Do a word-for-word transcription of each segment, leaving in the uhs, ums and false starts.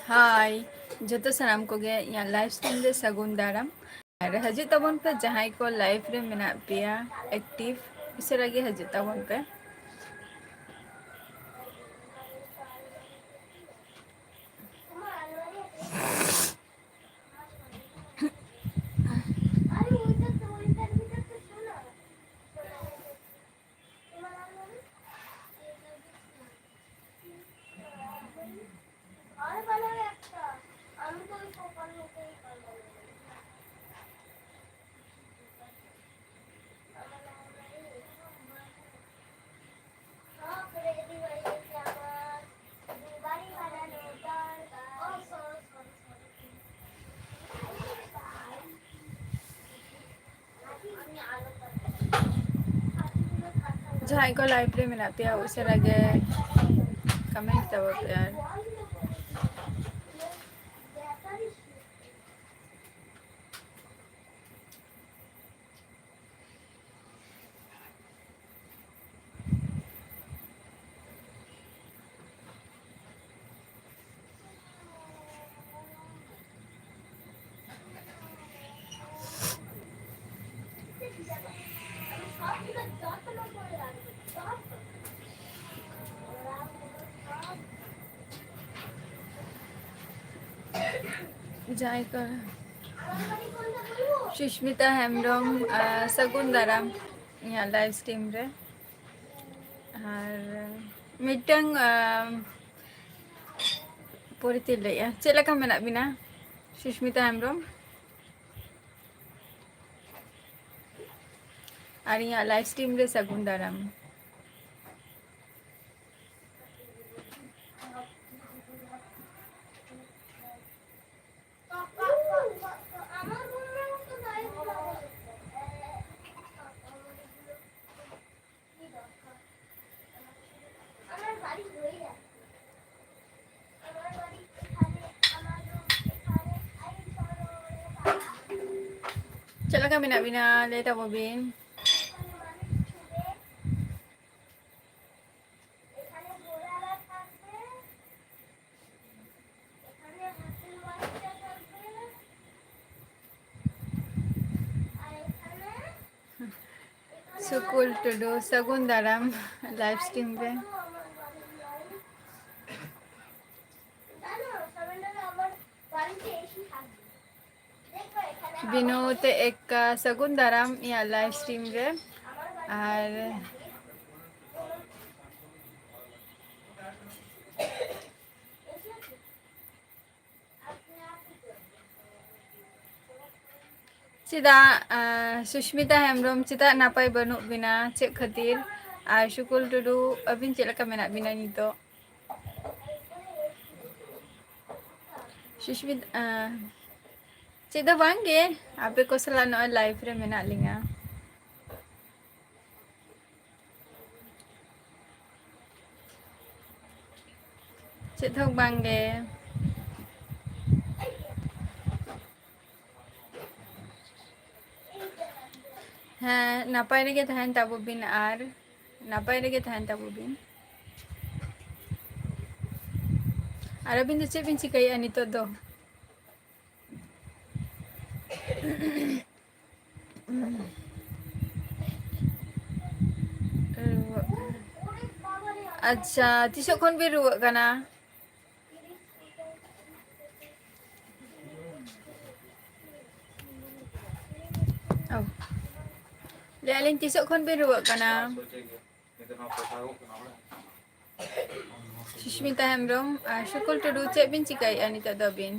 ᱦᱟᱭ, ᱡᱚᱛᱚ ᱥᱟᱱᱟᱢ ᱠᱚᱜᱮ ᱤᱧᱟᱹᱜ live stream ᱨᱮ ᱥᱟᱹᱜᱩᱱ ᱫᱟᱨᱟᱢ᱾ ᱟᱨ ᱦᱤᱡᱩᱜ ᱛᱟᱵᱚᱱ ᱯᱮ, ᱡᱟᱦᱟᱸᱭ ᱠᱚ live ᱨᱮ ᱢᱮᱱᱟᱜ ᱯᱮᱭᱟ active, ᱩᱥᱟᱹᱨᱟ ᱜᱮ ᱦᱤᱡᱩᱜ ᱛᱟᱵᱚᱱ ᱯᱮ᱾ ᱡᱟᱦᱟᱸᱭ ᱠᱚ live ᱨᱮ ᱢᱮᱱᱟᱜ ᱯᱮᱭᱟ, ᱩᱥᱟᱹᱨᱟ ᱜᱮ comment ᱛᱟᱵᱚ ᱯᱮ ᱟᱨ᱾ ᱡᱟᱦᱟᱸᱭ ᱠᱚ, ᱥᱩᱥᱢᱤᱛᱟ ᱦᱮᱢᱵᱨᱚᱢ, ᱟᱨ ᱥᱟᱹᱜᱩᱱ ᱫᱟᱨᱟᱢ ᱤᱧᱟᱹᱜ live stream ᱨᱮ᱾ ᱟᱨ ᱢᱤᱫᱴᱟᱝ, ᱟᱢ, ᱯᱚᱨᱤᱛᱤ ᱞᱟᱹᱭᱮᱜᱼᱟ, ᱪᱮᱫ ᱞᱮᱠᱟ ᱢᱮᱱᱟᱜ ᱵᱤᱱᱟ ᱥᱩᱥᱢᱤᱛᱟ ᱦᱮᱢᱵᱨᱚᱢ? ᱟᱨ ᱤᱧᱟᱹᱜ live stream ᱨᱮ ᱥᱟᱹᱜᱩᱱ ᱫᱟᱨᱟᱢ᱾ ᱪᱮᱫ ᱞᱮᱠᱟ ᱢᱮᱱᱟᱜ ᱵᱤᱱᱟ? ᱞᱟᱹᱭ ᱛᱟᱵᱚ ᱵᱤᱱ᱾ ᱥᱩᱠᱩᱞ ᱴᱩᱰᱩ, ᱥᱟᱹᱜᱩᱱ ᱫᱟᱨᱟᱢ live stream ᱨᱮ᱾ ᱵᱤᱱᱳ ᱛᱮ ᱮᱠᱟ, ᱥᱟᱹᱜᱩᱱ ᱫᱟᱨᱟᱢ ᱤᱧᱟᱹᱜ live stream ᱨᱮ᱾ ᱟᱨ ᱪᱮᱫᱟᱜ, ᱟᱸ, ᱥᱩᱥᱢᱤᱛᱟ ᱦᱮᱢᱵᱨᱚᱢ, ᱪᱮᱫᱟᱜ ᱱᱟᱯᱟᱭ ᱵᱟᱹᱱᱩᱜ ᱵᱤᱱᱟ? ᱪᱮᱫ ᱠᱷᱟᱹᱛᱤᱨ? ᱟᱨ ᱥᱩᱠᱩᱞ ᱴᱩᱰᱩ, ᱟᱹᱵᱤᱱ ᱪᱮᱫ ᱞᱮᱠᱟ ᱢᱮᱱᱟᱜ ᱵᱤᱱᱟ ᱱᱤᱛᱚᱜ? ᱥᱩᱥᱢᱤᱛᱟ, ᱟᱸ, ᱪᱮᱫ ᱫᱚ ᱵᱟᱝ ᱜᱮ, ᱟᱯᱮ ᱠᱚ ᱥᱟᱞᱟᱜ ᱱᱚᱜᱼᱚᱭ live ᱨᱮ ᱢᱮᱱᱟᱜ ᱞᱤᱧᱟ᱾ ᱪᱮᱫ ᱦᱚᱸ ᱵᱟᱝ ᱜᱮ᱾ ᱦᱮᱸ, ᱱᱟᱯᱟᱭ ᱨᱮᱜᱮ ᱛᱟᱦᱮᱱ ᱛᱟᱵᱚ ᱵᱤᱱ ᱟᱨ ᱱᱟᱯᱟᱭ ᱨᱮᱜᱮ ᱛᱟᱦᱮᱱ ᱛᱟᱵᱚ ᱵᱤᱱ᱾ ᱟᱨ ᱟᱹᱵᱤᱱ ᱫᱚ ᱪᱮᱫ ᱵᱤᱱ ᱪᱤᱠᱟᱹᱭᱮᱫᱼᱟ ᱱᱤᱛᱚᱜ ᱫᱚ? ᱟᱪᱪᱷᱟ, ᱛᱤᱥᱚᱜ ᱠᱷᱚᱱ ᱵᱤᱱ ᱨᱩᱣᱟᱹᱜ ᱠᱟᱱᱟ? ᱚ᱾ ᱞᱟᱹᱭ ᱟᱹᱞᱤᱧ, ᱛᱤᱥᱚᱜ ᱠᱷᱚᱱ ᱵᱤᱱ ᱨᱩᱣᱟᱹᱜ ᱠᱟᱱᱟ? ᱥᱩᱥᱢᱤᱛᱟ ᱦᱮᱢᱵᱨᱚᱢ ᱟᱨ ᱥᱩᱠᱩᱞ ᱴᱩᱰᱩ, ᱪᱮᱫ ᱵᱤᱱ ᱪᱤᱠᱟᱹᱭᱮᱫᱼᱟ ᱱᱤᱛᱚᱜ ᱫᱚ ᱟᱹᱵᱤᱱ?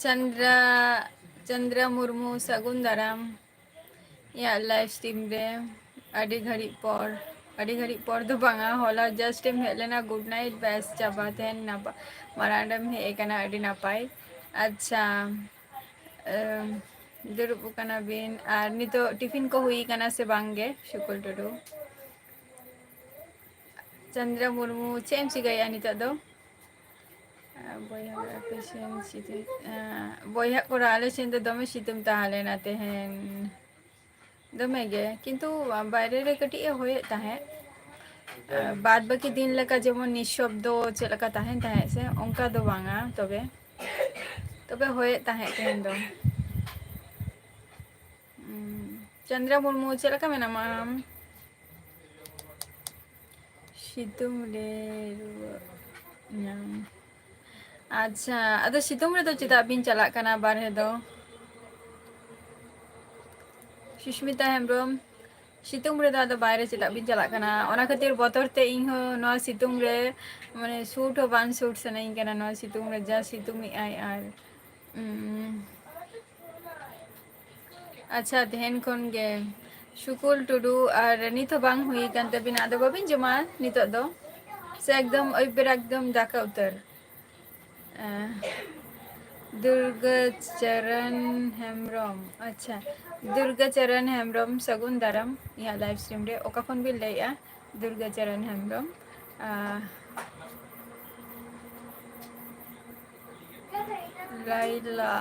ᱪᱚᱱᱫᱨᱟ, ᱪᱚᱱᱫᱨᱟ ᱢᱩᱨᱢᱩ, ᱥᱟᱹᱜᱩᱱ ᱫᱟᱨᱟᱢ ᱤᱧᱟᱹᱜ live stream ᱨᱮ᱾ ᱟᱹᱰᱤ ᱜᱷᱟᱹᱲᱤᱡ ᱯᱚᱨ, ᱟᱹᱰᱤ ᱜᱷᱟᱹᱲᱤᱡ ᱯᱚᱨ ᱫᱚ ᱵᱟᱝᱟ, ᱦᱚᱞᱟ just ᱮᱢ ᱦᱮᱡ ᱞᱮᱱᱟ, good night, ᱵᱮᱥ ᱪᱟᱵᱟ, ᱛᱮᱦᱮᱧ ᱱᱟᱯᱟ-, ᱢᱟᱨᱟᱝ ᱨᱮᱢ ᱦᱮᱡ ᱟᱠᱟᱱᱟ, ᱟᱹᱰᱤ ᱱᱟᱯᱟᱭ᱾ ᱟᱪᱪᱷᱟ, ᱮᱢ, ᱫᱩᱲᱩᱵ ᱟᱠᱟᱱᱟ ᱵᱤᱱ, ᱟᱨ ᱱᱤᱛᱚᱜ ᱴᱤᱯᱷᱤᱱ ᱠᱚ ᱦᱩᱭ ᱟᱠᱟᱱᱟ ᱥᱮ ᱵᱟᱝ ᱜᱮ, ᱥᱩᱠᱩᱞ ᱴᱩᱰᱩ? ᱪᱚᱱᱫᱨᱟ ᱢᱩᱨᱢᱩ, ᱪᱮᱫ ᱮᱢ ᱪᱤᱠᱟᱹᱭᱮᱫᱼᱟ ᱱᱤᱛᱚᱜ ᱫᱚ? ᱟᱨ ᱵᱚᱭᱦᱟ ᱠᱚᱲᱟ ᱟᱯᱮ ᱥᱮᱱ ᱥᱤᱛᱩᱝ, ᱟᱸ, ᱵᱚᱭᱦᱟ ᱠᱚᱲᱟ ᱟᱞᱮ ᱥᱮᱱ ᱫᱚ ᱫᱚᱢᱮ ᱥᱤᱛᱩᱝ ᱛᱟᱦᱮᱸ ᱞᱮᱱᱟ ᱛᱮᱦᱮᱧ᱾ ᱫᱚᱢᱮ ᱜᱮ, ᱠᱤᱱᱛᱩ ᱵᱟᱭᱨᱮ ᱨᱮ ᱠᱟᱹᱴᱤᱡ ᱮ ᱦᱚᱭᱮᱫ ᱛᱟᱦᱮᱸᱫ᱾ ᱟᱨ ᱵᱟᱫ ᱵᱟᱹᱠᱤ ᱫᱤᱱ ᱞᱮᱠᱟ ᱡᱮᱢᱚᱱ ᱱᱤᱥᱥᱚᱵᱫᱚ ᱪᱮᱫ ᱞᱮᱠᱟ ᱛᱟᱦᱮᱱ ᱛᱟᱦᱮᱸᱫ ᱥᱮ, ᱚᱱᱠᱟ ᱫᱚ ᱵᱟᱝᱟ᱾ ᱛᱚᱵᱮ, ᱛᱚᱵᱮ ᱦᱚᱭᱮᱫ ᱛᱟᱦᱮᱸᱫ ᱛᱮᱦᱮᱧ ᱫᱚ᱾ ᱩᱸ, ᱪᱚᱱᱫᱨᱟ ᱢᱩᱨᱢᱩ, ᱪᱮᱫ ᱞᱮᱠᱟ ᱢᱮᱱᱟᱢᱟ ᱟᱢ? ᱥᱤᱛᱩᱝ ᱨᱮ ᱨᱩᱣᱟᱹ ᱧᱟᱢ᱾ ᱟᱪᱪᱷᱟ, ᱟᱫᱚ ᱥᱤᱛᱩᱝ ᱨᱮᱫᱚ ᱪᱮᱫᱟᱜ ᱵᱤᱱ ᱪᱟᱞᱟᱜ ᱠᱟᱱᱟ ᱵᱟᱨᱦᱮ ᱫᱚ? ᱥᱩᱥᱢᱤᱛᱟ ᱦᱮᱢᱵᱨᱚᱢ, ᱥᱤᱛᱩᱝ ᱨᱮᱫᱚ ᱟᱫᱚ ᱵᱟᱭᱨᱮ ᱪᱮᱫᱟᱜ ᱵᱤᱱ ᱪᱟᱞᱟᱜ ᱠᱟᱱᱟ? ᱚᱱᱟ ᱠᱷᱟᱹᱛᱤᱨ ᱵᱚᱛᱚᱨ ᱛᱮ ᱤᱧ ᱦᱚᱸ ᱱᱚᱣᱟ ᱥᱤᱛᱩᱝ ᱨᱮ, ᱢᱟᱱᱮ, ᱥᱩᱴ ᱦᱚᱸ ᱵᱟᱝ ᱥᱩᱴ ᱥᱟᱱᱟᱧ ᱠᱟᱱᱟ ᱱᱚᱣᱟ ᱥᱤᱛᱩᱝ ᱨᱮ, ᱡᱟ ᱥᱤᱛᱩᱝ ᱮᱜ ᱟᱭ᱾ ᱟᱨ, ᱩᱸ, ᱟᱪᱪᱷᱟ, ᱛᱮᱦᱮᱧ ᱠᱷᱚᱱ ᱜᱮ᱾ ᱥᱩᱠᱩᱞ ᱴᱩᱰᱩ, ᱟᱨ ᱱᱤᱛ ᱦᱚᱸ ᱵᱟᱝ ᱦᱩᱭ ᱟᱠᱟᱱ ᱛᱟᱵᱤᱱᱟ, ᱟᱫᱚ ᱵᱟᱵᱤᱱ ᱡᱚᱢᱟ ᱱᱤᱛᱚᱜ ᱫᱚ? ᱥᱮ ᱮᱠᱫᱚᱢ ᱟᱹᱭᱩᱵ ᱵᱮᱲᱟ ᱮᱠᱫᱚᱢ ᱫᱟᱠᱟ ᱩᱛᱟᱹᱨ? ᱟᱸ, ᱫᱩᱨᱜᱟᱹ ᱪᱚᱨᱚᱱ ᱦᱮᱢᱵᱨᱚᱢ, ᱟᱪᱪᱷᱟ, ᱫᱩᱨᱜᱟᱹ ᱪᱚᱨᱚᱱ ᱦᱮᱢᱵᱨᱚᱢ, ᱥᱟᱹᱜᱩᱱ ᱫᱟᱨᱟᱢ ᱤᱧᱟᱹᱜ live stream ᱨᱮ᱾ ᱚᱠᱟ ᱠᱷᱚᱱ ᱵᱤᱱ ᱞᱟᱹᱭᱮᱜᱼᱟ? ᱫᱩᱨᱜᱟᱹ ᱪᱚᱨᱚᱱ ᱦᱮᱢᱵᱨᱚᱢ, ᱟᱸ, ᱞᱟᱭᱞᱟ,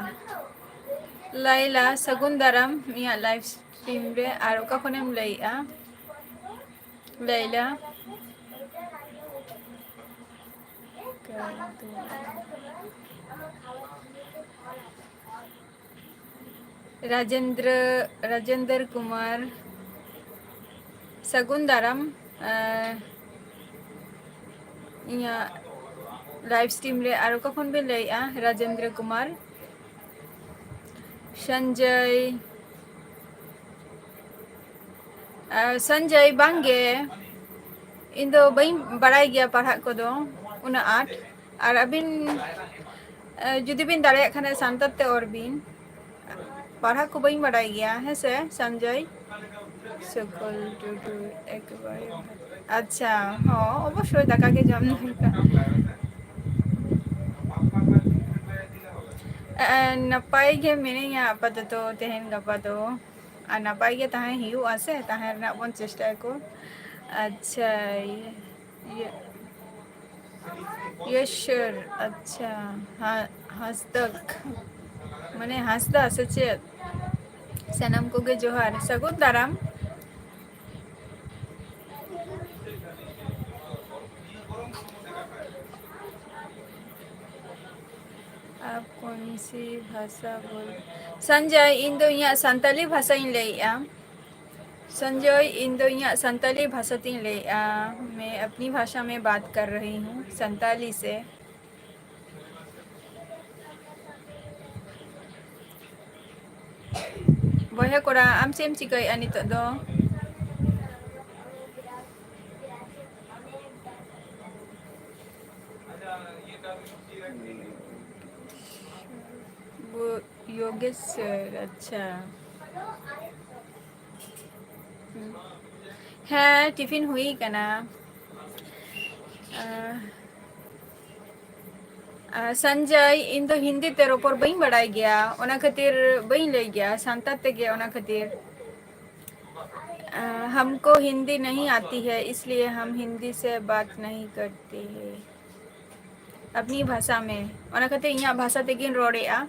ᱞᱟᱭᱞᱟ, ᱥᱟᱹᱜᱩᱱ ᱫᱟᱨᱟᱢ ᱤᱧᱟᱹᱜ live stream ᱨᱮ᱾ ᱟᱨ ᱚᱠᱟ ᱠᱷᱚᱱᱮᱢ ᱞᱟᱹᱭᱮᱜᱼᱟ, ᱞᱟᱭᱞᱟ? ᱨᱟᱡᱮᱱᱫᱨᱚ, ᱨᱟᱡᱮᱱᱫᱨᱚ ᱠᱩᱢᱟᱨ, ᱥᱟᱹᱜᱩᱱ ᱫᱟᱨᱟᱢ᱾ ᱟᱨ ᱤᱧᱟᱹᱜ live stream ᱨᱮ ᱟᱨ ᱚᱠᱟ ᱠᱷᱚᱱ ᱵᱤᱱ ᱞᱟᱹᱭᱮᱜᱼᱟ? ᱨᱟᱡᱮᱱᱫᱨᱚ ᱠᱩᱢᱟᱨ, ᱥᱚᱧᱡᱚᱭ, ᱟᱨ ᱥᱚᱧᱡᱚᱭ, ᱵᱟᱝᱜᱮ, ᱤᱧ ᱫᱚ ᱵᱟᱹᱧ ᱵᱟᱲᱟᱭ ᱜᱮᱭᱟ ᱯᱟᱲᱦᱟᱜ ᱠᱚᱫᱚ ᱩᱱᱟᱹᱜ ᱟᱸᱴ᱾ ᱟᱨ ᱟᱹᱵᱤᱱ, ᱟᱨ ᱡᱩᱫᱤ ᱵᱤᱱ ᱫᱟᱲᱮᱭᱟᱜ ᱠᱷᱟᱱ ᱥᱟᱱᱛᱟᱲ ᱛᱮ ᱚᱞ ᱵᱤᱱ᱾ ᱯᱟᱲᱦᱟᱜ ᱠᱚ ᱵᱟᱹᱧ ᱵᱟᱲᱟᱭ ᱜᱮᱭᱟ, ᱦᱮᱸ ᱥᱮ, ᱥᱚᱧᱡᱚᱭ? ᱥᱩᱠᱚᱞ ᱴᱩᱰᱩ, ᱮᱠᱵᱟᱨᱮ᱾ ᱟᱪᱪᱷᱟ, ᱦᱚᱸ, ᱚᱵᱚᱥᱥᱳᱭ ᱫᱟᱠᱟ ᱜᱮ ᱡᱚᱢ ᱫᱚᱨᱠᱟᱨ᱾ ᱮ, ᱱᱟᱯᱟᱭ ᱜᱮ ᱢᱤᱱᱟᱹᱧᱟ ᱟᱯᱟᱛᱚᱛᱚ ᱛᱮᱦᱮᱧ ᱜᱟᱯᱟ ᱫᱚ᱾ ᱟᱨ ᱱᱟᱯᱟᱭ ᱜᱮ ᱛᱟᱦᱮᱸ ᱦᱩᱭᱩᱜᱼᱟ ᱥᱮ, ᱛᱟᱦᱮᱸ ᱨᱮᱱᱟᱜ ᱵᱚᱱ ᱪᱮᱥᱴᱟᱭᱟᱠᱚ᱾ ᱟᱪᱪᱷᱟ, ᱤᱭᱟᱹ, ᱤᱭᱟᱹ, ᱭᱮᱥ ᱥᱟᱨ᱾ ᱟᱪᱪᱷᱟ, ᱦᱟ-, ᱦᱟᱸᱥᱫᱟᱜ, ᱢᱟᱱᱮ ᱦᱟᱸᱥᱫᱟ ᱥᱮ ᱪᱮᱫ? ᱥᱟᱱᱟᱢ ᱠᱚᱜᱮ ᱡᱚᱦᱟᱨ, ᱥᱟᱹᱜᱩᱱ ᱫᱟᱨᱟᱢ᱾ आप कौन सी भाषा बोल? संजय, ᱤᱧ ᱫᱚ ᱤᱧᱟᱹᱜ ᱥᱟᱱᱛᱟᱞᱤ ᱵᱷᱟᱥᱟᱧ ᱞᱟᱹᱭᱮᱜᱼᱟ᱾ संजय, ᱤᱧ ᱫᱚ ᱤᱧᱟᱹᱜ ᱥᱟᱱᱛᱟᱞᱤ ᱵᱷᱟᱥᱟ ᱛᱤᱧ ᱞᱟᱹᱭᱮᱜᱼᱟ᱾ मैं अपनी भाषा में बात कर रही हूँ, संताली से। ᱵᱚᱭᱦᱟ ᱠᱚᱲᱟ, ᱟᱢ ᱪᱮᱫ ᱮᱢ ᱪᱤᱠᱟᱹᱭᱮᱫᱼᱟ ᱱᱤᱛᱚᱜ ᱫᱚ? ᱵᱩ-, ᱭᱳᱜᱮᱥ ᱥᱟᱨ, ᱟᱪᱪᱷᱟ᱾ ᱦᱮᱸ, ᱴᱤᱯᱷᱤᱱ ᱦᱩᱭ ᱠᱟᱱᱟ᱾ ᱟᱸ, ᱟᱸ, ᱥᱚᱧᱡᱚᱭ, ᱤᱧ ᱫᱚ ᱦᱤᱱᱫᱤ ᱛᱮ ᱨᱚᱯᱚᱲ ᱵᱟᱹᱧ ᱵᱟᱲᱟᱭ ᱜᱮᱭᱟ, ᱚᱱᱟ ᱠᱷᱟᱹᱛᱤᱨ ᱵᱟᱹᱧ ᱞᱟᱹᱭ ᱜᱮᱭᱟ, ᱥᱟᱱᱛᱟᱲ ᱛᱮᱜᱮ, ᱚᱱᱟ ᱠᱷᱟᱹᱛᱤᱨ᱾ ᱟᱸ, हमको हिंदी नहीं आती है, इसलिए हम हिंदी से बात नहीं करते हैं। अपनी भाषा में, ᱚᱱᱟ ᱠᱷᱟᱹᱛᱤᱨ ᱤᱧᱟᱹᱜ ᱵᱷᱟᱥᱟ ᱛᱮᱜᱤᱧ ᱨᱚᱲᱮᱫᱼᱟ᱾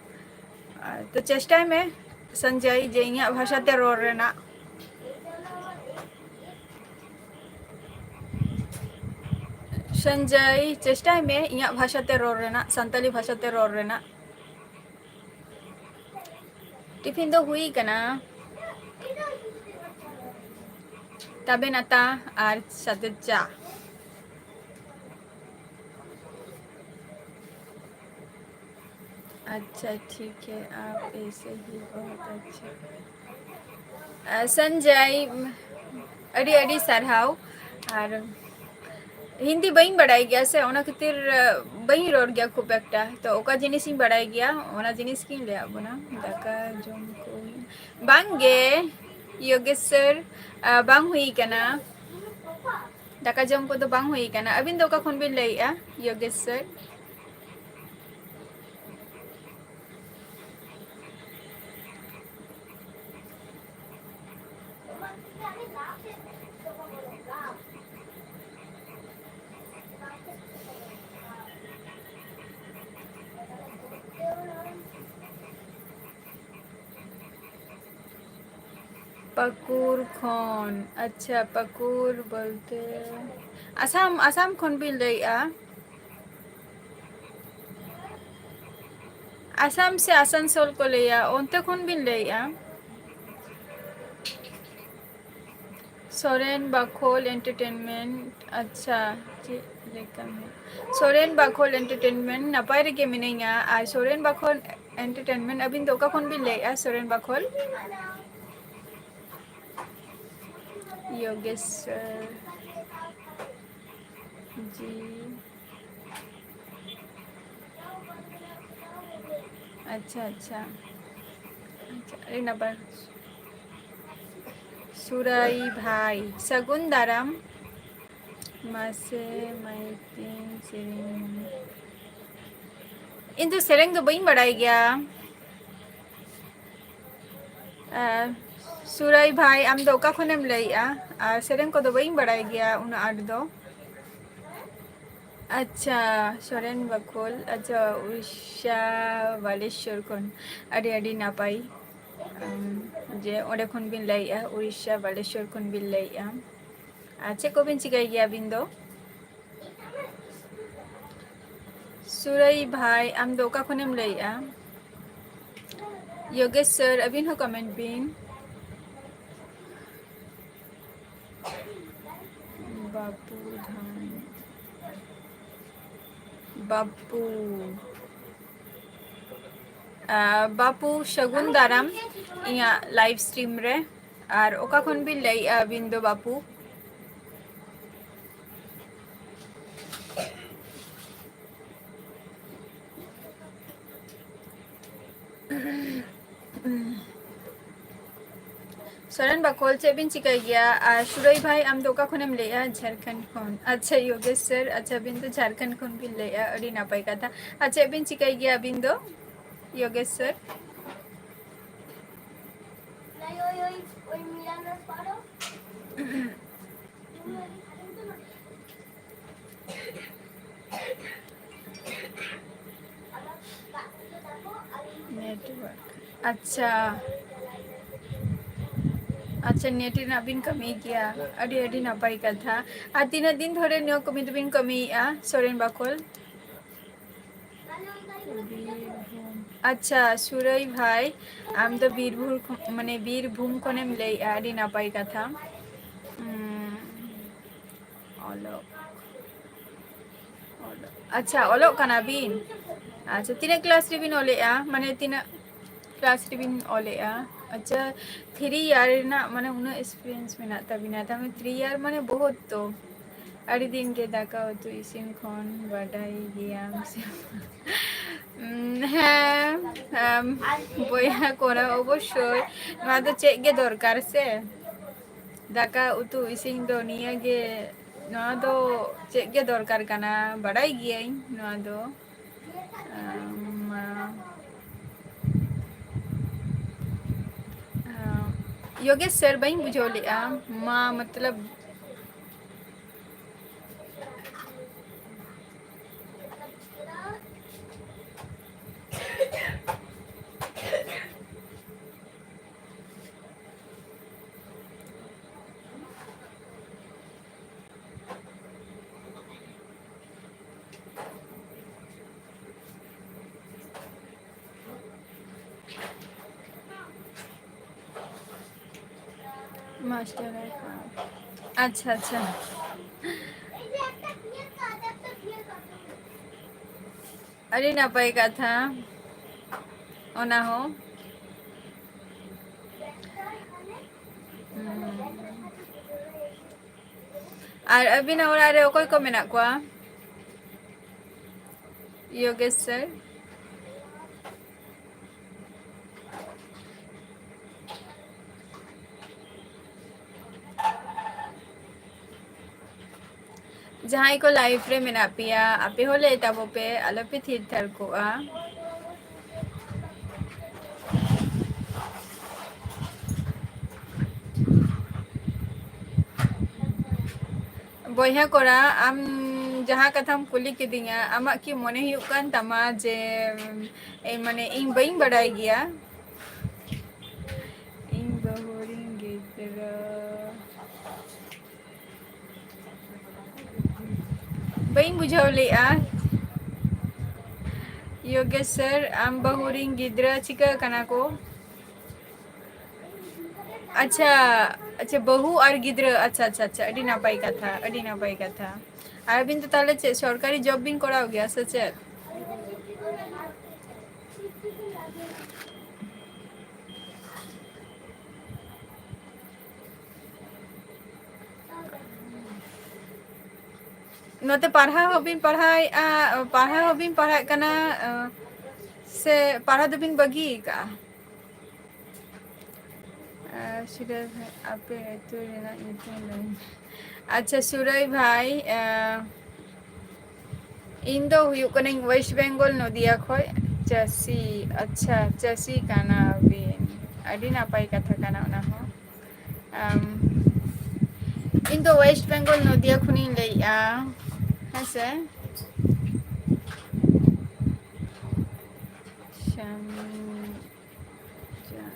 ᱟᱨ ᱛᱚ ᱪᱮᱥᱴᱟᱭ ᱢᱮ ᱥᱚᱧᱡᱚᱭ, ᱡᱮ ᱤᱧᱟᱹᱜ ᱵᱷᱟᱥᱟ ᱛᱮ ᱨᱚᱲ ᱨᱮᱱᱟᱜ᱾ ᱥᱚᱧᱡᱚᱭ, ᱪᱮᱥᱴᱟᱭ ᱢᱮ ᱤᱧᱟᱹᱜ ᱵᱷᱟᱥᱟ ᱛᱮ ᱨᱚᱲ ᱨᱮᱱᱟᱜ, ᱥᱟᱱᱛᱟᱞᱤ ᱵᱷᱟᱥᱟ ᱛᱮ ᱨᱚᱲ ᱨᱮᱱᱟᱜ᱾ ᱴᱤᱯᱷᱤᱱ ᱫᱚ ᱦᱩᱭ ᱠᱟᱱᱟ, ᱛᱟᱵᱮᱱ ᱟᱛᱟ ᱟᱨ ᱥᱟᱛᱮ ᱪᱟ᱾ अच्छा, ठीक है, आप ऐसे ही बहुत अच्छा। ᱟᱨ ᱥᱚᱧᱡᱚᱭ, ᱟᱹᱰᱤ ᱟᱹᱰᱤ ᱥᱟᱨᱦᱟᱣ᱾ ᱟᱨ ᱦᱤᱱᱫᱤ ᱵᱟᱹᱧ ᱵᱟᱲᱟᱭ ᱜᱮᱭᱟ ᱥᱮ, ᱚᱱᱟ ᱠᱷᱟᱹᱛᱤᱨ, ᱟᱸ, ᱵᱟᱹᱧ ᱨᱚᱲ ᱜᱮᱭᱟ ᱠᱷᱩᱵ ᱮᱠᱴᱟ᱾ ᱛᱚ ᱚᱠᱟ ᱡᱤᱱᱤᱥᱤᱧ ᱵᱟᱲᱟᱭ ᱜᱮᱭᱟ, ᱚᱱᱟ ᱡᱤᱱᱤᱥ ᱜᱤᱧ ᱞᱟᱹᱭᱟᱫ ᱵᱚᱱᱟ᱾ ᱫᱟᱠᱟ ᱡᱚᱢ ᱠᱚ ᱦᱩᱭ-, ᱵᱟᱝ ᱜᱮ, ᱭᱳᱜᱮᱥ ᱥᱟᱨ, ᱟᱸ, ᱵᱟᱝ ᱦᱩᱭ ᱠᱟᱱᱟ᱾ ᱫᱟᱠᱟ ᱡᱚᱢ ᱠᱚᱫᱚ ᱵᱟᱝ ᱦᱩᱭ ᱠᱟᱱᱟ᱾ ᱟᱹᱵᱤᱱ ᱫᱚ ᱚᱠᱟ ᱠᱷᱚᱱ ᱵᱤᱱ ᱞᱟᱹᱭᱮᱫᱼᱟ, ᱭᱳᱜᱮᱥ ᱥᱟᱨ? ᱯᱟᱹᱠᱩᱨ ᱠᱷᱚᱱ᱾ ᱟᱪᱪᱷᱟ, ᱯᱟᱹᱠᱩᱨ ᱵᱚᱞᱛᱮ ᱟᱥᱟᱢ, ᱟᱥᱟᱢ ᱠᱷᱚᱱ ᱵᱤᱱ ᱞᱟᱹᱭᱮᱜᱼᱟ? ᱟᱥᱟᱢ ᱥᱮ ᱟᱥᱟᱱᱥᱳᱞ ᱠᱚ ᱞᱟᱹᱭᱟ, ᱚᱱᱛᱮ ᱠᱷᱚᱱ ᱵᱤᱱ ᱞᱟᱹᱭᱮᱜᱼᱟ? ᱥᱚᱨᱮᱱ ᱵᱟᱠᱷᱳᱞ ᱮᱱᱴᱟᱨᱴᱮᱱᱢᱮᱱᱴ᱾ ᱟᱪᱪᱷᱟ, ᱪᱮᱫ ᱞᱮᱠᱟ ᱢᱮ-, ᱥᱚᱨᱮᱱ ᱵᱟᱠᱷᱳᱞ ᱮᱱᱴᱟᱨᱴᱮᱱᱢᱮᱱᱴ, ᱱᱟᱯᱟᱭ ᱨᱮᱜᱮ ᱢᱤᱱᱟᱹᱧᱟ᱾ ᱟᱨ ᱥᱚᱨᱮᱱ ᱵᱟᱠᱷᱳᱞ ᱮᱱᱴᱟᱨᱴᱮᱱᱢᱮᱱᱴ, ᱟᱹᱵᱤᱱ ᱫᱚ ᱚᱠᱟ ᱠᱷᱚᱱ ᱵᱤᱱ ᱞᱟᱹᱭᱮᱜᱼᱟ? ᱥᱚᱨᱮᱱ ᱵᱟᱠᱷᱳᱞ᱾ ᱭᱳᱜᱮᱥ ᱥᱟᱨ ᱡᱤ᱾ ᱟᱪᱪᱷᱟ, ᱟᱪᱪᱷᱟ, ᱟᱪᱪᱷᱟ, ᱟᱹᱰᱤ ᱱᱟᱯᱟᱭ᱾ ᱥᱩᱨᱟᱭ ᱵᱷᱟᱭ, ᱥᱟᱹᱜᱩᱱ ᱫᱟᱨᱟᱢ᱾ ᱢᱟᱥᱮ ᱢᱟᱭᱠᱤᱝ ᱥᱮᱨᱮᱧ ᱢᱮ᱾ ᱤᱧ ᱫᱚ ᱥᱮᱨᱮᱧ ᱫᱚ ᱵᱟᱹᱧ ᱵᱟᱲᱟᱭ ᱜᱮᱭᱟ᱾ ᱟᱨ ᱥᱩᱨᱟᱭ ᱵᱷᱟᱭ, ᱟᱢ ᱫᱚ ᱚᱠᱟ ᱠᱷᱚᱱᱮᱢ ᱞᱟᱹᱭᱮᱜᱼᱟ? ᱟᱨ ᱥᱮᱨᱮᱧ ᱠᱚᱫᱚ ᱵᱟᱹᱧ ᱵᱟᱲᱟᱭ ᱜᱮᱭᱟ ᱩᱱᱟᱹᱜ ᱟᱸᱴ ᱫᱚ᱾ ᱟᱪᱪᱷᱟ, ᱥᱚᱨᱮᱱ ᱵᱟᱠᱷᱳᱞ, ᱟᱪᱪᱷᱟ, ᱩᱲᱤᱥᱥᱟ ᱵᱟᱞᱮᱥᱣᱚᱨ ᱠᱷᱚᱱ᱾ ᱟᱹᱰᱤ, ᱟᱹᱰᱤ ᱱᱟᱯᱟᱭ, ᱟᱢ, ᱡᱮ ᱚᱸᱰᱮ ᱠᱷᱚᱱ ᱵᱤᱱ ᱞᱟᱹᱭᱮᱜᱼᱟ, ᱩᱲᱤᱥᱥᱟ ᱵᱟᱞᱮᱥᱣᱚᱨ ᱠᱷᱚᱱ ᱵᱤᱱ ᱞᱟᱹᱭᱮᱜᱼᱟ᱾ ᱟᱨ ᱪᱮᱫ ᱠᱚᱵᱤᱱ ᱪᱤᱠᱟᱹᱭ ᱜᱮᱭᱟ ᱟᱹᱵᱤᱱ ᱫᱚ? ᱥᱩᱨᱟᱹᱭ ᱵᱷᱟᱭ, ᱟᱢ ᱫᱚ ᱚᱠᱟ ᱠᱷᱚᱱᱮᱢ ᱞᱟᱹᱭᱮᱜᱼᱟ? ᱭᱳᱜᱮᱥ ᱥᱟᱨ, ᱟᱹᱵᱤᱱ ᱦᱚᱸ ᱠᱚᱢᱮᱱᱴ ᱵᱤᱱ᱾ ᱵᱟᱯᱩ ᱫᱷᱟᱱ, ᱵᱟᱯᱩ, ᱟᱸ, ᱵᱟᱯᱩ, ᱥᱟᱹᱜᱩᱱ ᱫᱟᱨᱟᱢ ᱤᱧᱟᱹᱜ ᱞᱟᱭᱤᱵᱷ ᱥᱴᱨᱤᱢ ᱨᱮ᱾ ᱟᱨ ᱚᱠᱟ ᱠᱷᱚᱱ ᱵᱤᱱ ᱞᱟᱹᱭᱮᱜᱼᱟ ᱟᱹᱵᱤᱱ ᱫᱚ, ᱵᱟᱯᱩ? ᱥᱚᱨᱮᱱ ᱵᱟᱠᱷᱳᱞ, ᱪᱮᱫ ᱵᱤᱱ ᱪᱤᱠᱟᱹᱭ ᱜᱮᱭᱟ? ᱟᱨ ᱥᱩᱨᱟᱹᱭ ᱵᱷᱟᱭ, ᱟᱢ ᱫᱚ ᱚᱠᱟ ᱠᱷᱚᱱᱮᱢ ᱞᱟᱹᱭᱮᱜᱼᱟ? ᱡᱷᱟᱲᱠᱷᱚᱸᱰ ᱠᱷᱚᱱ᱾ ᱟᱪᱪᱷᱟ, ᱭᱳᱜᱮᱥ ᱥᱟᱨ, ᱟᱪᱪᱷᱟ, ᱟᱹᱵᱤᱱ ᱫᱚ ᱡᱷᱟᱲᱠᱷᱚᱸᱰ ᱠᱷᱚᱱ ᱵᱤᱱ ᱞᱟᱹᱭᱮᱜᱼᱟ, ᱟᱹᱰᱤ ᱱᱟᱯᱟᱭ ᱠᱟᱛᱷᱟ᱾ ᱟᱨ ᱪᱮᱫ ᱵᱤᱱ ᱪᱤᱠᱟᱹᱭ ᱜᱮᱭᱟ ᱟᱹᱵᱤᱱ ᱫᱚ, ᱭᱳᱜᱮᱥ ᱥᱟᱨ? ᱱᱮᱴᱣᱟᱨᱠ᱾ ᱟᱪᱪᱷᱟ, ᱟᱪᱪᱷᱟ, ᱱᱮᱴ ᱨᱮᱱᱟᱜ ᱵᱤᱱ ᱠᱟᱹᱢᱤ ᱜᱮᱭᱟ, ᱟᱹᱰᱤ ᱟᱹᱰᱤ ᱱᱟᱯᱟᱭ ᱠᱟᱛᱷᱟ᱾ ᱟᱨ ᱛᱤᱱᱟᱹᱜ ᱫᱤᱱ ᱫᱷᱚᱨᱮ ᱱᱤᱭᱟᱹ ᱠᱟᱹᱢᱤ ᱫᱚᱵᱤᱱ ᱠᱟᱹᱢᱤᱭᱮᱫᱼᱟ, ᱥᱚᱨᱮᱱ ᱵᱟᱠᱷᱳᱞ? ᱟᱪᱪᱷᱟ, ᱥᱩᱨᱟᱹᱭ ᱵᱷᱟᱭ, ᱟᱢ ᱫᱚ ᱵᱤᱨᱵᱷᱩᱢ ᱠᱷᱚᱱ, ᱢᱟᱱᱮ ᱵᱤᱨᱵᱷᱩᱢ ᱠᱷᱚᱱᱮᱢ ᱞᱟᱹᱭᱮᱫᱼᱟ, ᱟᱹᱰᱤ ᱱᱟᱯᱟᱭ ᱠᱟᱛᱷᱟ᱾ ᱩᱸ, ᱚᱞᱚᱜ, ᱚᱞᱚᱜ, ᱟᱪᱪᱷᱟ, ᱚᱞᱚᱜ ᱠᱟᱱᱟ ᱵᱤᱱ? ᱟᱪᱪᱷᱟ, ᱛᱤᱱᱟᱹᱜ ᱠᱞᱟᱥ ᱨᱮᱵᱤᱱ ᱚᱞᱮᱜᱼᱟ? ᱢᱟᱱᱮ ᱛᱤᱱᱟᱹᱜ ᱠᱞᱟᱥ ᱨᱮᱵᱤᱱ ᱚᱞᱮᱜᱼᱟ? ᱟᱪᱪᱷᱟ, ᱛᱷᱨᱤ ᱤᱭᱟᱨ ᱨᱮᱱᱟᱜ, ᱢᱟᱱᱮ ᱩᱱᱟᱹᱜ ᱮᱠᱥᱯᱤᱨᱤᱭᱮᱱᱥ ᱢᱮᱱᱟᱜ ᱛᱟᱵᱤᱱᱟ, ᱛᱟᱦᱚᱞᱮ ᱛᱷᱨᱤ ᱤᱭᱟᱨ ᱢᱟᱱᱮ ᱵᱚᱦᱩᱛ ᱛᱚ᱾ ᱟᱹᱰᱤ ᱫᱤᱱ ᱜᱮ ᱫᱟᱠᱟ ᱩᱛᱩ ᱤᱥᱤᱱ ᱠᱷᱚᱱ ᱵᱟᱰᱟᱭ ᱜᱮᱭᱟᱢ ᱥᱮ? ᱩᱸ, ᱦᱮᱸ, ᱮᱢ, ᱵᱚᱭᱦᱟ ᱠᱚᱲᱟ ᱚᱵᱚᱥᱥᱳᱭ, ᱱᱚᱣᱟ ᱫᱚ ᱪᱮᱫ ᱜᱮ ᱫᱚᱨᱠᱟᱨ ᱥᱮ? ᱫᱟᱠᱟ ᱩᱛᱩ ᱤᱥᱤᱱ ᱫᱚ ᱱᱤᱭᱟᱹ ᱜᱮ, ᱱᱚᱣᱟ ᱫᱚ ᱪᱮᱫ ᱜᱮ ᱫᱚᱨᱠᱟᱨ ᱠᱟᱱᱟ, ᱵᱟᱰᱟᱭ ᱜᱤᱭᱟᱹᱧ ᱱᱚᱣᱟ ᱫᱚ᱾ ᱟᱢ, ᱟᱢ, ᱭᱳᱜᱮᱥ ᱥᱮᱨ, ᱵᱟᱹᱧ ᱵᱩᱡᱷᱟᱹᱣ ᱞᱮᱫᱼᱟ, ᱢᱟ ᱢᱚᱛᱞᱚᱵ᱾ ᱢᱟᱥᱴᱟᱨ ᱟᱭ ᱯᱟᱲᱦᱟᱣ᱾ ᱟᱪᱪᱷᱟ, ᱟᱪᱪᱷᱟ᱾ ᱟᱹᱰᱤ ᱱᱟᱯᱟᱭ ᱠᱟᱛᱷᱟ ᱚᱱᱟ ᱦᱚᱸ᱾ ᱦᱩᱸ᱾ ᱟᱨ ᱟᱹᱵᱤᱱᱟᱜ ᱚᱲᱟᱜ ᱨᱮ ᱚᱠᱚᱭ ᱠᱚ ᱢᱮᱱᱟᱜ ᱠᱚᱣᱟ? ᱭᱳᱜᱮᱥ ᱥᱟᱨ᱾ ᱡᱟᱦᱟᱸᱭ ᱠᱚ ᱞᱟᱭᱤᱵᱷ ᱨᱮ ᱢᱮᱱᱟᱜ ᱯᱮᱭᱟ, ᱟᱯᱮ ᱦᱚᱸ ᱞᱟᱹᱭ ᱛᱟᱵᱚ ᱯᱮ, ᱟᱞᱚᱯᱮ ᱛᱷᱤᱨ ᱛᱷᱟᱨ ᱠᱚᱜᱼᱟ᱾ ᱵᱚᱭᱦᱟ ᱠᱚᱲᱟ, ᱟᱢ ᱡᱟᱦᱟᱸ ᱠᱟᱛᱷᱟᱢ ᱠᱩᱞᱤ ᱠᱤᱫᱤᱧᱟ, ᱟᱢᱟᱜ ᱠᱤ ᱢᱚᱱᱮ ᱦᱩᱭᱩᱜ ᱠᱟᱱ ᱛᱟᱢᱟ ᱡᱮ, ᱮ, ᱢᱟᱱᱮ, ᱤᱧ ᱵᱟᱹᱧ ᱵᱟᱰᱟᱭ ᱜᱮᱭᱟ? ᱤᱧ ᱵᱟᱹᱦᱩ ᱨᱤᱧ ᱜᱤᱫᱽᱨᱟᱹ ᱵᱟᱹᱧ ᱵᱩᱡᱷᱟᱹᱣ ᱞᱮᱜᱼᱟ᱾ ᱭᱳᱜᱮᱥ ᱥᱟᱨ, ᱟᱢ ᱵᱟᱹᱦᱩ ᱨᱤᱱ ᱜᱤᱫᱽᱨᱟᱹ ᱪᱤᱠᱟᱹ ᱠᱟᱱᱟ ᱠᱚ? ᱟᱪᱪᱷᱟ, ᱟᱪᱪᱷᱟ, ᱵᱟᱹᱦᱩ ᱟᱨ ᱜᱤᱫᱽᱨᱟᱹ, ᱟᱪᱪᱷᱟ, ᱟᱪᱪᱷᱟ, ᱟᱪᱪᱷᱟ, ᱟᱹᱰᱤ ᱱᱟᱯᱟᱭ ᱠᱟᱛᱷᱟ, ᱟᱹᱰᱤ ᱱᱟᱯᱟᱭ ᱠᱟᱛᱷᱟ᱾ ᱟᱨ ᱟᱹᱵᱤᱱ ᱫᱚ ᱛᱟᱦᱚᱞᱮ ᱪᱮᱫ ᱥᱚᱨᱠᱟᱨᱤ ᱡᱚᱵ ᱵᱤᱱ ᱠᱚᱨᱟᱣ ᱜᱮᱭᱟ ᱥᱮ ᱪᱮᱫ? ᱱᱚᱛᱮ ᱯᱟᱲᱦᱟᱣ ᱦᱚᱸᱵᱤᱱ ᱯᱟᱲᱦᱟᱣᱮᱫᱼᱟ, ᱯᱟᱲᱦᱟᱣ ᱦᱚᱸᱵᱤᱱ ᱯᱟᱲᱦᱟᱜ ᱠᱟᱱᱟ, ᱥᱮ ᱯᱟᱲᱦᱟᱣ ᱫᱚᱵᱤᱱ ᱵᱟᱹᱜᱤ ᱟᱠᱟᱫᱼᱟ? ᱟᱨ ᱥᱩᱨᱟᱹᱭ ᱵᱷᱟᱭ, ᱟᱯᱮ ᱟᱹᱛᱩ ᱨᱮᱱᱟᱜ ᱧᱩᱛᱩᱢ ᱞᱟᱹᱭ ᱢᱮ᱾ ᱟᱪᱪᱷᱟ, ᱥᱩᱨᱟᱹᱭ ᱵᱷᱟᱭ, ᱟᱸ, ᱤᱧ ᱫᱚ ᱦᱩᱭᱩᱜ ᱠᱟᱹᱱᱟᱹᱧ ᱳᱭᱮᱥᱴ ᱵᱮᱝᱜᱚᱞ, ᱱᱚᱫᱤᱭᱟ ᱠᱷᱚᱡ᱾ ᱪᱟᱹᱥᱤ, ᱟᱪᱪᱷᱟ, ᱪᱟᱹᱥᱤ ᱠᱟᱱᱟ ᱵᱤᱱ, ᱟᱹᱰᱤ ᱱᱟᱯᱟᱭ ᱠᱟᱛᱷᱟ ᱠᱟᱱᱟ ᱚᱱᱟ ᱦᱚᱸ᱾ ᱟᱢ, ᱤᱧ ᱫᱚ ᱳᱭᱮᱥᱴ ᱵᱮᱝᱜᱚᱞ, ᱱᱚᱫᱤᱭᱟ ᱠᱷᱚᱱᱤᱧ ᱞᱟᱹᱭᱮᱫᱼᱟ, ᱦᱮᱸ ᱥᱮ᱾ ᱥᱟᱢ-, ᱪᱟ-,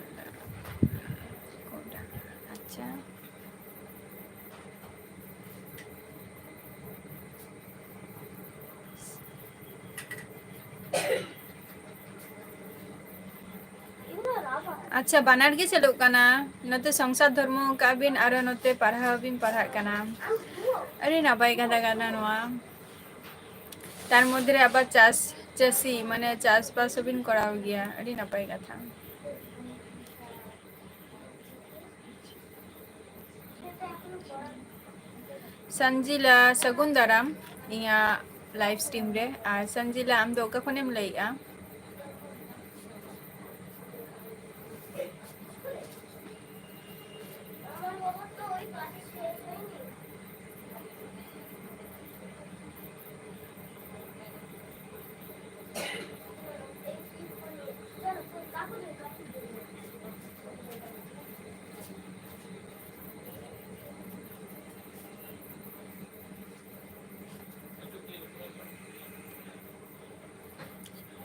ᱠᱚᱰᱟ, ᱟᱪᱪᱷᱟ᱾ ᱟᱪᱪᱷᱟ, ᱵᱟᱱᱟᱨ ᱜᱮ ᱪᱟᱹᱞᱩᱜ ᱠᱟᱱᱟ, ᱱᱚᱛᱮ ᱥᱚᱝᱥᱟᱨ ᱫᱷᱚᱨᱢᱚ ᱠᱟᱜ ᱵᱤᱱ, ᱟᱨᱚ ᱱᱚᱛᱮ ᱯᱟᱲᱦᱟᱣ ᱵᱤᱱ ᱯᱟᱲᱦᱟᱜ ᱠᱟᱱᱟ᱾ ᱟᱹᱰᱤ ᱱᱟᱯᱟᱭ ᱠᱟᱛᱷᱟ ᱠᱟᱱᱟ ᱱᱚᱣᱟ᱾ ᱛᱟᱨ ᱢᱚᱫᱽᱫᱷᱮ ᱨᱮ ᱟᱵᱟᱨ ᱪᱟᱥ, ᱪᱟᱹᱥᱤ, ᱢᱟᱱᱮ ᱪᱟᱥᱵᱟᱥ ᱦᱚᱸᱵᱤᱱ ᱠᱚᱨᱟᱣ ᱜᱮᱭᱟ, ᱟᱹᱰᱤ ᱱᱟᱯᱟᱭ ᱠᱟᱛᱷᱟ᱾ ᱥᱟᱱᱡᱤᱞᱟ, ᱥᱟᱹᱜᱩᱱ ᱫᱟᱨᱟᱢ ᱤᱧᱟᱹᱜ ᱞᱟᱭᱤᱵᱷ ᱥᱴᱨᱤᱢ ᱨᱮ᱾ ᱟᱨ ᱥᱟᱱᱡᱤᱞᱟ, ᱟᱢ ᱫᱚ ᱚᱠᱟ ᱠᱷᱚᱱᱮᱢ ᱞᱟᱹᱭᱮᱜᱼᱟ?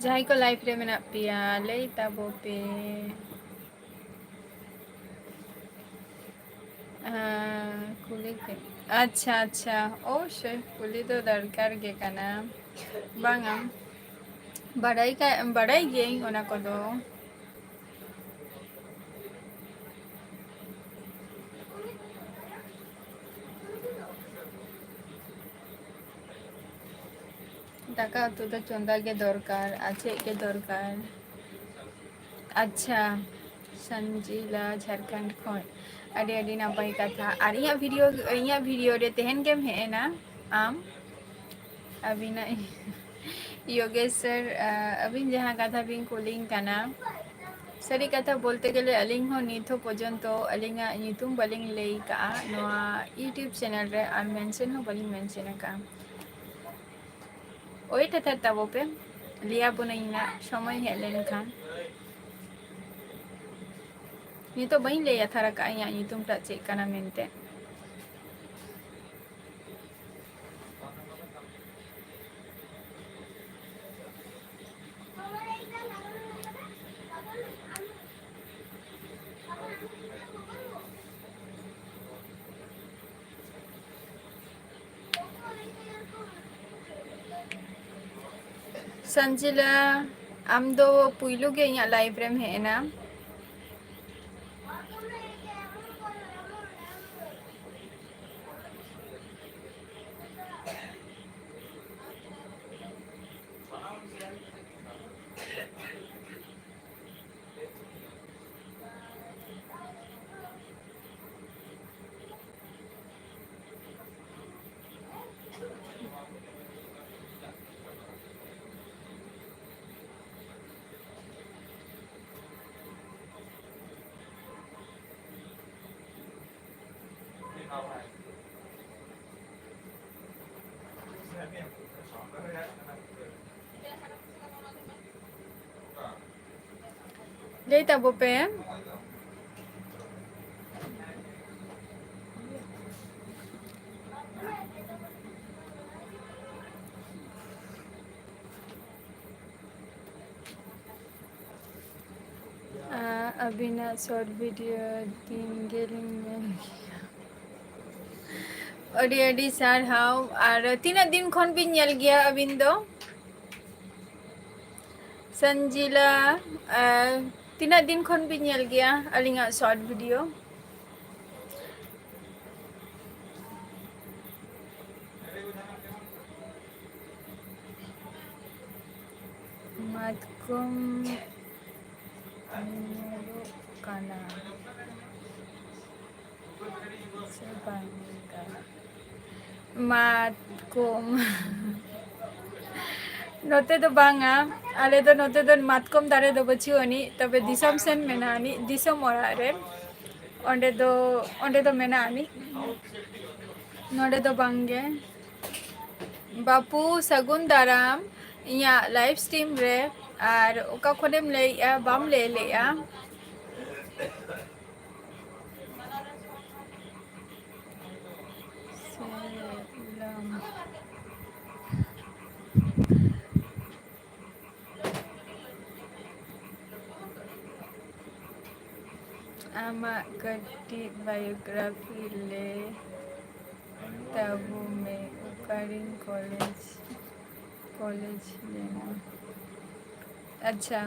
ᱡᱟᱦᱟᱸᱭ ᱠᱚ ᱞᱟᱭᱤᱵᱷ ᱨᱮ ᱢᱮᱱᱟᱜ ᱯᱮᱭᱟ, ᱞᱟᱹᱭ ᱛᱟᱵᱚ ᱯᱮ᱾ ᱟᱸ, ᱠᱩᱞᱤ ᱠᱮᱫ, ᱟᱪᱪᱷᱟ, ᱟᱪᱪᱷᱟ, ᱚᱵᱚᱥᱥᱳᱭ ᱠᱩᱞᱤ ᱫᱚ ᱫᱚᱨᱠᱟᱨ ᱜᱮ ᱠᱟᱱᱟ᱾ ᱵᱟᱝᱟ, ᱵᱟᱰᱟᱭ ᱠᱟ-, ᱵᱟᱰᱟᱭ ᱜᱤᱭᱟᱹᱧ ᱚᱱᱟ ᱠᱚᱫᱚ᱾ ᱫᱟᱠᱟ ᱩᱛᱩ ᱫᱚ ᱪᱚᱸᱫᱟ ᱜᱮ ᱫᱚᱨᱠᱟᱨ, ᱟᱨ ᱪᱮᱫ ᱜᱮ ᱫᱚᱨᱠᱟᱨ᱾ ᱟᱪᱪᱷᱟ, ᱥᱟᱱᱡᱤᱞᱟ ᱡᱷᱟᱲᱠᱷᱚᱸᱰ ᱠᱷᱚᱱ, ᱟᱹᱰᱤ ᱟᱹᱰᱤ ᱱᱟᱯᱟᱭ ᱠᱟᱛᱷᱟ᱾ ᱟᱨ ᱤᱧᱟᱹᱜ ᱵᱷᱤᱰᱤᱭᱳ, ᱤᱧᱟᱹᱜ ᱵᱷᱤᱰᱤᱭᱳ ᱨᱮ ᱛᱮᱦᱮᱧ ᱜᱮᱢ ᱦᱮᱡ ᱮᱱᱟ ᱟᱢ? ᱟᱹᱵᱤᱱᱟᱜ ᱭᱳᱜᱮᱥ ᱥᱟᱨ, ᱟᱹᱵᱤᱱ ᱡᱟᱦᱟᱸ ᱠᱟᱛᱷᱟ ᱵᱤᱱ ᱠᱩᱞᱤᱧ ᱠᱟᱱᱟ, ᱥᱟᱹᱨᱤ ᱠᱟᱛᱷᱟ ᱵᱚᱞᱛᱮ ᱜᱮᱞᱮ, ᱟᱹᱞᱤᱧ ᱦᱚᱸ ᱱᱤᱛ ᱦᱚᱸ ᱯᱚᱨᱡᱚᱱᱛᱚ ᱟᱹᱞᱤᱧᱟᱜ ᱧᱩᱛᱩᱢ ᱵᱟᱹᱞᱤᱧ ᱞᱟᱹᱭ ᱠᱟᱜᱼᱟ ᱱᱚᱣᱟ YouTube ᱪᱮᱱᱮᱞ ᱨᱮ, ᱟᱨ ᱢᱮᱱᱥᱚᱱ ᱦᱚᱸ ᱵᱟᱹᱞᱤᱧ ᱢᱮᱱᱥᱚᱱ ᱟᱠᱟᱜᱼᱟ᱾ ᱳᱭᱮᱴ ᱦᱟᱛᱟᱲ ᱛᱟᱵᱚ ᱯᱮ, ᱞᱟᱹᱭ ᱟᱵᱚᱱᱟᱹᱧ ᱱᱟᱜ ᱥᱚᱢᱚᱭ ᱦᱮᱡ ᱞᱮᱱᱠᱷᱟᱱ᱾ ᱱᱤᱛᱚᱜ ᱵᱟᱹᱧ ᱞᱟᱹᱭ ᱦᱟᱛᱟᱲ ᱟᱠᱟᱜᱼᱟ ᱤᱧᱟᱹᱜ ᱧᱩᱛᱩᱢ ᱴᱟᱜ ᱪᱮᱫ ᱠᱟᱱᱟ ᱢᱮᱱᱛᱮ᱾ ᱥᱟᱱᱡᱤᱞᱟ, ᱟᱢ ᱫᱚ ᱯᱩᱭᱞᱩ ᱜᱮ ᱤᱧᱟᱹᱜ live ᱨᱮᱢ ᱦᱮᱡ ᱮᱱᱟ᱾ ᱞᱟᱹᱭ ᱛᱟᱵᱚ ᱯᱮ᱾ ᱟᱹᱵᱤᱱᱟᱜ short video ᱫᱤᱱ ᱜᱮᱞᱤᱧ ᱧᱮᱞ ᱜᱮᱭᱟ᱾ ᱟᱹᱰᱤ ᱟᱹᱰᱤ ᱥᱟᱨᱦᱟᱣ᱾ ᱟᱨ ᱛᱤᱱᱟᱹᱜ ᱫᱤᱱ ᱠᱷᱚᱱ ᱵᱤᱱ ᱧᱮᱞ ᱜᱮᱭᱟ ᱟᱹᱵᱤᱱ ᱫᱚ? ᱥᱟᱱᱡᱤᱞᱟ, ᱟᱨ ᱛᱤᱱᱟᱹᱜ ᱫᱤᱱ ᱠᱷᱚᱱ ᱵᱤᱱ ᱧᱮᱞ ᱜᱮᱭᱟ ᱟᱹᱞᱤᱧᱟᱜ short video? ᱢᱟᱛᱠᱚᱢ ᱧᱩᱨᱩᱜ ᱠᱟᱱᱟ ᱥᱮ ᱵᱟᱝ? ᱢᱟᱛᱠᱚᱢ᱾ ᱱᱚᱛᱮ ᱫᱚ ᱵᱟᱝᱟ, ᱟᱞᱮ ᱫᱚ ᱱᱚᱛᱮ ᱫᱚ ᱢᱟᱛᱠᱚᱢ ᱫᱟᱨᱮ ᱫᱚ ᱵᱟᱹᱪᱩᱜ ᱟᱹᱱᱤᱡ, ᱛᱚᱵᱮ ᱫᱤᱥᱚᱢ ᱥᱮᱱ ᱢᱮᱱᱟᱜ ᱟᱹᱱᱤᱡ, ᱫᱤᱥᱚᱢ ᱚᱲᱟᱜ ᱨᱮ᱾ ᱚᱸᱰᱮ ᱫᱚ, ᱚᱸᱰᱮ ᱫᱚ ᱢᱮᱱᱟᱜ ᱟᱹᱱᱤᱡ, ᱱᱚᱰᱮ ᱫᱚ ᱵᱟᱝ ᱜᱮ᱾ ᱵᱟᱹᱯᱩ, ᱥᱟᱹᱜᱩᱱ ᱫᱟᱨᱟᱢ ᱤᱧᱟᱹᱜ live stream ᱨᱮ᱾ ᱟᱨ ᱚᱠᱟ ᱠᱷᱚᱱᱮᱢ ᱞᱟᱹᱭᱮᱜᱼᱟ? ᱵᱟᱢ ᱞᱟᱹᱭ ᱞᱮᱜᱼᱟ᱾ ᱥᱮᱞᱟᱢ᱾ ᱟᱢᱟᱜ ᱠᱟᱹᱴᱤᱡ biography ᱞᱟᱹᱭ ᱛᱟᱵᱚ ᱢᱮ, ᱚᱠᱟᱨᱮᱢ college, college ᱞᱮᱱᱟ? ᱟᱪᱪᱷᱟ᱾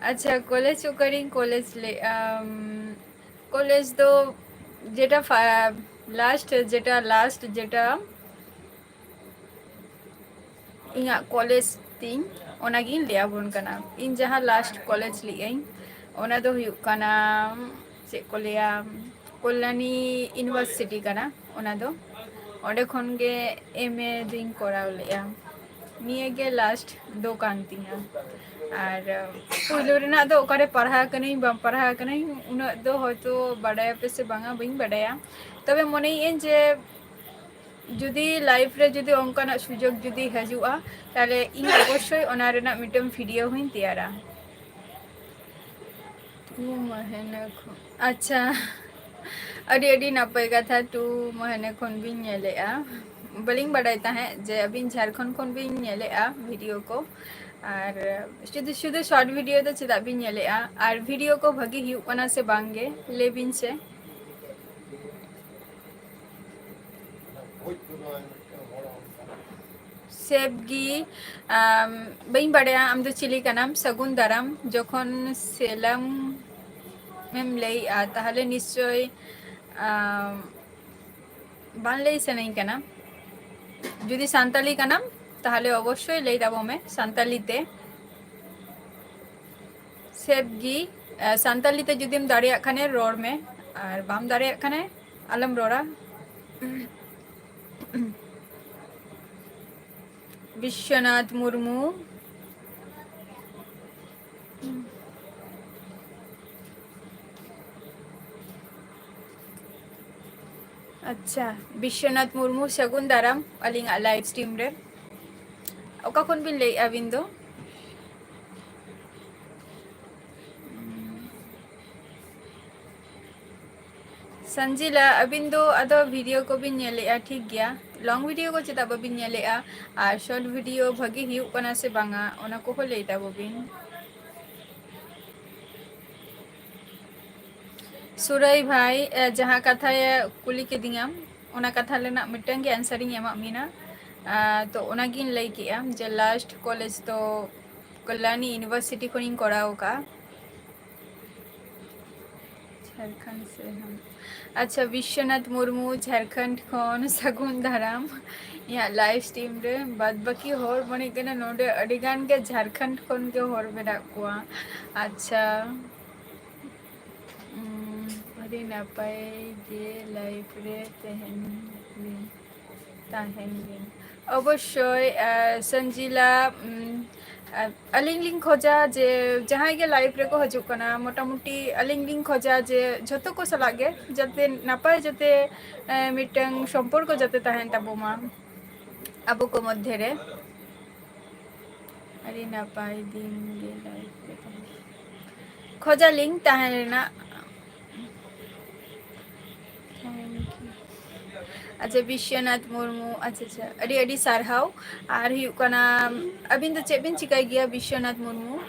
ᱟᱪᱪᱷᱟ, college ᱚᱠᱟᱨᱤᱧ college ᱞᱮᱜᱼᱟ? ᱩᱢ, college ᱫᱚ ᱡᱮᱴᱟ ᱯᱷᱟ-, last, ᱡᱮᱴᱟ last, ᱡᱮᱴᱟ ᱤᱧᱟᱹᱜ college ᱛᱤᱧ, ᱚᱱᱟᱜᱤᱧ ᱞᱟᱹᱭ ᱟᱵᱚᱱ ᱠᱟᱱᱟ᱾ ᱤᱧ ᱡᱟᱦᱟᱸ last college ᱞᱮᱜᱼᱟᱹᱧ, ᱚᱱᱟ ᱫᱚ ᱦᱩᱭᱩᱜ ᱠᱟᱱᱟ, ᱪᱮᱫ ᱠᱚ ᱞᱟᱹᱭᱟ, ᱠᱚᱞᱞᱟᱱᱤ university ᱠᱟᱱᱟ ᱚᱱᱟ ᱫᱚ᱾ ᱚᱸᱰᱮ ᱠᱷᱚᱱ ᱜᱮ M A ᱫᱩᱧ ᱠᱚᱨᱟᱣ ᱞᱮᱜᱼᱟ᱾ ᱱᱤᱭᱟᱹ ᱜᱮ last ᱫᱚ ᱠᱟᱱ ᱛᱤᱧᱟ᱾ ᱟᱨ ᱯᱩᱭᱞᱩ ᱨᱮᱱᱟᱜ ᱫᱚ ᱚᱠᱟᱨᱮ ᱯᱟᱲᱦᱟᱣ ᱠᱟᱹᱱᱟᱹᱧ, ᱵᱟᱝ ᱯᱟᱲᱦᱟᱣ ᱠᱟᱹᱱᱟᱹᱧ, ᱩᱱᱟᱹᱜ ᱫᱚ ᱦᱚᱭᱛᱳ ᱵᱟᱰᱟᱭᱟᱯᱮ ᱥᱮ ᱵᱟᱝᱟ, ᱵᱟᱹᱧ ᱵᱟᱰᱟᱭᱟ᱾ ᱛᱚᱵᱮ ᱢᱚᱱᱮᱭᱮᱫᱟᱹᱧ ᱡᱮ ᱡᱩᱫᱤ life ᱨᱮ ᱡᱩᱫᱤ ᱚᱱᱠᱟᱱᱟᱜ ᱥᱩᱡᱳᱜᱽ ᱡᱩᱫᱤ ᱦᱤᱡᱩᱜᱼᱟ, ᱛᱟᱦᱞᱮ ᱤᱧ ᱚᱵᱚᱥᱥᱳᱭ ᱚᱱᱟ ᱨᱮᱱᱟᱜ ᱢᱤᱫᱴᱮᱱ video ᱦᱚᱸᱧ ᱛᱮᱭᱟᱨᱟ᱾ ᱫᱩ ᱢᱟᱹᱦᱱᱟᱹ ᱠᱷᱚᱱ, ᱟᱪᱪᱷᱟ, ᱟᱹᱰᱤ ᱟᱹᱰᱤ ᱱᱟᱯᱟᱭ ᱠᱟᱛᱷᱟ, ᱫᱩ ᱢᱟᱹᱦᱱᱟᱹ ᱠᱷᱚᱱ ᱵᱤᱱ ᱧᱮᱞᱮᱜᱼᱟ᱾ ᱵᱟᱹᱞᱤᱧ ᱵᱟᱰᱟᱭ ᱛᱟᱦᱮᱸᱫ ᱡᱮ ᱟᱹᱵᱤᱱ ᱡᱷᱟᱲᱠᱷᱚᱸᱰ ᱠᱷᱚᱱ ᱵᱤᱱ ᱧᱮᱞᱮᱜᱼᱟ video ᱠᱚ᱾ ᱟᱨ ᱥᱩᱫᱷᱩ ᱥᱩᱫᱷᱩ short video ᱫᱚ ᱪᱮᱫᱟᱜ ᱵᱤᱱ ᱧᱮᱞᱮᱜᱼᱟ? ᱟᱨ video ᱠᱚ ᱵᱷᱟᱹᱜᱤ ᱦᱩᱭᱩᱜ ᱠᱟᱱᱟ ᱥᱮ ᱵᱟᱝ ᱜᱮ, ᱞᱟᱹᱭ ᱵᱤᱱ ᱥᱮ᱾ ᱥᱮᱵᱽ ᱜᱤ, ᱟᱢ, ᱵᱟᱹᱧ ᱵᱟᱲᱟᱭᱟ ᱟᱢ ᱫᱚ ᱪᱤᱞᱤ ᱠᱟᱱᱟᱢ᱾ ᱥᱟᱹᱜᱩᱱ ᱫᱟᱨᱟᱢ᱾ ᱡᱚᱠᱷᱚᱱ ᱥᱮᱞᱟᱢ ᱮᱢ ᱞᱟᱹᱭᱮᱜᱼᱟ, ᱛᱟᱦᱞᱮ ᱱᱤᱥᱪᱚᱭ, ᱟᱢ, ᱵᱟᱝ ᱞᱟᱹᱭ ᱥᱟᱱᱟᱧ ᱠᱟᱱᱟ᱾ ᱡᱩᱫᱤ ᱥᱟᱱᱛᱟᱞᱤ ᱠᱟᱱᱟᱢ, ᱛᱟᱦᱞᱮ ᱚᱵᱚᱥᱥᱳᱭ ᱞᱟᱹᱭ ᱛᱟᱵᱚᱱ ᱢᱮ ᱥᱟᱱᱛᱟᱞᱤ ᱛᱮ᱾ ᱥᱮᱵᱽ ᱜᱤ, ᱮ, ᱥᱟᱱᱛᱟᱞᱤ ᱛᱮ ᱡᱩᱫᱤᱢ ᱫᱟᱲᱮᱭᱟᱜ ᱠᱷᱟᱱᱮ ᱨᱚᱲ ᱢᱮ, ᱟᱨ ᱵᱟᱢ ᱫᱟᱲᱮᱭᱟᱜ ᱠᱷᱟᱱᱮ ᱟᱞᱚᱢ ᱨᱚᱲᱟ᱾ ᱵᱤᱥᱥᱚᱱᱟᱛᱷ ᱢᱩᱨᱢᱩ᱾ ᱟᱪᱪᱷᱟ, ᱵᱤᱥᱥᱚᱱᱟᱛᱷ ᱢᱩᱨᱢᱩ, ᱥᱟᱹᱜᱩᱱ ᱫᱟᱨᱟᱢ ᱟᱹᱞᱤᱧᱟᱜ live stream ᱨᱮ᱾ ᱚᱠᱟ ᱠᱷᱚᱱ ᱵᱤᱱ ᱞᱟᱹᱭᱮᱫᱼᱟ ᱟᱹᱵᱤᱱ ᱫᱚ? ᱥᱟᱱᱡᱤᱞᱟ, ᱟᱹᱵᱤᱱ ᱫᱚ ᱟᱫᱚ video ᱠᱚᱵᱤᱱ ᱧᱮᱞᱮᱫᱼᱟ, ᱴᱷᱤᱠ ᱜᱮᱭᱟ, long video ᱠᱚ ᱪᱮᱫᱟᱜ ᱵᱟᱹᱵᱤᱱ ᱧᱮᱞᱮᱫᱼᱟ? ᱟᱨ short video ᱵᱷᱟᱹᱜᱤ ᱦᱩᱭᱩᱜ ᱠᱟᱱᱟ ᱥᱮ ᱵᱟᱝᱟ, ᱚᱱᱟ ᱠᱚᱦᱚᱸ ᱞᱟᱹᱭ ᱛᱟᱵᱚ ᱵᱤᱱ᱾ ᱥᱩᱨᱟᱹᱭ ᱵᱷᱟᱭ, ᱮ, ᱡᱟᱦᱟᱸ ᱠᱟᱛᱷᱟᱭ ᱠᱩᱞᱤ ᱠᱤᱫᱤᱧᱟᱢ, ᱚᱱᱟ ᱠᱟᱛᱷᱟ ᱨᱮᱱᱟᱜ ᱢᱤᱫᱴᱟᱝ ᱜᱮ answer ᱤᱧ ᱮᱢᱟᱜ ᱢᱮᱭᱟ᱾ ᱟ, ᱛᱚ ᱚᱱᱟᱜᱤᱧ ᱞᱟᱹᱭ ᱠᱮᱜᱼᱟ ᱡᱮ last college ᱫᱚ ᱠᱚᱞᱞᱟᱱᱤ university ᱠᱷᱚᱱᱤᱧ ᱠᱚᱨᱟᱣ ᱟᱠᱟᱫᱼᱟ᱾ ᱡᱷᱟᱲᱠᱷᱚᱸᱰ ᱥᱮ, ᱦᱮᱸ᱾ ᱟᱪᱪᱷᱟ, ᱵᱤᱥᱥᱚᱱᱟᱛᱷ ᱢᱩᱨᱢᱩ, ᱡᱷᱟᱲᱠᱷᱚᱸᱰ ᱠᱷᱚᱱ ᱥᱟᱹᱜᱩᱱ ᱫᱟᱨᱟᱢ ᱤᱧᱟᱹᱜ live stream ᱨᱮ᱾ ᱵᱟᱫ ᱵᱟᱹᱠᱤ ᱦᱚᱲ ᱢᱚᱱᱮᱜ ᱠᱟᱱᱟ ᱱᱚᱰᱮ ᱟᱹᱰᱤ ᱜᱟᱱ ᱜᱮ ᱡᱷᱟᱲᱠᱷᱚᱸᱰ ᱠᱷᱚᱱ ᱜᱮ ᱦᱚᱲ ᱢᱮᱱᱟᱜ ᱠᱚᱣᱟ᱾ ᱟᱪᱪᱷᱟ, ᱩᱢ, ᱟᱹᱰᱤ ᱱᱟᱯᱟᱭ ᱜᱮ live ᱨᱮ ᱛᱟᱦᱮᱱ ᱵᱤᱱ, ᱛᱟᱦᱮᱱ ᱵᱤᱱ᱾ ᱚᱵᱚᱥᱥᱳᱭ, ᱟ, ᱥᱟᱱᱡᱤᱞᱟ, ᱩᱢ, ᱟ, ᱟᱹᱞᱤᱧ ᱞᱤᱧ ᱠᱷᱚᱡᱟ ᱡᱮ ᱡᱟᱦᱟᱸᱭ ᱜᱮ live ᱨᱮᱠᱚ ᱦᱤᱡᱩᱜ ᱠᱟᱱᱟ, ᱢᱚᱴᱟᱢᱩᱴᱤ ᱟᱹᱞᱤᱧ ᱞᱤᱧ ᱠᱷᱚᱡᱟ ᱡᱮ ᱡᱷᱚᱛᱚ ᱠᱚ ᱥᱟᱞᱟᱜ ᱜᱮ ᱡᱟᱛᱮ ᱱᱟᱯᱟᱭ, ᱡᱟᱛᱮ, ᱮ, ᱢᱤᱫᱴᱟᱝ ᱥᱚᱢᱯᱚᱨᱠᱚ ᱡᱟᱛᱮ ᱛᱟᱦᱮᱱ ᱛᱟᱵᱚ ᱢᱟ ᱟᱵᱚ ᱠᱚ ᱢᱚᱫᱽᱫᱷᱮ ᱨᱮ᱾ ᱟᱹᱰᱤ ᱱᱟᱯᱟᱭ ᱫᱤᱱ ᱜᱮ live ᱨᱮ ᱛᱟᱦᱮᱸ᱾ ᱠᱷᱚᱡᱟᱞᱤᱧ ᱛᱟᱦᱮᱸ ᱨᱮᱱᱟᱜ᱾ Thank you. ᱟᱪᱪᱷᱟ, ᱵᱤᱥᱥᱚᱱᱟᱛᱷ ᱢᱩᱨᱢᱩ, ᱟᱪᱪᱷᱟ, ᱟᱪᱪᱷᱟ, ᱟᱹᱰᱤ, ᱟᱹᱰᱤ ᱥᱟᱨᱦᱟᱣ᱾ ᱟᱨ ᱦᱩᱭᱩᱜ ᱠᱟᱱᱟ, ᱟᱹᱵᱤᱱ ᱫᱚ ᱪᱮᱫ ᱵᱤᱱ ᱪᱤᱠᱟᱹᱭ ᱜᱮᱭᱟ, ᱵᱤᱥᱥᱚᱱᱟᱛᱷ ᱢᱩᱨᱢᱩ?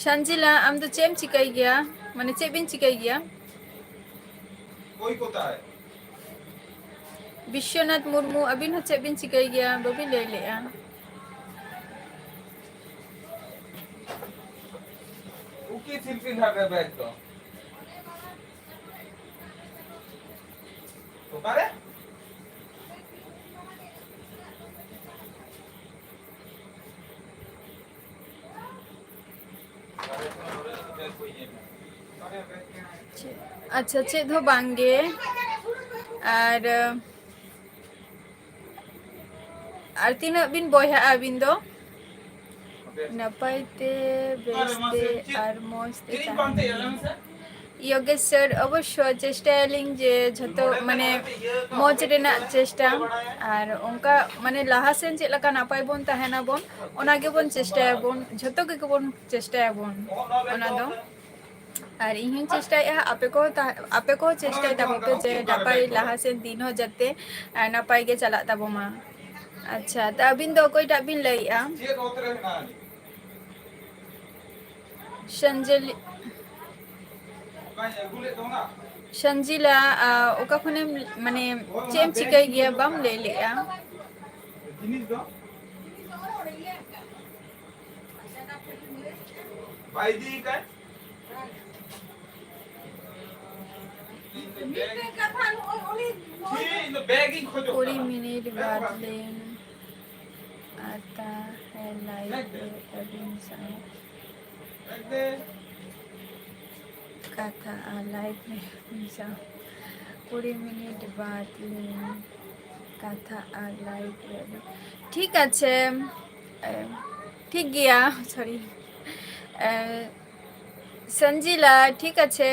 ᱥᱟᱱᱡᱤᱞᱟ, ᱟᱢ ᱫᱚ ᱪᱮᱫ ᱮᱢ ᱪᱤᱠᱟᱹᱭ ᱜᱮᱭᱟ? ᱢᱟᱱᱮ, ᱪᱮᱫ ᱵᱤᱱ ᱪᱤᱠᱟᱹᱭ ᱜᱮᱭᱟ? ᱵᱤᱥᱥᱚᱱᱟᱛᱷ ᱢᱩᱨᱢᱩ, ᱟᱹᱵᱤᱱ ᱦᱚᱸ ᱪᱮᱫ ᱵᱤᱱ ᱪᱤᱠᱟᱹᱭ ᱜᱮᱭᱟ? ᱵᱟᱹᱵᱤᱱ ᱞᱟᱹᱭ ᱞᱮᱜᱼᱟ᱾ ᱩᱠᱤ ᱥᱤᱞᱯᱤᱧ ᱦᱟᱵᱮ ᱵᱮᱜᱽ ᱫᱚ᱾ ᱚᱠᱟᱨᱮ? ᱟᱪᱪᱷᱟ, ᱪᱮᱫ ᱦᱚᱸ ᱵᱟᱝ ᱜᱮ᱾ ᱟᱨ, ᱟᱨ ᱛᱤᱱᱟᱹᱜ ᱵᱤᱱ ᱵᱚᱭᱦᱟᱜᱼᱟ ᱟᱹᱵᱤᱱ ᱫᱚ? ᱱᱟᱯᱟᱭ ᱛᱮ, ᱵᱮᱥ ᱛᱮ ᱟᱨ ᱢᱚᱡᱽ ᱛᱮ ᱛᱟᱦᱮᱱ ᱵᱤᱱ᱾ ᱭᱳᱜᱮᱥ ᱥᱟᱨ, ᱚᱵᱚᱥᱥᱚ ᱪᱮᱥᱴᱟᱭᱟᱞᱤᱧ ᱡᱮ ᱡᱷᱚᱛᱚ, ᱢᱟᱱᱮ, ᱢᱚᱡᱽ ᱨᱮᱱᱟᱜ ᱪᱮᱥᱴᱟ᱾ ᱟᱨ ᱚᱱᱠᱟ, ᱢᱟᱱᱮ, ᱞᱟᱦᱟ ᱥᱮᱱ ᱪᱮᱫ ᱞᱮᱠᱟ ᱱᱟᱯᱟᱭ ᱵᱚᱱ ᱛᱟᱦᱮᱱᱟᱵᱚᱱ, ᱚᱱᱟ ᱜᱮᱵᱚᱱ ᱪᱮᱥᱴᱟᱭᱟᱵᱚᱱ, ᱡᱷᱚᱛᱚ ᱜᱮᱵᱚᱱ ᱪᱮᱥᱴᱟᱭᱟᱵᱚᱱ ᱚᱱᱟ ᱫᱚ᱾ ᱟᱨ ᱤᱧ ᱦᱚᱸᱧ ᱪᱮᱥᱴᱟᱭᱮᱫᱼᱟ, ᱟᱯᱮ ᱠᱚ ᱛᱟ-, ᱟᱯᱮ ᱠᱚᱦᱚᱸ ᱪᱮᱥᱴᱟᱭ ᱛᱟᱵᱚᱱ ᱯᱮ ᱡᱮ ᱱᱟᱯᱟᱭ ᱞᱟᱦᱟ ᱥᱮᱱ ᱫᱤᱱ ᱦᱚᱸ ᱡᱟᱛᱮ, ᱟᱨ ᱱᱟᱯᱟᱭ ᱜᱮ ᱪᱟᱞᱟᱜ ᱛᱟᱵᱚᱱ ᱢᱟ᱾ ᱟᱪᱪᱷᱟ, ᱛᱚ ᱟᱹᱵᱤᱱ ᱫᱚ ᱚᱠᱚᱭᱴᱟᱜ ᱵᱤᱱ ᱞᱟᱹᱭᱮᱫᱼᱟ? ᱥᱟᱱᱡᱮᱞᱤ-, ᱥᱟᱱᱡᱤᱞᱟ, ᱟ, ᱚᱠᱟ ᱠᱷᱚᱱᱮᱢ, ᱢᱟᱱᱮ, ᱪᱮᱫ ᱮᱢ ᱪᱤᱠᱟᱹᱭ ᱜᱮᱭᱟ? ᱵᱟᱢ ᱞᱟᱹᱭ ᱞᱮᱜᱼᱟ᱾ ᱵᱟᱭ ᱤᱫᱤᱭ ᱠᱟᱱ᱾ ᱢᱤᱫᱴᱮᱱ ᱠᱟᱛᱷᱟ ᱱᱚᱜᱼᱚᱭ ᱩᱱᱤ ᱱᱚᱜᱼᱚᱭ ᱤᱧ ᱫᱚ ᱵᱮᱜᱽ ᱤᱧ ᱠᱷᱚᱡᱚᱜ ᱠᱩᱲᱤ ᱠᱟᱱᱟ᱾ ᱢᱤᱱᱤᱴ ᱵᱟᱫᱽ ᱞᱤᱧ ᱟᱨ ᱛᱟᱦᱮᱸ ᱞᱟᱭᱤᱵᱷ ᱨᱮ ᱟᱹᱵᱤᱱ ᱥᱟᱶ ᱵᱮᱜᱽ ᱫᱮ᱾ ᱠᱟᱛᱷᱟ ᱟᱨ ᱞᱟᱭᱤᱵᱷ ᱨᱮ ᱟᱹᱵᱤᱱ ᱥᱟᱶ᱾ ᱠᱩᱲᱤ ᱢᱤᱱᱤᱴ ᱵᱟᱫᱽ ᱞᱤᱧ ᱠᱟᱛᱷᱟ ᱟᱨ ᱞᱟᱭᱤᱵᱷ ᱨᱮ ᱟᱹᱵᱤᱱ᱾ ᱴᱷᱤᱠ ᱟᱪᱷᱮ, ᱮ, ᱴᱷᱤᱠ ᱜᱮᱭᱟ, ᱥᱚᱨᱤ᱾ ᱮ, ᱥᱟᱱᱡᱤᱞᱟ, ᱴᱷᱤᱠ ᱟᱪᱷᱮ,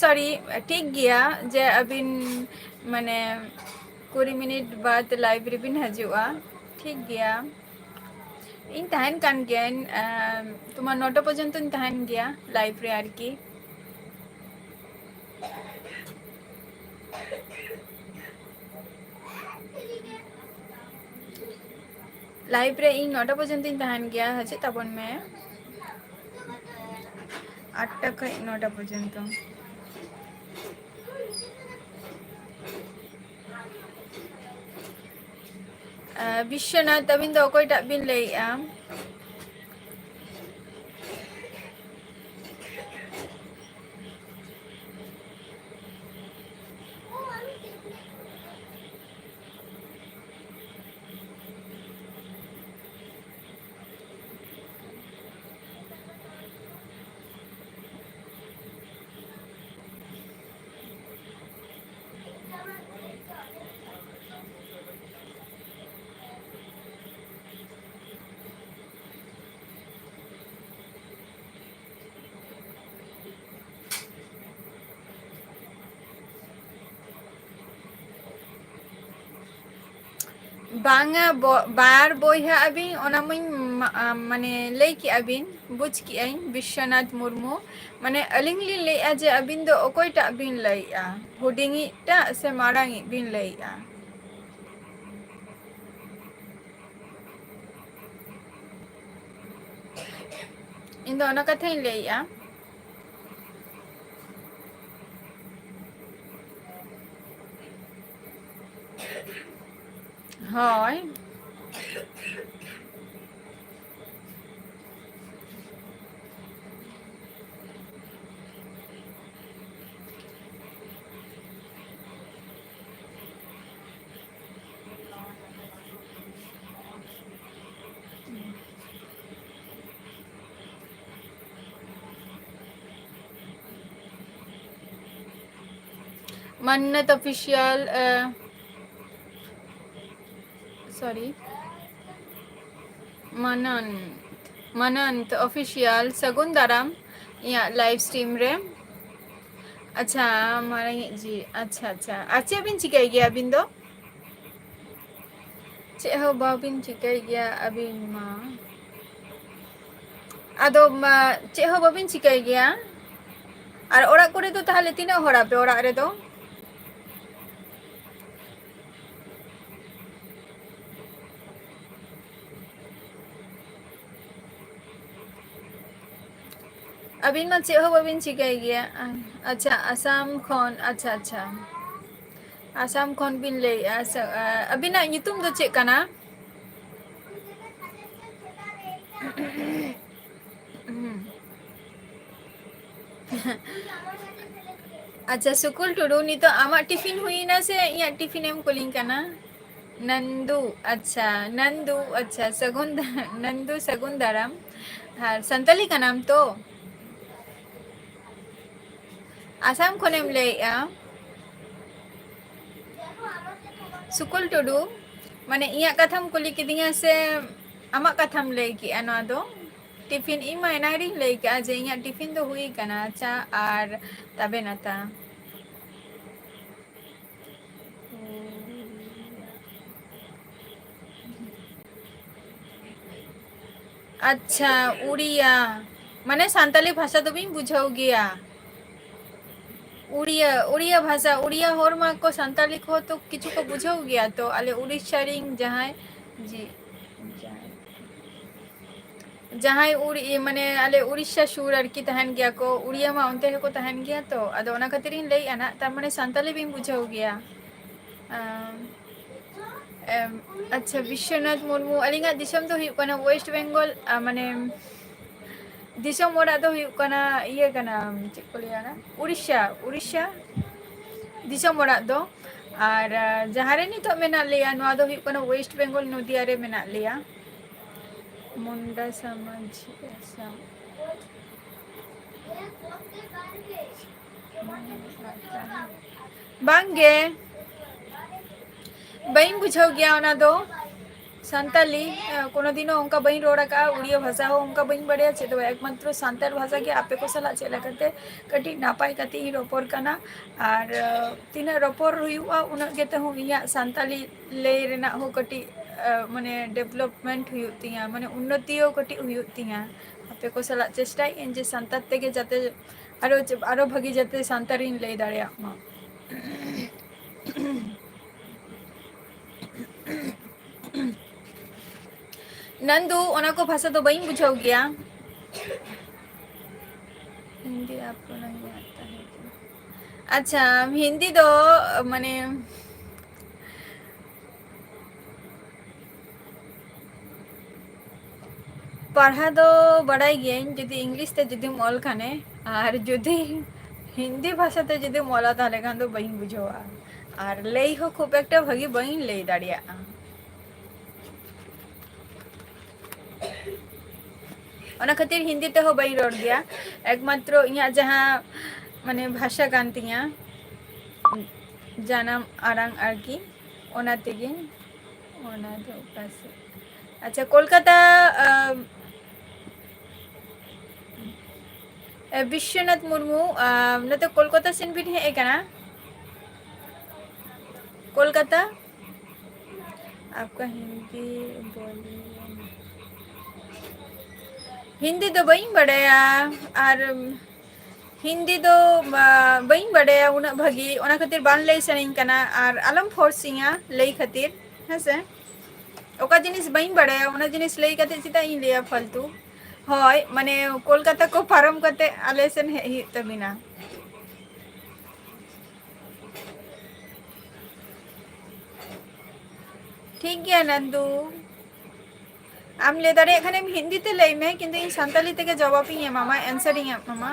ᱥᱚᱨᱤ, ᱴᱷᱤᱠ ᱜᱮᱭᱟ ᱡᱮ ᱟᱹᱵᱤᱱ, ᱢᱟᱱᱮ, ᱠᱩᱲᱤ ᱢᱤᱱᱤᱴ ᱵᱟᱫᱽ ᱞᱟᱭᱤᱵᱷ ᱨᱮᱵᱤᱱ ᱦᱤᱡᱩᱜᱼᱟ᱾ ᱴᱷᱤᱠ ᱜᱮᱭᱟ, ᱤᱧ ᱛᱟᱦᱮᱱ ᱠᱟᱱ ᱜᱤᱭᱟᱹᱧ, ᱮᱢ, ᱛᱳᱢᱟᱨ ᱱᱚᱴᱟ ᱯᱚᱨᱡᱚᱱᱛᱚᱧ ᱛᱟᱦᱮᱱ ᱜᱮᱭᱟ ᱞᱟᱭᱤᱵᱷ ᱨᱮ ᱟᱨᱠᱤ᱾ ᱞᱟᱭᱤᱵᱷ ᱨᱮ ᱤᱧ ᱱᱚᱴᱟ ᱯᱚᱨᱡᱚᱱᱛᱚᱧ ᱛᱟᱦᱮᱱ ᱜᱮᱭᱟ, ᱦᱤᱡᱩᱜ ᱛᱟᱵᱚᱱ ᱢᱮ᱾ ᱟᱴᱴᱟ ᱠᱷᱚᱱ ᱱᱚᱴᱟ ᱯᱚᱨᱡᱚᱱᱛᱚ᱾ ᱟᱨ ᱵᱤᱥᱥᱚᱱᱟᱛᱷ, ᱟᱹᱵᱤᱱ ᱫᱚ ᱚᱠᱚᱭᱴᱟᱜ ᱵᱤᱱ ᱞᱟᱹᱭᱮᱜᱼᱟ? ᱵᱟᱝᱟ, ᱵᱚ-, ᱵᱟᱨ ᱵᱚᱭᱦᱟ ᱟᱹᱵᱤᱱ, ᱚᱱᱟ ᱢᱟᱧ ᱢᱟ-, ᱟ, ᱢᱟᱱᱮ ᱞᱟᱹᱭ ᱠᱮᱜᱼᱟ ᱵᱤᱱ, ᱵᱩᱡᱽ ᱠᱮᱜᱼᱟᱹᱧ, ᱵᱤᱥᱥᱚᱱᱟᱛᱷ ᱢᱩᱨᱢᱩ᱾ ᱢᱟᱱᱮ ᱟᱹᱞᱤᱧ ᱞᱤᱧ ᱞᱟᱹᱭᱮᱜᱼᱟ ᱡᱮ ᱟᱹᱵᱤᱱ ᱫᱚ ᱚᱠᱚᱭᱴᱟᱜ ᱵᱤᱱ ᱞᱟᱹᱭᱮᱜᱼᱟ, ᱦᱩᱰᱤᱧᱤᱡ ᱴᱟᱜ ᱥᱮ ᱢᱟᱨᱟᱝᱤᱡ ᱵᱤᱱ ᱞᱟᱹᱭᱮᱜᱼᱟ? ᱤᱧ ᱫᱚ ᱚᱱᱟ ᱠᱟᱛᱷᱟᱧ ᱞᱟᱹᱭᱮᱜᱼᱟ᱾ ᱦᱳᱭ᱾ ᱢᱟᱱᱱᱚᱛ ᱚᱯᱷᱤᱥᱤᱭᱟᱞ, ᱮ, sorry, ᱢᱟᱱᱚᱱᱛ, ᱢᱟᱱᱚᱱᱛ ᱚᱯᱷᱤᱥᱤᱭᱟᱞ, ᱥᱟᱹᱜᱩᱱ ᱫᱟᱨᱟᱢ ᱤᱧᱟᱹᱜ live stream ᱨᱮ᱾ ᱟᱪᱪᱷᱟ, ᱢᱟᱨᱟᱝᱤᱡ ᱡᱤ, ᱟᱪᱪᱷᱟ, ᱟᱪᱪᱷᱟ᱾ ᱟᱨ ᱪᱮᱫ ᱵᱤᱱ ᱪᱤᱠᱟᱹᱭ ᱜᱮᱭᱟ ᱟᱹᱵᱤᱱ ᱫᱚ? ᱪᱮᱫ ᱦᱚᱸ ᱵᱟᱵᱤᱱ ᱪᱤᱠᱟᱹᱭ ᱜᱮᱭᱟ ᱟᱹᱵᱤᱱ ᱢᱟ᱾ ᱟᱫᱚ ᱢᱟ, ᱪᱮᱫ ᱦᱚᱸ ᱵᱟᱵᱤᱱ ᱪᱤᱠᱟᱹᱭ ᱜᱮᱭᱟ? ᱟᱨ ᱚᱲᱟᱜ ᱠᱚᱨᱮ ᱫᱚ ᱛᱟᱦᱚᱞᱮ ᱛᱤᱱᱟᱹᱜ ᱦᱚᱲ ᱟᱯᱮ ᱚᱲᱟᱜ ᱨᱮᱫᱚ? ᱟᱹᱵᱤᱱ ᱢᱟ ᱪᱮᱫ ᱦᱚᱸ ᱵᱟᱹᱵᱤᱱ ᱪᱤᱠᱟᱹᱭ ᱜᱮᱭᱟ᱾ ᱟᱪᱪᱷᱟ, ᱟᱥᱟᱢ ᱠᱷᱚᱱ, ᱟᱪᱪᱷᱟ, ᱟᱪᱪᱷᱟ᱾ ᱟᱥᱟᱢ ᱠᱷᱚᱱ ᱵᱤᱱ ᱞᱟᱹᱭᱮᱜᱼᱟ᱾ ᱥᱟ-, ᱟ, ᱟᱹᱵᱤᱱᱟᱜ ᱧᱩᱛᱩᱢ ᱫᱚ ᱪᱮᱫ ᱠᱟᱱᱟ? ᱟᱪᱪᱷᱟ, ᱥᱩᱠᱩᱞ ᱴᱩᱰᱩ, ᱱᱤᱛᱚᱜ ᱟᱢᱟᱜ ᱴᱤᱯᱷᱤᱱ ᱦᱩᱭᱱᱟ ᱥᱮ ᱤᱧᱟᱹᱜ ᱴᱤᱯᱷᱤᱱ ᱮᱢ ᱠᱩᱞᱤᱧ ᱠᱟᱱᱟ? ᱱᱟᱱᱫᱩ, ᱟᱪᱪᱷᱟ, ᱱᱟᱱᱫᱩ, ᱟᱪᱪᱷᱟ, ᱥᱟᱹᱜᱩᱱ ᱫᱟ-, ᱱᱟᱱᱫᱩ, ᱥᱟᱹᱜᱩᱱ ᱫᱟᱨᱟᱢ᱾ ᱟᱨ ᱥᱟᱱᱛᱟᱞᱤ ᱠᱟᱱᱟᱢ ᱛᱚ? ᱟᱥᱟᱢ ᱠᱷᱚᱱᱮᱢ ᱞᱟᱹᱭᱮᱜᱼᱟ? ᱥᱩᱠᱩᱞ ᱴᱩᱰᱩ, ᱢᱟᱱᱮ ᱤᱧᱟᱹᱜ ᱠᱟᱛᱷᱟᱢ ᱠᱩᱞᱤ ᱠᱤᱫᱤᱧᱟ ᱥᱮ ᱟᱢᱟᱜ ᱠᱟᱛᱷᱟᱢ ᱞᱟᱹᱭ ᱠᱮᱜᱼᱟ ᱱᱚᱣᱟ ᱫᱚ? ᱴᱤᱯᱷᱤᱱ, ᱤᱧ ᱢᱟ ᱮᱱᱟᱝ ᱨᱤᱧ ᱞᱟᱹᱭ ᱠᱮᱜᱼᱟ ᱡᱮ ᱤᱧᱟᱹᱜ ᱴᱤᱯᱷᱤᱱ ᱫᱚ ᱦᱩᱭ ᱠᱟᱱᱟ, ᱪᱟ ᱟᱨ ᱛᱟᱵᱮᱱ ᱟᱛᱟ᱾ ᱟᱪᱪᱷᱟ, ᱩᱲᱤᱭᱟ᱾ ᱢᱟᱱᱮ ᱥᱟᱱᱛᱟᱞᱤ ᱵᱷᱟᱥᱟ ᱫᱚᱵᱤᱱ ᱵᱩᱡᱷᱟᱹᱣ ᱜᱮᱭᱟ? ᱩᱲᱤᱭᱟ, ᱩᱲᱤᱭᱟ ᱵᱷᱟᱥᱟ, ᱩᱲᱤᱭᱟ ᱦᱚᱲ ᱢᱟ ᱠᱚ ᱥᱟᱱᱛᱟᱞᱤ ᱠᱚᱦᱚᱸ ᱛᱚ ᱠᱤᱪᱷᱩ ᱠᱚ ᱵᱩᱡᱷᱟᱹᱣ ᱜᱮᱭᱟ ᱛᱚ᱾ ᱟᱞᱮ ᱩᱲᱤᱥᱥᱟ ᱨᱤᱱ ᱡᱟᱦᱟᱸᱭ ᱡᱮ, ᱡᱟᱦᱟᱸᱭ ᱩᱲᱤ-, ᱢᱟᱱᱮ ᱟᱞᱮ ᱩᱲᱤᱥᱥᱟ ᱥᱩᱨ ᱟᱨᱠᱤ ᱛᱟᱦᱮᱱ ᱜᱮᱭᱟ ᱠᱚ, ᱩᱲᱤᱭᱟ ᱢᱟ ᱚᱱᱛᱮ ᱜᱮᱠᱚ ᱛᱟᱦᱮᱱ ᱜᱮᱭᱟ ᱛᱚ᱾ ᱟᱫᱚ ᱚᱱᱟ ᱠᱷᱟᱹᱛᱤᱨ ᱤᱧ ᱞᱟᱹᱭᱮᱜᱼᱟ ᱱᱟᱜ, ᱛᱟᱨ ᱢᱟᱱᱮ ᱥᱟᱱᱛᱟᱞᱤ ᱵᱤᱱ ᱵᱩᱡᱷᱟᱹᱣ ᱜᱮᱭᱟ᱾ ᱟᱢ, ᱮᱢ, ᱟᱪᱪᱷᱟ, ᱵᱤᱥᱥᱚᱱᱟᱛᱷ ᱢᱩᱨᱢᱩ, ᱟᱹᱞᱤᱧᱟᱜ ᱫᱤᱥᱚᱢ ᱫᱚ ᱦᱩᱭᱩᱜ ᱠᱟᱱᱟ ᱳᱭᱮᱥᱴ ᱵᱮᱝᱜᱚᱞ, ᱟ, ᱢᱟᱱᱮ, ᱫᱤᱥᱚᱢ ᱚᱲᱟᱜ ᱫᱚ ᱦᱩᱭᱩᱜ ᱠᱟᱱᱟ, ᱤᱭᱟᱹ ᱠᱟᱱᱟ, ᱪᱮᱫ ᱠᱚ ᱞᱟᱹᱭᱟ ᱚᱱᱟ? ᱩᱲᱤᱥᱥᱟ, ᱩᱲᱤᱥᱥᱟ ᱫᱤᱥᱚᱢ ᱚᱲᱟᱜ ᱫᱚ᱾ ᱟᱨ, ᱟ, ᱡᱟᱦᱟᱸ ᱨᱮ ᱱᱤᱛᱚᱜ ᱢᱮᱱᱟᱜ ᱞᱮᱭᱟ, ᱱᱚᱣᱟ ᱫᱚ ᱦᱩᱭᱩᱜ ᱠᱟᱱᱟ ᱳᱭᱮᱥᱴ ᱵᱮᱝᱜᱚᱞ, ᱱᱚᱫᱤᱭᱟ ᱨᱮ ᱢᱮᱱᱟᱜ ᱞᱮᱭᱟ᱾ ᱢᱩᱱᱰᱟ ᱥᱟᱢᱟᱡᱽ, ᱟᱥᱟᱢ᱾ ᱵᱟᱝ ᱜᱮ, ᱵᱟᱹᱧ ᱵᱩᱡᱷᱟᱹᱣ ᱜᱮᱭᱟ ᱚᱱᱟ ᱫᱚ᱾ ᱥᱟᱱᱛᱟᱞᱤ, ᱮ, ᱠᱳᱱᱳ ᱫᱤᱱ ᱦᱚᱸ ᱚᱱᱠᱟ ᱵᱟᱹᱧ ᱨᱚᱲ ᱟᱠᱟᱫᱼᱟ, ᱩᱲᱤᱭᱟ ᱵᱷᱟᱥᱟ ᱦᱚᱸ ᱚᱱᱠᱟ ᱵᱟᱹᱧ ᱵᱟᱲᱟᱭᱟ, ᱪᱮᱫ ᱦᱚᱸ ᱵᱟᱝ᱾ ᱮᱠᱢᱟᱛᱨᱚ ᱥᱟᱱᱛᱟᱲ ᱵᱷᱟᱥᱟ ᱜᱮ ᱟᱯᱮ ᱠᱚ ᱥᱟᱞᱟᱜ ᱪᱮᱫ ᱞᱮᱠᱟᱛᱮ ᱠᱟᱹᱴᱤᱡ ᱱᱟᱯᱟᱭ ᱠᱟᱛᱮ ᱤᱧ ᱨᱚᱯᱚᱲ ᱠᱟᱱᱟ᱾ ᱟᱨ, ᱮ, ᱛᱤᱱᱟᱹᱜ ᱨᱚᱯᱚᱲ ᱦᱩᱭᱩᱜᱼᱟ, ᱩᱱᱟᱹᱜ ᱜᱮ ᱛᱮᱦᱚᱸ ᱤᱧᱟᱹᱜ ᱥᱟᱱᱛᱟᱞᱤ ᱞᱟᱹᱭ ᱨᱮᱱᱟᱜ ᱦᱚᱸ ᱠᱟᱹᱴᱤᱡ, ᱮ, ᱢᱟᱱᱮ, ᱰᱮᱵᱷᱞᱚᱯᱢᱮᱱᱴ ᱦᱩᱭᱩᱜ ᱛᱤᱧᱟᱹ, ᱢᱟᱱᱮ, ᱩᱱᱱᱚᱛᱤ ᱦᱚᱸ ᱠᱟᱹᱴᱤᱡ ᱦᱩᱭᱩᱜ ᱛᱤᱧᱟᱹ᱾ ᱟᱯᱮ ᱠᱚ ᱥᱟᱞᱟᱜ ᱪᱮᱥᱴᱟᱭᱮᱫ ᱟᱹᱧ ᱡᱮ ᱥᱟᱱᱛᱟᱲ ᱛᱮᱜᱮ ᱡᱟᱛᱮ ᱟᱨᱚ, ᱟᱨᱚ ᱵᱷᱟᱹᱜᱤ ᱡᱟᱛᱮ ᱥᱟᱱᱛᱟᱲᱤᱧ ᱞᱟᱹᱭ ᱫᱟᱲᱮᱭᱟᱜ ᱢᱟ᱾ ᱱᱟᱱᱫᱩ, ᱚᱱᱟ ᱠᱚ ᱵᱷᱟᱥᱟ ᱫᱚ ᱵᱟᱹᱧ ᱵᱩᱡᱷᱟᱹᱣ ᱜᱮᱭᱟ᱾ आपको नहीं आता है क्या? ᱟᱪᱪᱷᱟ, ᱦᱤᱱᱫᱤ ᱫᱚ ᱢᱟᱱᱮ ᱯᱟᱲᱦᱟᱣ ᱫᱚ ᱵᱟᱲᱟᱭ ᱜᱤᱭᱟᱹᱧ, ᱡᱩᱫᱤ ᱤᱝᱞᱤᱥ ᱛᱮ ᱡᱩᱫᱤᱢ ᱚᱞ ᱠᱷᱟᱱᱮ, ᱟᱨ ᱡᱩᱫᱤ ᱦᱤᱱᱫᱤ ᱵᱷᱟᱥᱟ ᱛᱮ ᱡᱩᱫᱤᱢ ᱚᱞᱟ, ᱛᱟᱦᱚᱞᱮ ᱠᱷᱟᱱ ᱫᱚ ᱵᱟᱹᱧ ᱵᱩᱡᱷᱟᱹᱣᱟ᱾ ᱟᱨ ᱞᱟᱹᱭ ᱦᱚᱸ ᱠᱷᱩᱵ ᱮᱠᱴᱟ ᱵᱷᱟᱹᱜᱤ ᱵᱟᱹᱧ ᱞᱟᱹᱭ ᱫᱟᱲᱮᱭᱟᱜᱼᱟ᱾ ᱚᱱᱟ ᱠᱷᱟᱹᱛᱤᱨ ᱦᱤᱱᱫᱤ ᱛᱮᱦᱚᱸ ᱵᱟᱹᱧ ᱨᱚᱲ ᱜᱮᱭᱟ᱾ ᱮᱠᱢᱟᱛᱨᱚ ᱤᱧᱟᱹᱜ ᱡᱟᱦᱟᱸ ᱢᱟᱱᱮ ᱵᱷᱟᱥᱟ ᱠᱟᱱ ᱛᱤᱧᱟᱹ, ᱡᱟᱱᱟᱢ ᱟᱲᱟᱝ ᱟᱨᱠᱤ, ᱚᱱᱟ ᱛᱮᱜᱮ᱾ ᱚᱱᱟ ᱫᱚ ᱚᱠᱟ ᱥᱮᱫ? ᱟᱪᱪᱷᱟ, ᱠᱳᱞᱠᱟᱛᱟ, ᱟᱢ, ᱮ, ᱵᱤᱥᱥᱚᱱᱟᱛᱷ ᱢᱩᱨᱢᱩ, ᱟᱢ, ᱱᱚᱛᱮ ᱠᱳᱞᱠᱟᱛᱟ ᱥᱮᱱ ᱵᱤᱱ ᱦᱮᱡ ᱟᱠᱟᱱᱟ? ᱠᱳᱞᱠᱟᱛᱟ? आपका हिंदी बोलिए ना। ᱦᱤᱱᱫᱤ ᱫᱚ ᱵᱟᱹᱧ ᱵᱟᱰᱟᱭᱟ, ᱟᱨ ᱦᱤᱱᱫᱤ ᱫᱚ, ᱟ, ᱵᱟᱹᱧ ᱵᱟᱰᱟᱭᱟ ᱩᱱᱟᱹᱜ ᱵᱷᱟᱹᱜᱤ, ᱚᱱᱟ ᱠᱷᱟᱹᱛᱤᱨ ᱵᱟᱝ ᱞᱟᱹᱭ ᱥᱟᱱᱟᱧ ᱠᱟᱱᱟ, ᱟᱨ ᱟᱞᱚᱢ ᱯᱷᱳᱨᱥᱤᱧᱟ ᱞᱟᱹᱭ ᱠᱷᱟᱹᱛᱤᱨ, ᱦᱮᱸᱥᱮ? ᱚᱠᱟ ᱡᱤᱱᱤᱥ ᱵᱟᱹᱧ ᱵᱟᱰᱟᱭᱟ, ᱚᱱᱟ ᱡᱤᱱᱤᱥ ᱞᱟᱹᱭ ᱠᱟᱛᱮ ᱪᱮᱫᱟᱜ ᱤᱧ ᱞᱟᱹᱭᱟ ᱯᱷᱟᱞᱛᱩ? ᱦᱳᱭ, ᱢᱟᱱᱮ ᱠᱳᱞᱠᱟᱛᱟ ᱠᱚ ᱯᱟᱨᱚᱢ ᱠᱟᱛᱮ ᱟᱞᱮ ᱥᱮᱱ ᱦᱮᱡ ᱦᱩᱭᱩᱜ ᱛᱟᱵᱤᱱᱟ᱾ ᱴᱷᱤᱠ ᱜᱮᱭᱟ ᱱᱟᱱᱫᱩ, ᱟᱢ ᱞᱟᱹᱭ ᱫᱟᱲᱮᱭᱟᱜ ᱠᱷᱟᱱᱮᱢ ᱦᱤᱱᱫᱤ ᱛᱮ ᱞᱟᱹᱭ ᱢᱮ, ᱠᱤᱱᱛᱩ ᱤᱧ ᱥᱟᱱᱛᱟᱞᱤ ᱛᱮᱜᱮ ᱡᱚᱵᱟᱵ ᱤᱧ ᱮᱢᱟᱢᱟ, answer ᱤᱧ ᱮᱢᱟᱢᱟ᱾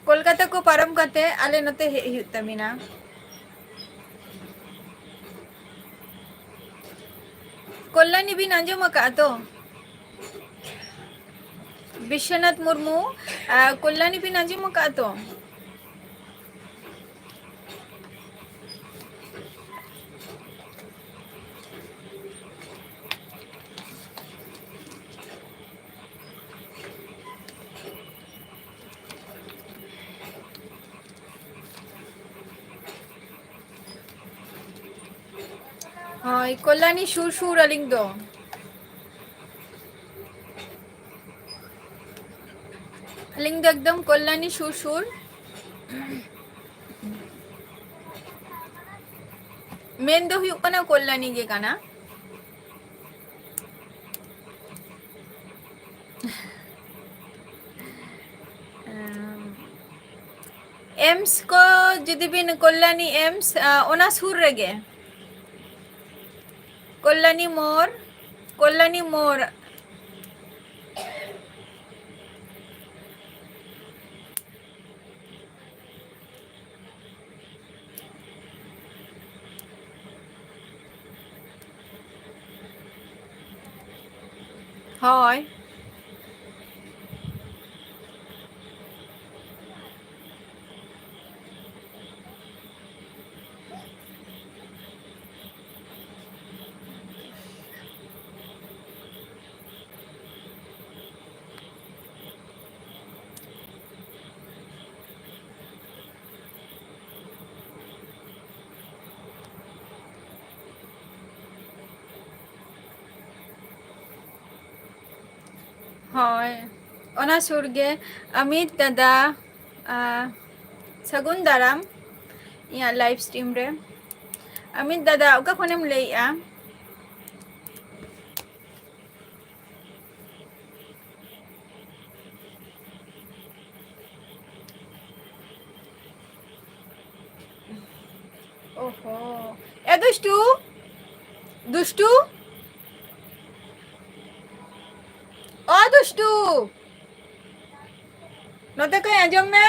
ᱠᱳᱞᱠᱟᱛᱟ ᱠᱚ ᱯᱟᱨᱚᱢ ᱠᱟᱛᱮ ᱟᱞᱮ ᱱᱚᱛᱮ ᱦᱮᱡ ᱦᱩᱭᱩᱜ ᱛᱟᱵᱤᱱᱟ᱾ ᱠᱚᱞᱞᱟᱱᱤ ᱵᱤᱱ ᱟᱸᱡᱚᱢ ᱟᱠᱟᱫᱼᱟ ᱛᱚ? ᱵᱤᱥᱥᱚᱱᱟᱛᱷ ᱢᱩᱨᱢᱩ, ᱟ, ᱠᱚᱞᱞᱟᱱᱤ ᱵᱤᱱ ᱟᱸᱡᱚᱢ ᱟᱠᱟᱫᱼᱟ ᱛᱚ? ᱦᱳᱭ, ᱠᱚᱞᱞᱟᱱᱤ ᱥᱩᱨ ᱥᱩᱨ ᱟᱹᱞᱤᱧ ᱫᱚ᱾ ᱟᱹᱞᱤᱧ ᱫᱚ ᱮᱠᱫᱚᱢ ᱠᱚᱞᱞᱟᱱᱤ ᱥᱩᱨ ᱥᱩᱨ᱾ ᱢᱮᱱ ᱫᱚ ᱦᱩᱭᱩᱜ ᱠᱟᱱᱟ ᱠᱚᱞᱞᱟᱱᱤ ᱜᱮ ᱠᱟᱱᱟ᱾ ᱮᱢᱥ ᱠᱚ ᱡᱩᱫᱤ ᱵᱤᱱ, ᱠᱚᱞᱞᱟᱱᱤ ᱮᱢᱥ, ᱟ, ᱚᱱᱟ ᱥᱩᱨ ᱨᱮᱜᱮ᱾ ᱠᱚᱞᱞᱟᱱᱤ ᱢᱳᱲ, ᱠᱚᱞᱞᱟᱱᱤ ᱢᱳᱲ᱾ ᱦᱳᱭ᱾ ᱦᱳᱭ, ᱚᱱᱟ ᱥᱩᱨ ᱜᱮ᱾ ᱟᱢᱤᱛ ᱫᱟᱫᱟ, ᱟ, ᱥᱟᱹᱜᱩᱱ ᱫᱟᱨᱟᱢ ᱤᱧᱟᱹᱜ live stream ᱨᱮ᱾ ᱟᱢᱤᱛ ᱫᱟᱫᱟ, ᱚᱠᱟ ᱠᱷᱚᱱᱮᱢ ᱞᱟᱹᱭᱮᱜᱼᱟ? ᱳᱦᱳ᱾ ᱮ ᱫᱩᱥᱴᱩ, ᱫᱩᱥᱴᱩ, ᱚ ᱫᱩᱥᱴᱩ, ᱱᱚᱛᱮ ᱠᱷᱚᱡ ᱟᱸᱡᱚᱢ ᱢᱮ᱾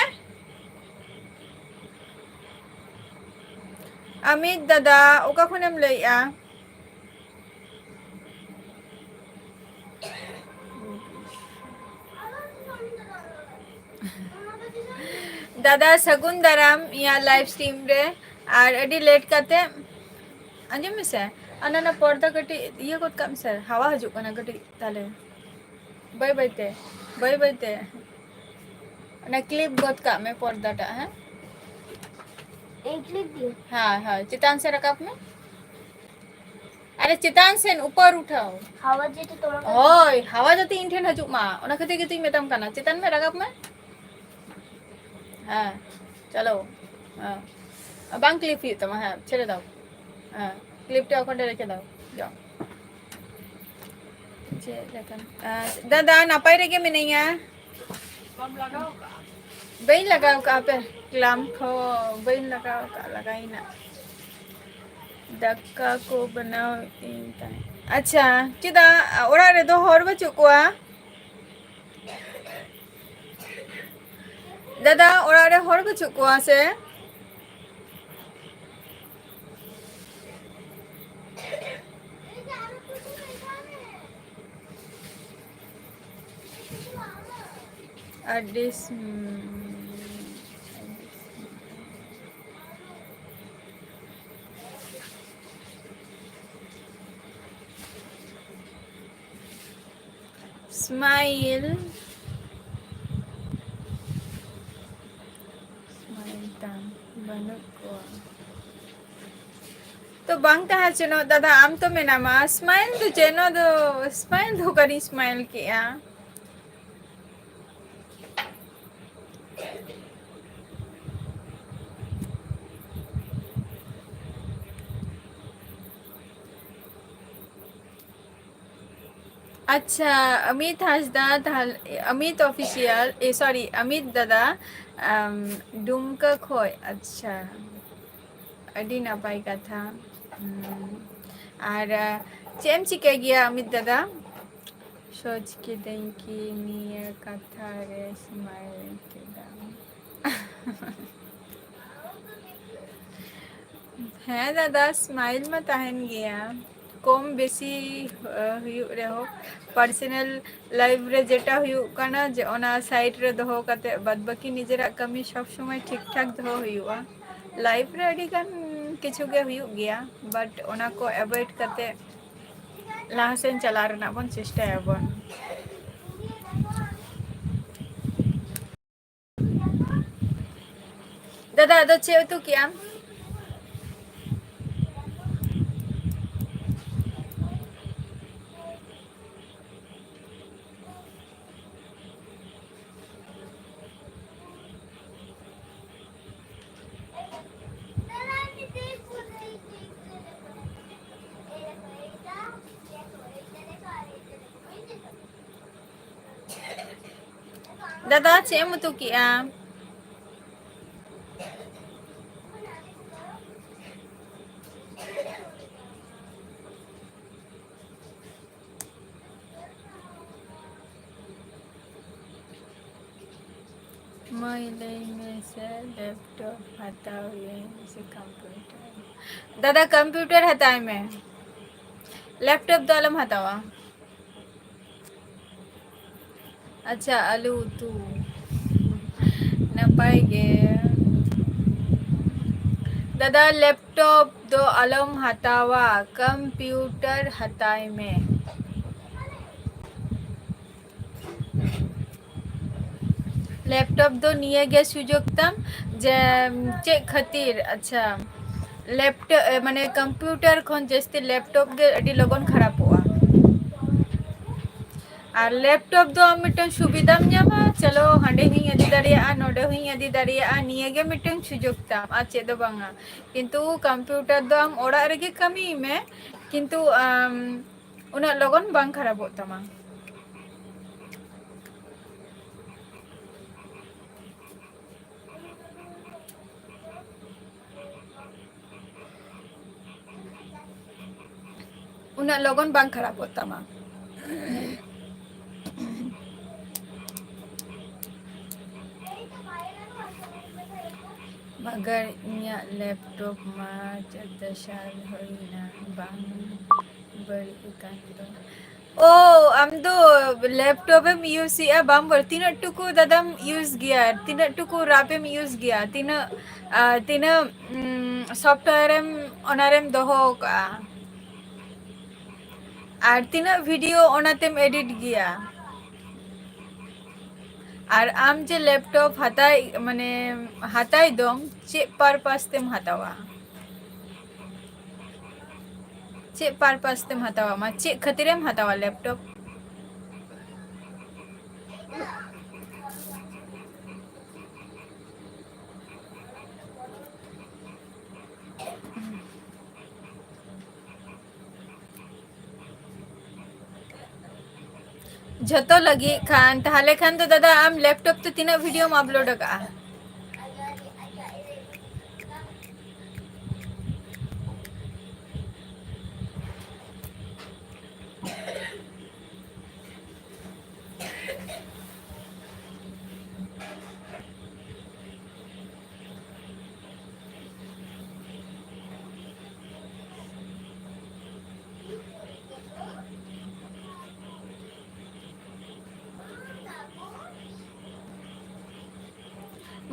ᱟᱢᱤᱛ ᱫᱟᱫᱟ, ᱚᱠᱟ ᱠᱷᱚᱱᱮᱢ ᱞᱟᱹᱭᱮᱜᱼᱟ? ᱫᱟᱫᱟ, ᱥᱟᱹᱜᱩᱱ ᱫᱟᱨᱟᱢ ᱤᱧᱟᱹᱜ live stream ᱨᱮ᱾ ᱟᱨ ᱟᱹᱰᱤ late ᱠᱟᱛᱮ, ᱟᱸᱡᱚᱢ ᱢᱮᱥᱮ, ᱚᱱᱟ, ᱚᱱᱟ ᱯᱚᱨᱫᱟ ᱠᱟᱹᱴᱤᱡ ᱤᱭᱟᱹ ᱜᱚᱫ ᱠᱟᱜ ᱢᱮᱥᱮ, ᱦᱟᱣᱟ ᱦᱤᱡᱩᱜ ᱠᱟᱱᱟ ᱠᱟᱹᱴᱤᱡ ᱛᱟᱦᱞᱮ᱾ ᱵᱟᱹᱭ ᱵᱟᱹᱭ ᱛᱮ, ᱵᱟᱹᱭ ᱵᱟᱹᱭ ᱛᱮ᱾ ᱚᱱᱟ clip ᱜᱚᱫ ᱠᱟᱜ ᱢᱮ ᱯᱚᱨᱫᱟᱴᱟᱜ, ᱦᱮᱸ? ᱤᱧ clip ᱫᱤᱧ? ᱦᱳᱭ, ᱦᱳᱭ, ᱪᱮᱛᱟᱱ ᱥᱮᱫ ᱨᱟᱠᱟᱵ ᱢᱮ᱾ ᱟᱨᱮ ᱪᱮᱛᱟᱱ ᱥᱮᱱ ᱩᱯᱚᱨ ᱩᱴᱷᱟᱣ᱾ ᱦᱟᱣᱟ ᱡᱟᱛᱮ ᱛᱚᱢᱟᱨ ᱠᱟᱪᱷᱮ ᱦᱳᱭ, ᱦᱟᱣᱟ ᱡᱟᱛᱮ ᱤᱧ ᱴᱷᱮᱱ ᱦᱤᱡᱩᱜ ᱢᱟ, ᱚᱱᱟ ᱠᱷᱟᱹᱛᱤᱨ ᱜᱮᱛᱚᱧ ᱢᱮᱛᱟᱢ ᱠᱟᱱᱟ, ᱪᱮᱛᱟᱱ ᱢᱮ, ᱨᱟᱠᱟᱵ ᱢᱮ᱾ ᱦᱮᱸ, ᱪᱚᱞᱚ᱾ ᱦᱮᱸ, ᱵᱟᱝ clip ᱦᱩᱭᱩᱜ ᱛᱟᱢᱟ᱾ ᱦᱮᱸ, ᱪᱷᱮᱲᱮ ᱫᱟᱣ᱾ ᱦᱮᱸ, clip ᱴᱟ ᱚᱠᱷᱟᱱ ᱨᱮ ᱨᱮᱠᱷᱮ ᱫᱟᱣ᱾ ᱡᱟᱣ᱾ ᱪᱮᱫ ᱞᱮᱠᱟ? ᱟᱸ, ᱫᱟᱫᱟ, ᱱᱟᱯᱟᱭ ᱨᱮᱜᱮ ᱢᱤᱱᱟᱹᱧᱟ᱾ ᱵᱟᱹᱧ ᱞᱟᱜᱟᱣ ᱠᱟᱜᱼᱟ ᱯᱮ, ᱠᱞᱟᱢ ᱠᱚ ᱵᱟᱹᱧ ᱞᱟᱜᱟᱣ ᱠᱟᱜᱼᱟ, ᱞᱟᱜᱟᱭᱮᱱᱟ᱾ ᱫᱟᱠᱟ ᱠᱚ ᱵᱮᱱᱟᱣ ᱤᱧ ᱛᱟᱦᱮᱸ᱾ ᱟᱪᱪᱷᱟ, ᱪᱮᱫᱟᱜ ᱚᱲᱟᱜ ᱨᱮᱫᱚ ᱦᱚᱲ ᱵᱟᱹᱪᱩᱜ ᱠᱚᱣᱟ? ᱫᱟᱫᱟ, ᱚᱲᱟᱜ ᱨᱮ ᱦᱚᱲ ᱵᱟᱹᱪᱩᱜ ᱠᱚᱣᱟ ᱥᱮ? ᱟᱹᱰᱤ ᱥᱩᱱ-, smile, smile ᱛᱟᱢ ᱵᱟᱹᱱᱩᱜ ᱠᱚᱣᱟ᱾ ᱛᱚ ᱵᱟᱝ ᱛᱟᱦᱮᱸ ᱦᱚᱪᱚᱱᱚᱜ ᱫᱟᱫᱟ, ᱟᱢ ᱛᱚ ᱢᱮᱱᱟᱢᱟ᱾ Smile ᱫᱚ ᱪᱮᱫ? ᱱᱚᱣᱟ ᱫᱚ smile ᱫᱚ ᱚᱠᱟᱨᱤᱧ smile ᱠᱮᱜᱼᱟ? ᱟᱪᱪᱷᱟ, ᱚᱢᱤᱛ ᱦᱟᱸᱥᱫᱟ, ᱛᱟᱦᱞᱮ ᱚᱢᱤᱛ official, ᱮ, sorry, ᱚᱢᱤᱛ ᱫᱟᱫᱟ, ᱟᱢ, ᱰᱩᱢᱠᱟᱹ ᱠᱷᱚᱡ᱾ ᱟᱪᱪᱷᱟ, ᱟᱹᱰᱤ ᱱᱟᱯᱟᱭ ᱠᱟᱛᱷᱟ᱾ ᱦᱩᱸ᱾ ᱟᱨ, ᱟ, ᱪᱮᱫ ᱮᱢ ᱪᱤᱠᱟᱹᱭ ᱜᱮᱭᱟ ᱚᱢᱤᱛ ᱫᱟᱫᱟ? ᱥᱚᱪ ᱠᱤᱫᱟᱹᱧ ᱠᱤ ᱱᱤᱭᱟᱹ ᱠᱟᱛᱷᱟ ᱨᱮ smile ᱠᱮᱫᱟᱢ? ᱦᱮᱸ ᱫᱟᱫᱟ, smile ᱢᱟ ᱛᱟᱦᱮᱱ ᱜᱮᱭᱟ, ᱠᱚᱢ ᱵᱮᱥᱤ, ᱟ, ᱦᱩᱭᱩᱜ ᱨᱮᱦᱚᱸ᱾ Personal life ᱨᱮ ᱡᱮᱴᱟ ᱦᱩᱭᱩᱜ ᱠᱟᱱᱟ, ᱡᱮ ᱚᱱᱟ side ᱨᱮ ᱫᱚᱦᱚ ᱠᱟᱛᱮ, ᱵᱟᱫ ᱵᱟᱹᱠᱤ ᱱᱤᱡᱮᱨᱟᱜ ᱠᱟᱹᱢᱤ ᱥᱚᱵ ᱥᱚᱢᱚᱭ ᱴᱷᱤᱠ ᱴᱷᱟᱠ ᱫᱚᱦᱚ ᱦᱩᱭᱩᱜᱼᱟ᱾ Life ᱨᱮ ᱟᱹᱰᱤ ᱜᱟᱱ ᱠᱤᱪᱷᱩ ᱜᱮ ᱦᱩᱭᱩᱜ ᱜᱮᱭᱟ, but ᱚᱱᱟ ᱠᱚ avoid ᱠᱟᱛᱮ ᱞᱟᱦᱟ ᱥᱮᱱ ᱪᱟᱞᱟᱣ ᱨᱮᱱᱟᱜ ᱵᱚᱱ ᱪᱮᱥᱴᱟᱭᱟᱵᱚᱱ᱾ ᱫᱟᱫᱟ, ᱟᱫᱚ ᱪᱮᱫ ᱩᱛᱩ ᱠᱮᱜᱼᱟᱢ? ᱫᱟᱫᱟ, ᱪᱮᱫ ᱮᱢ ᱩᱛᱩ ᱠᱮᱜᱼᱟ? ᱢᱟᱹᱭ, ᱞᱟᱹᱭ ᱢᱮ ᱥᱮ, ᱞᱮᱯᱴᱚᱯ ᱦᱟᱛᱟᱣ ᱤᱧ ᱥᱮ ᱠᱚᱢᱯᱤᱭᱩᱴᱟᱨ? ᱫᱟᱫᱟ, ᱠᱚᱢᱯᱤᱭᱩᱴᱟᱨ ᱦᱟᱛᱟᱣ ᱢᱮ, ᱞᱮᱯᱴᱚᱯ ᱫᱚ ᱟᱞᱚᱢ ᱦᱟᱛᱟᱣᱟ᱾ ᱟᱪᱪᱷᱟ, ᱟᱹᱞᱩ ᱩᱛᱩ᱾ ᱱᱟᱯᱟᱭ ᱜᱮ᱾ ᱫᱟᱫᱟ, ᱞᱮᱯᱴᱚᱯ ᱫᱚ ᱟᱞᱚᱢ ᱦᱟᱛᱟᱣᱟ, ᱠᱚᱢᱯᱤᱭᱩᱴᱟᱨ ᱦᱟᱛᱟᱭ ᱢᱮ᱾ ᱞᱮᱯᱴᱚᱯ ᱫᱚ ᱱᱤᱭᱟᱹ ᱜᱮ ᱥᱩᱡᱳᱜᱽ ᱛᱟᱢ ᱡᱮ ᱪᱮᱫ ᱠᱷᱟᱹᱛᱤᱨ, ᱟᱪᱪᱷᱟ, ᱞᱮᱯᱴᱚᱯ, ᱢᱟᱱᱮ ᱠᱚᱢᱯᱤᱭᱩᱴᱟᱨ ᱠᱷᱚᱱ ᱡᱟᱹᱥᱛᱤ ᱞᱮᱯᱴᱚᱯ ᱜᱮ ᱟᱹᱰᱤ ᱞᱚᱜᱚᱱ ᱠᱷᱟᱨᱟᱯᱚᱜᱼᱟ᱾ ᱟᱨ ᱞᱮᱯᱴᱚᱯ ᱫᱚ ᱟᱢ ᱢᱤᱫᱴᱟᱝ ᱥᱩᱵᱤᱫᱷᱟᱢ ᱧᱟᱢᱟ, ᱪᱚᱞᱚ ᱦᱟᱸᱰᱮ ᱦᱚᱸᱧ ᱤᱫᱤ ᱫᱟᱲᱮᱭᱟᱜᱼᱟ, ᱱᱚᱰᱮ ᱦᱚᱸᱧ ᱤᱫᱤ ᱫᱟᱲᱮᱭᱟᱜᱼᱟ, ᱱᱤᱭᱟᱹ ᱜᱮ ᱢᱤᱫᱴᱟᱝ ᱥᱩᱡᱳᱜᱽ ᱛᱟᱢ, ᱟᱨ ᱪᱮᱫ ᱫᱚ ᱵᱟᱝᱟ᱾ ᱠᱤᱱᱛᱩ ᱠᱚᱢᱯᱤᱭᱩᱴᱟᱨ ᱫᱚ ᱟᱢ ᱚᱲᱟᱜ ᱨᱮᱜᱮ ᱠᱟᱹᱢᱤᱭ ᱢᱮ, ᱠᱤᱱᱛᱩ ᱟᱢ ᱩᱱᱟᱹᱜ ᱞᱚᱜᱚᱱ ᱵᱟᱝ ᱠᱷᱟᱨᱟᱯᱚᱜ ᱛᱟᱢᱟ᱾ ᱩᱱᱟᱹᱜ ᱞᱚᱜᱚᱱ ᱵᱟᱝ ᱠᱷᱟᱨᱟᱯᱚᱜ ᱛᱟᱢᱟ᱾ ᱢᱟᱜᱟᱨ ᱤᱧᱟᱹᱜ ᱞᱮᱯᱴᱚᱯ ᱢᱟ ᱪᱳᱫᱫᱳ ᱥᱟᱞ ᱦᱩᱭᱱᱟ, ᱵᱟᱝ ᱵᱟᱹᱲᱤᱡ ᱟᱠᱟᱱ ᱫᱚ᱾ ᱳ, ᱟᱢ ᱫᱚ ᱞᱮᱯᱴᱚᱯ ᱮᱢ ᱤᱭᱩᱡᱽ ᱮᱜᱼᱟ, ᱵᱟᱢ ᱵᱟᱹᱲ-, ᱛᱤᱱᱟᱹᱜ ᱴᱩᱠᱩ ᱫᱟᱫᱟᱢ ᱤᱭᱩᱡᱽ ᱜᱮᱭᱟ? ᱛᱤᱱᱟᱹᱜ ᱴᱩᱠᱩ ᱨᱟᱯ ᱮᱢ ᱤᱭᱩᱡᱽ ᱜᱮᱭᱟ? ᱛᱤᱱᱟᱹᱜ, ᱟ, ᱛᱤᱱᱟᱹᱜ, ᱩᱢ, ᱥᱚᱯᱷᱴᱣᱮᱨ ᱮᱢ ᱚᱱᱟᱨᱮᱢ ᱫᱚᱦᱚ ᱟᱠᱟᱜᱼᱟ? ᱟᱨ ᱛᱤᱱᱟᱹᱜ ᱵᱷᱤᱰᱤᱭᱳ ᱚᱱᱟᱛᱮᱢ ᱮᱰᱤᱴ ᱜᱮᱭᱟ? ᱟᱨ ᱟᱢ ᱡᱮ ᱞᱮᱯᱴᱚᱯ ᱦᱟᱛᱟᱣ, ᱢᱟᱱᱮ, ᱦᱟᱛᱟᱣ ᱫᱚᱢ, ᱪᱮᱫ ᱯᱟᱨᱯᱟᱥ ᱛᱮᱢ ᱦᱟᱛᱟᱣᱟ? ᱪᱮᱫ ᱯᱟᱨᱯᱟᱥ ᱛᱮᱢ ᱦᱟᱛᱟᱣᱟ? ᱢᱟ, ᱪᱮᱫ ᱠᱷᱟᱹᱛᱤᱨᱮᱢ ᱦᱟᱛᱟᱣᱟ ᱞᱮᱯᱴᱚᱯ? ᱡᱷᱚᱛᱚ ᱞᱟᱹᱜᱤᱫ ᱠᱷᱟᱱ, ᱛᱟᱦᱚᱞᱮ ᱠᱷᱟᱱ ᱫᱚ ᱫᱟᱫᱟ, ᱟᱢ laptop ᱛᱮ ᱛᱤᱱᱟᱹᱜ videoᱢ upload ᱟᱠᱟᱜᱼᱟ?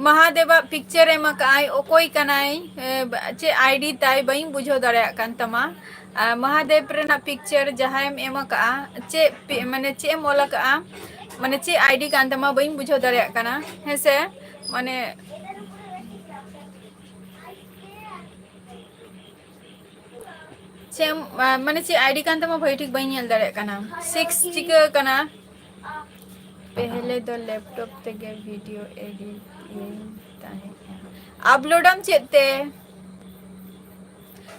ᱢᱟᱦᱟᱫᱮᱵᱟᱜ picture ᱮᱢ ᱟᱠᱟᱜᱼᱟᱭ, ᱚᱠᱚᱭ ᱠᱟᱱᱟᱭ? ᱮ, ᱪᱮᱫ ID ᱛᱟᱭ? ᱵᱟᱹᱧ ᱵᱩᱡᱷᱟᱹᱣ ᱫᱟᱲᱮᱭᱟᱜ ᱠᱟᱱ ᱛᱟᱢᱟ᱾ ᱟᱨ ᱢᱟᱦᱟᱫᱮᱵ ᱨᱮᱱᱟᱜ picture ᱡᱟᱦᱟᱸᱭᱮᱢ ᱮᱢ ᱟᱠᱟᱜᱼᱟ, ᱪᱮᱫ ᱯᱤ-, ᱢᱟᱱᱮ ᱪᱮᱫ ᱮᱢ ᱚᱞ ᱟᱠᱟᱜᱼᱟ? ᱢᱟᱱᱮ ᱪᱮᱫ ID ᱠᱟᱱ ᱛᱟᱢᱟ? ᱵᱟᱹᱧ ᱵᱩᱡᱷᱟᱹᱣ ᱫᱟᱲᱮᱭᱟᱜ ᱠᱟᱱᱟ, ᱦᱮᱸ ᱥᱮ? ᱢᱟᱱᱮ ᱪᱮᱫ ᱮᱢ, ᱟ, ᱢᱟᱱᱮ ᱪᱮᱫ ID ᱠᱟᱱ ᱛᱟᱢᱟ? ᱵᱷᱟᱹᱜᱤ ᱴᱷᱤᱠ ᱵᱟᱹᱧ ᱧᱮᱞ ᱫᱟᱲᱮᱭᱟᱜ ᱠᱟᱱᱟ᱾ Six ᱪᱤᱠᱟᱹ ᱠᱟᱱᱟ? ᱯᱮᱦᱞᱮ ᱫᱚ laptop ᱛᱮᱜᱮ video edit ᱤᱧ ᱛᱟᱦᱮᱸᱫᱼᱟ᱾ Upload ᱟᱢ ᱪᱮᱫ ᱛᱮ?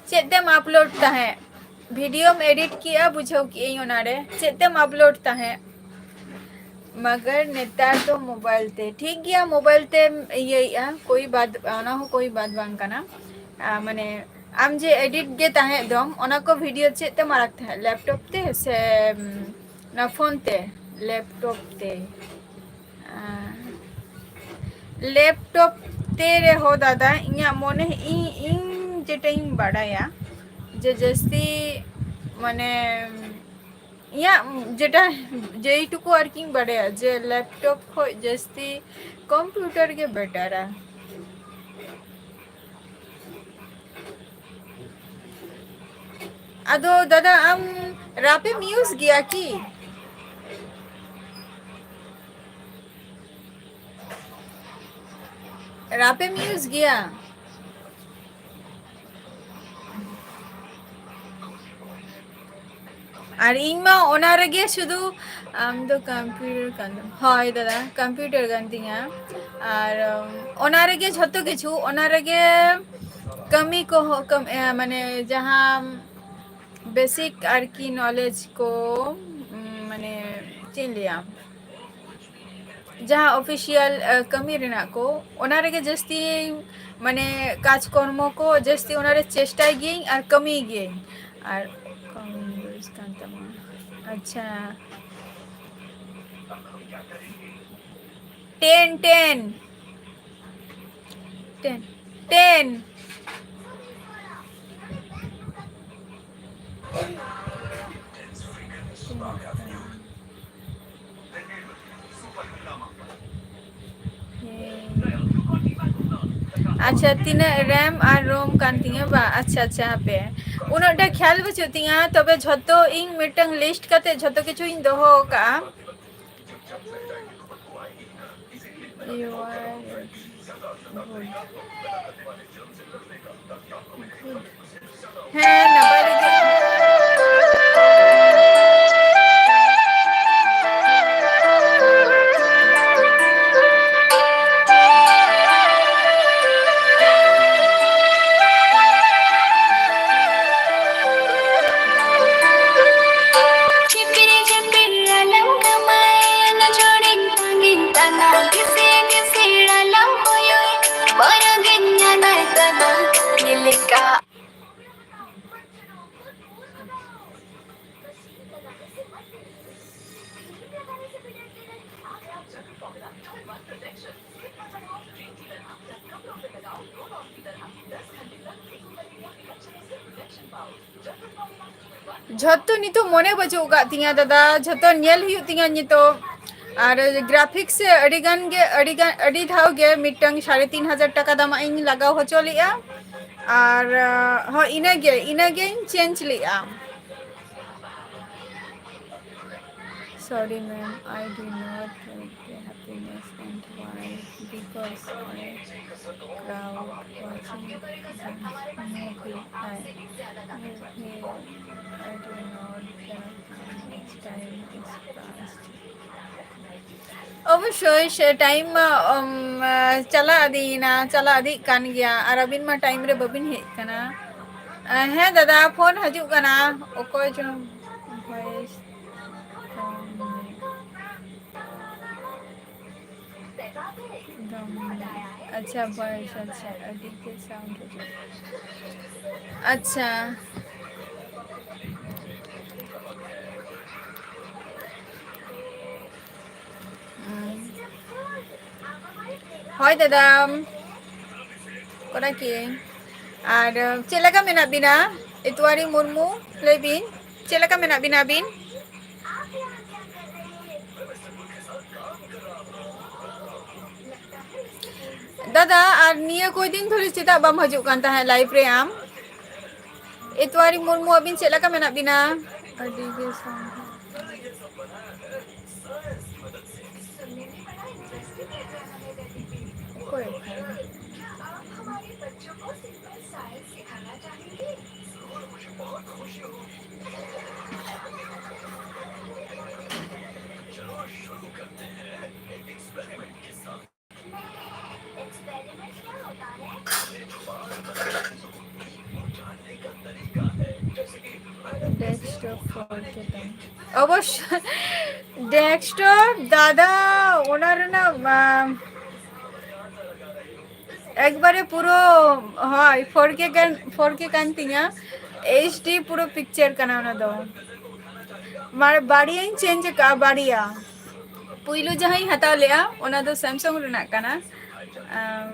ᱪᱮᱫ ᱛᱮᱢ upload ᱛᱟᱦᱮᱸᱫ? Videoᱢ edit ᱠᱮᱜᱼᱟ, ᱵᱩᱡᱷᱟᱹᱣ ᱠᱮᱜᱼᱟᱹᱧ ᱚᱱᱟᱨᱮ᱾ ᱪᱮᱫ ᱛᱮᱢ upload ᱛᱟᱦᱮᱸᱫ? ᱢᱟᱜᱟᱨ ᱱᱮᱛᱟᱨ ᱫᱚ mobile ᱛᱮ᱾ ᱴᱷᱤᱠ ᱜᱮᱭᱟ, mobile ᱛᱮᱢ ᱤᱭᱟᱹᱭᱮᱜᱼᱟ, ᱠᱳᱭ ᱵᱟᱫ, ᱚᱱᱟ ᱦᱚᱸ ᱠᱳᱭ ᱵᱟᱫ ᱵᱟᱝ ᱠᱟᱱᱟ᱾ ᱟ, ᱢᱟᱱᱮ ᱟᱢ ᱡᱮ edit ᱜᱮ ᱛᱟᱦᱮᱸᱫ ᱫᱚᱢ, ᱚᱱᱟ ᱠᱚ video ᱪᱮᱫ ᱛᱮᱢ ᱟᱲᱟᱜ ᱛᱟᱦᱮᱸᱫ? Laptop ᱛᱮ ᱥᱮ, ᱩᱢ, ᱚᱱᱟ phone ᱛᱮ? Laptop ᱛᱮ᱾ ᱟ, laptop ᱛᱮ ᱨᱮᱦᱚᱸ ᱫᱟᱫᱟ, ᱤᱧᱟᱹᱜ ᱢᱚᱱᱮ, ᱤᱧ, ᱤᱧ ᱡᱮᱴᱟᱧ ᱵᱟᱰᱟᱭᱟ ᱡᱮ ᱡᱟᱹᱥᱛᱤ, ᱢᱟᱱᱮ, ᱤᱧᱟᱹᱜ ᱡᱮᱴᱟ, ᱡᱮᱴᱩᱠᱩ ᱟᱨᱠᱤᱧ ᱵᱟᱰᱟᱭᱟ ᱡᱮ laptop ᱠᱷᱚᱡ ᱡᱟᱹᱥᱛᱤ computer ᱜᱮ betterᱟ᱾ ᱟᱫᱚ ᱫᱟᱫᱟ, ᱟᱢ ᱨᱟᱯᱮᱢ use ᱜᱮᱭᱟ ᱠᱤ? ᱨᱟᱯᱮᱢ use ᱜᱮᱭᱟ? ᱟᱨ ᱤᱧ ᱢᱟ ᱚᱱᱟ ᱨᱮᱜᱮ ᱥᱩᱫᱷᱩ, ᱟᱢ ᱫᱚ computer ᱠᱟᱱ ᱛᱟᱢ? ᱦᱳᱭ ᱫᱟᱫᱟ, computer ᱠᱟᱱ ᱛᱤᱧᱟ᱾ ᱟᱨ, ᱩᱢ, ᱚᱱᱟ ᱨᱮᱜᱮ ᱡᱷᱚᱛᱚ ᱠᱤᱪᱷᱩ, ᱚᱱᱟ ᱨᱮᱜᱮ ᱠᱟᱹᱢᱤ ᱠᱚᱦᱚᱸ, ᱠᱟᱹᱢ-, ᱮ, ᱢᱟᱱᱮ ᱡᱟᱦᱟᱸ basic ᱟᱨᱠᱤ knowledge ᱠᱚ, ᱩᱢ, ᱢᱟᱱᱮ ᱪᱮᱫ ᱤᱧ ᱞᱟᱹᱭᱟ, ᱡᱟᱦᱟᱸ ᱚᱯᱷᱤᱥᱤᱭᱟᱞ ᱠᱟᱹᱢᱤ ᱨᱮᱱᱟᱜ ᱠᱚ, ᱚᱱᱟ ᱨᱮᱜᱮ ᱡᱟᱹᱥᱛᱤ ᱢᱟᱱᱮ ᱠᱟᱡᱽ ᱠᱚᱨᱢᱚ ᱠᱚ ᱡᱟᱹᱥᱛᱤ ᱚᱱᱟᱨᱮ ᱪᱮᱥᱴᱟᱭ ᱜᱤᱭᱟᱹᱧ ᱟᱨ ᱠᱟᱹᱢᱤ ᱜᱤᱭᱟᱹᱧ᱾ ᱟᱨ ᱠᱚᱢ ᱵᱚᱭᱮᱥ ᱠᱟᱱ ᱛᱟᱢᱟ᱾ ᱟᱪᱪᱷᱟ, ᱴᱮᱱ ᱴᱮᱱ ᱴᱮᱱ ᱴᱮᱱ᱾ ᱟᱪᱪᱷᱟ, ᱛᱤᱱᱟᱹᱜ ᱨᱮᱢ ᱟᱨ ᱨᱳᱢ ᱠᱟᱱ ᱛᱤᱧᱟᱹ ᱵᱟ? ᱟᱪᱪᱷᱟ, ᱟᱪᱪᱷᱟ, ᱦᱟᱯᱮ, ᱩᱱᱟᱹᱜ ᱴᱟ ᱠᱷᱮᱭᱟᱞ ᱵᱟᱹᱪᱩᱜ ᱛᱤᱧᱟᱹ, ᱛᱚᱵᱮ ᱡᱷᱚᱛᱚ ᱤᱧ ᱢᱤᱫᱴᱟᱝ ᱞᱤᱥᱴ ᱠᱟᱛᱮ ᱡᱷᱚᱛᱚ ᱠᱤᱪᱷᱩᱧ ᱫᱚᱦᱚ ᱟᱠᱟᱜᱼᱟ᱾ You are good. Good. ᱦᱮᱸ, ᱱᱟᱯᱟᱭ ᱨᱮᱜᱮ᱾ ᱪᱤᱯᱤᱨ ᱪᱤᱯᱤᱨ ᱟᱞᱚᱢ ᱠᱟᱹᱢᱟᱭᱟ, ᱱᱚᱡᱚᱨᱤᱧ ᱛᱟᱺᱜᱤᱧ ᱛᱟᱢᱟ, ᱜᱤᱥᱤ ᱜᱤᱥᱤ ᱟᱞᱚᱢ ᱦᱩᱭᱩᱭ, ᱢᱚᱨᱚᱜᱤᱧ ᱧᱟᱢᱟᱭ ᱛᱟᱢᱟ, ᱪᱮᱫ ᱞᱮᱠᱟ᱾ ᱡᱷᱚᱛᱚ ᱱᱤᱛᱚᱜ ᱢᱚᱱᱮ ᱵᱟᱹᱪᱩᱜ ᱟᱠᱟᱫ ᱛᱤᱧᱟᱹ ᱫᱟᱫᱟ, ᱡᱷᱚᱛᱚ ᱧᱮᱞ ᱦᱩᱭᱩᱜ ᱛᱤᱧᱟᱹ ᱱᱤᱛᱚᱜ᱾ ᱟᱨ graphics ᱥᱮ ᱟᱹᱰᱤ ᱜᱟᱱ ᱜᱮ, ᱟᱹᱰᱤ ᱜᱟᱱ, ᱟᱹᱰᱤ ᱫᱷᱟᱣ ᱜᱮ ᱢᱤᱫᱴᱟᱝ ᱥᱟᱲᱮ ᱛᱤᱱ ᱦᱟᱡᱟᱨ ᱴᱟᱠᱟ ᱫᱟᱢᱟᱜ ᱤᱧ ᱞᱟᱜᱟᱣ ᱦᱚᱪᱚ ᱞᱮᱫᱼᱟ᱾ ᱟᱨ, ᱟᱸ, ᱦᱚᱸ, ᱤᱱᱟᱹᱜᱮ, ᱤᱱᱟᱹᱜᱮᱧ change ᱞᱮᱫᱼᱟ᱾ Sorry ma'am, I do not like the happiness and why, because I crowd watching the movie. I, I, I do not like how much time is passed. ᱚᱵᱚᱥᱥᱳᱭ, ᱥᱮ time ᱢᱟ, ᱩᱢ, ᱪᱟᱞᱟᱣ ᱤᱫᱤᱭᱮᱱᱟ, ᱪᱟᱞᱟᱣ ᱤᱫᱤᱜ ᱠᱟᱱ ᱜᱮᱭᱟ, ᱟᱨ ᱟᱹᱵᱤᱱ ᱢᱟ time ᱨᱮ ᱵᱟᱹᱵᱤᱱ ᱦᱮᱡ ᱠᱟᱱᱟ᱾ ᱦᱮᱸ ᱫᱟᱫᱟ, phone ᱦᱤᱡᱩᱜ ᱠᱟᱱᱟ, ᱚᱠᱚᱭ ᱪᱚᱝ voice᱾ ᱟᱪᱪᱷᱟ, voice, ᱟᱪᱪᱷᱟ, ᱟᱹᱰᱤ ᱜᱮ sound ᱦᱤᱡᱩᱜ᱾ ᱟᱪᱪᱷᱟ᱾ ᱦᱩᱸ᱾ ᱦᱳᱭ ᱫᱟᱫᱟ, ᱠᱚᱲᱟ ᱠᱤ? ᱟᱨ ᱪᱮᱫ ᱞᱮᱠᱟ ᱢᱮᱱᱟᱜ ᱵᱤᱱᱟ? ᱤᱛᱣᱟᱨᱤ ᱢᱩᱨᱢᱩ, ᱞᱟᱹᱭ ᱵᱤᱱ, ᱪᱮᱫ ᱞᱮᱠᱟ ᱢᱮᱱᱟᱜ ᱵᱤᱱᱟ ᱟᱹᱵᱤᱱ? ᱫᱟᱫᱟ, ᱟᱨ ᱱᱤᱭᱟᱹ ᱠᱚᱭ ᱫᱤᱱ ᱫᱷᱚᱨᱮ ᱪᱮᱫᱟᱜ ᱵᱟᱢ ᱦᱤᱡᱩᱜ ᱠᱟᱱ ᱛᱟᱦᱮᱸᱫ live ᱨᱮ ᱟᱢ? ᱤᱛᱣᱟᱨᱤ ᱢᱩᱨᱢᱩ, ᱟᱹᱵᱤᱱ ᱪᱮᱫ ᱞᱮᱠᱟ ᱢᱮᱱᱟᱜ ᱵᱤᱱᱟ? ᱟᱹᱰᱤ ᱜᱮ ᱥᱟᱨᱦᱟᱣ᱾ ᱚᱠᱚᱭ ᱚᱠᱚᱭ? Desktop four K ᱛᱟᱢ᱾ ᱚᱵᱚᱥᱥᱳᱭ, desktop ᱫᱟᱫᱟ, ᱚᱱᱟ ᱨᱮᱱᱟᱜ, ᱟᱢ, ᱮᱠᱵᱟᱨᱮ ᱯᱩᱨᱟᱹ, ᱦᱳᱭ, four K ᱠᱟᱱ, four K ᱠᱟᱱ ᱛᱤᱧᱟ, HD ᱯᱩᱨᱟᱹ picture ᱠᱟᱱᱟ ᱚᱱᱟ ᱫᱚ᱾ ᱢᱟᱱᱮ ᱵᱟᱨᱭᱟᱧ change ᱟᱠᱟᱫᱼᱟ, ᱵᱟᱨᱭᱟ᱾ ᱯᱩᱭᱞᱩ ᱡᱟᱦᱟᱸᱧ ᱦᱟᱛᱟᱣ ᱞᱮᱫᱼᱟ, ᱚᱱᱟ ᱫᱚ Samsung ᱨᱮᱱᱟᱜ ᱠᱟᱱᱟ᱾ ᱟᱢ,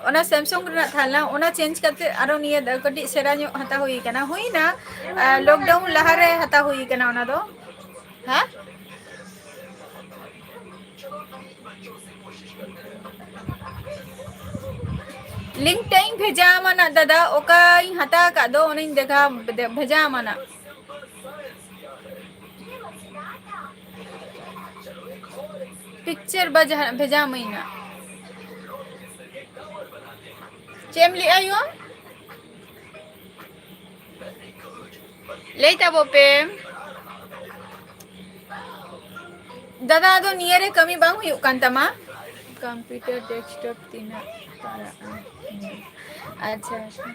ᱚᱱᱟ Samsung ᱨᱮᱱᱟᱜ ᱛᱟᱦᱮᱸ ᱞᱮᱱᱟ, ᱚᱱᱟ change ᱠᱟᱛᱮ ᱟᱨᱚ ᱱᱤᱭᱟᱹ ᱫᱚ ᱠᱟᱹᱴᱤᱡ ᱥᱮᱬᱟ ᱧᱚᱜ ᱦᱟᱛᱟᱣ ᱦᱩᱭ ᱠᱟᱱᱟ᱾ ᱦᱩᱭᱱᱟ, ᱟᱨ lockdown ᱞᱟᱦᱟᱨᱮ ᱦᱟᱛᱟᱣ ᱦᱩᱭ ᱠᱟᱱᱟ ᱚᱱᱟ ᱫᱚ᱾ ᱦᱮᱸ? Link ᱴᱟᱜ ᱤᱧ ᱵᱷᱮᱡᱟ ᱟᱢᱟ ᱱᱟᱜ ᱫᱟᱫᱟ, ᱚᱠᱟᱧ ᱦᱟᱛᱟᱣ ᱟᱠᱟᱫ ᱫᱚ, ᱚᱱᱟᱧ ᱫᱮᱠᱷᱟ, ᱵᱷᱮᱡᱟ ᱟᱢᱟ ᱱᱟᱜ᱾ Picture ᱵᱟ ᱡᱟᱦᱟᱱᱟᱜ ᱵᱷᱮᱡᱟ ᱟᱹᱢᱟᱹᱧ ᱱᱟᱜ᱾ ᱪᱮᱫ ᱮᱢ ᱞᱟᱹᱭᱮᱜᱼᱟ ᱭᱳ? ᱞᱟᱹᱭ ᱛᱟᱵᱚ ᱯᱮ᱾ ᱫᱟᱫᱟ, ᱟᱫᱚ ᱱᱤᱭᱟᱹ ᱨᱮ ᱠᱟᱹᱢᱤ ᱵᱟᱝ ᱦᱩᱭᱩᱜ ᱠᱟᱱ ᱛᱟᱢᱟ? Computer desktop ᱛᱤᱱᱟᱹᱜ ᱯᱟᱲᱟᱜᱼᱟ? ᱟᱪᱪᱷᱟ, ᱟᱪᱪᱷᱟ᱾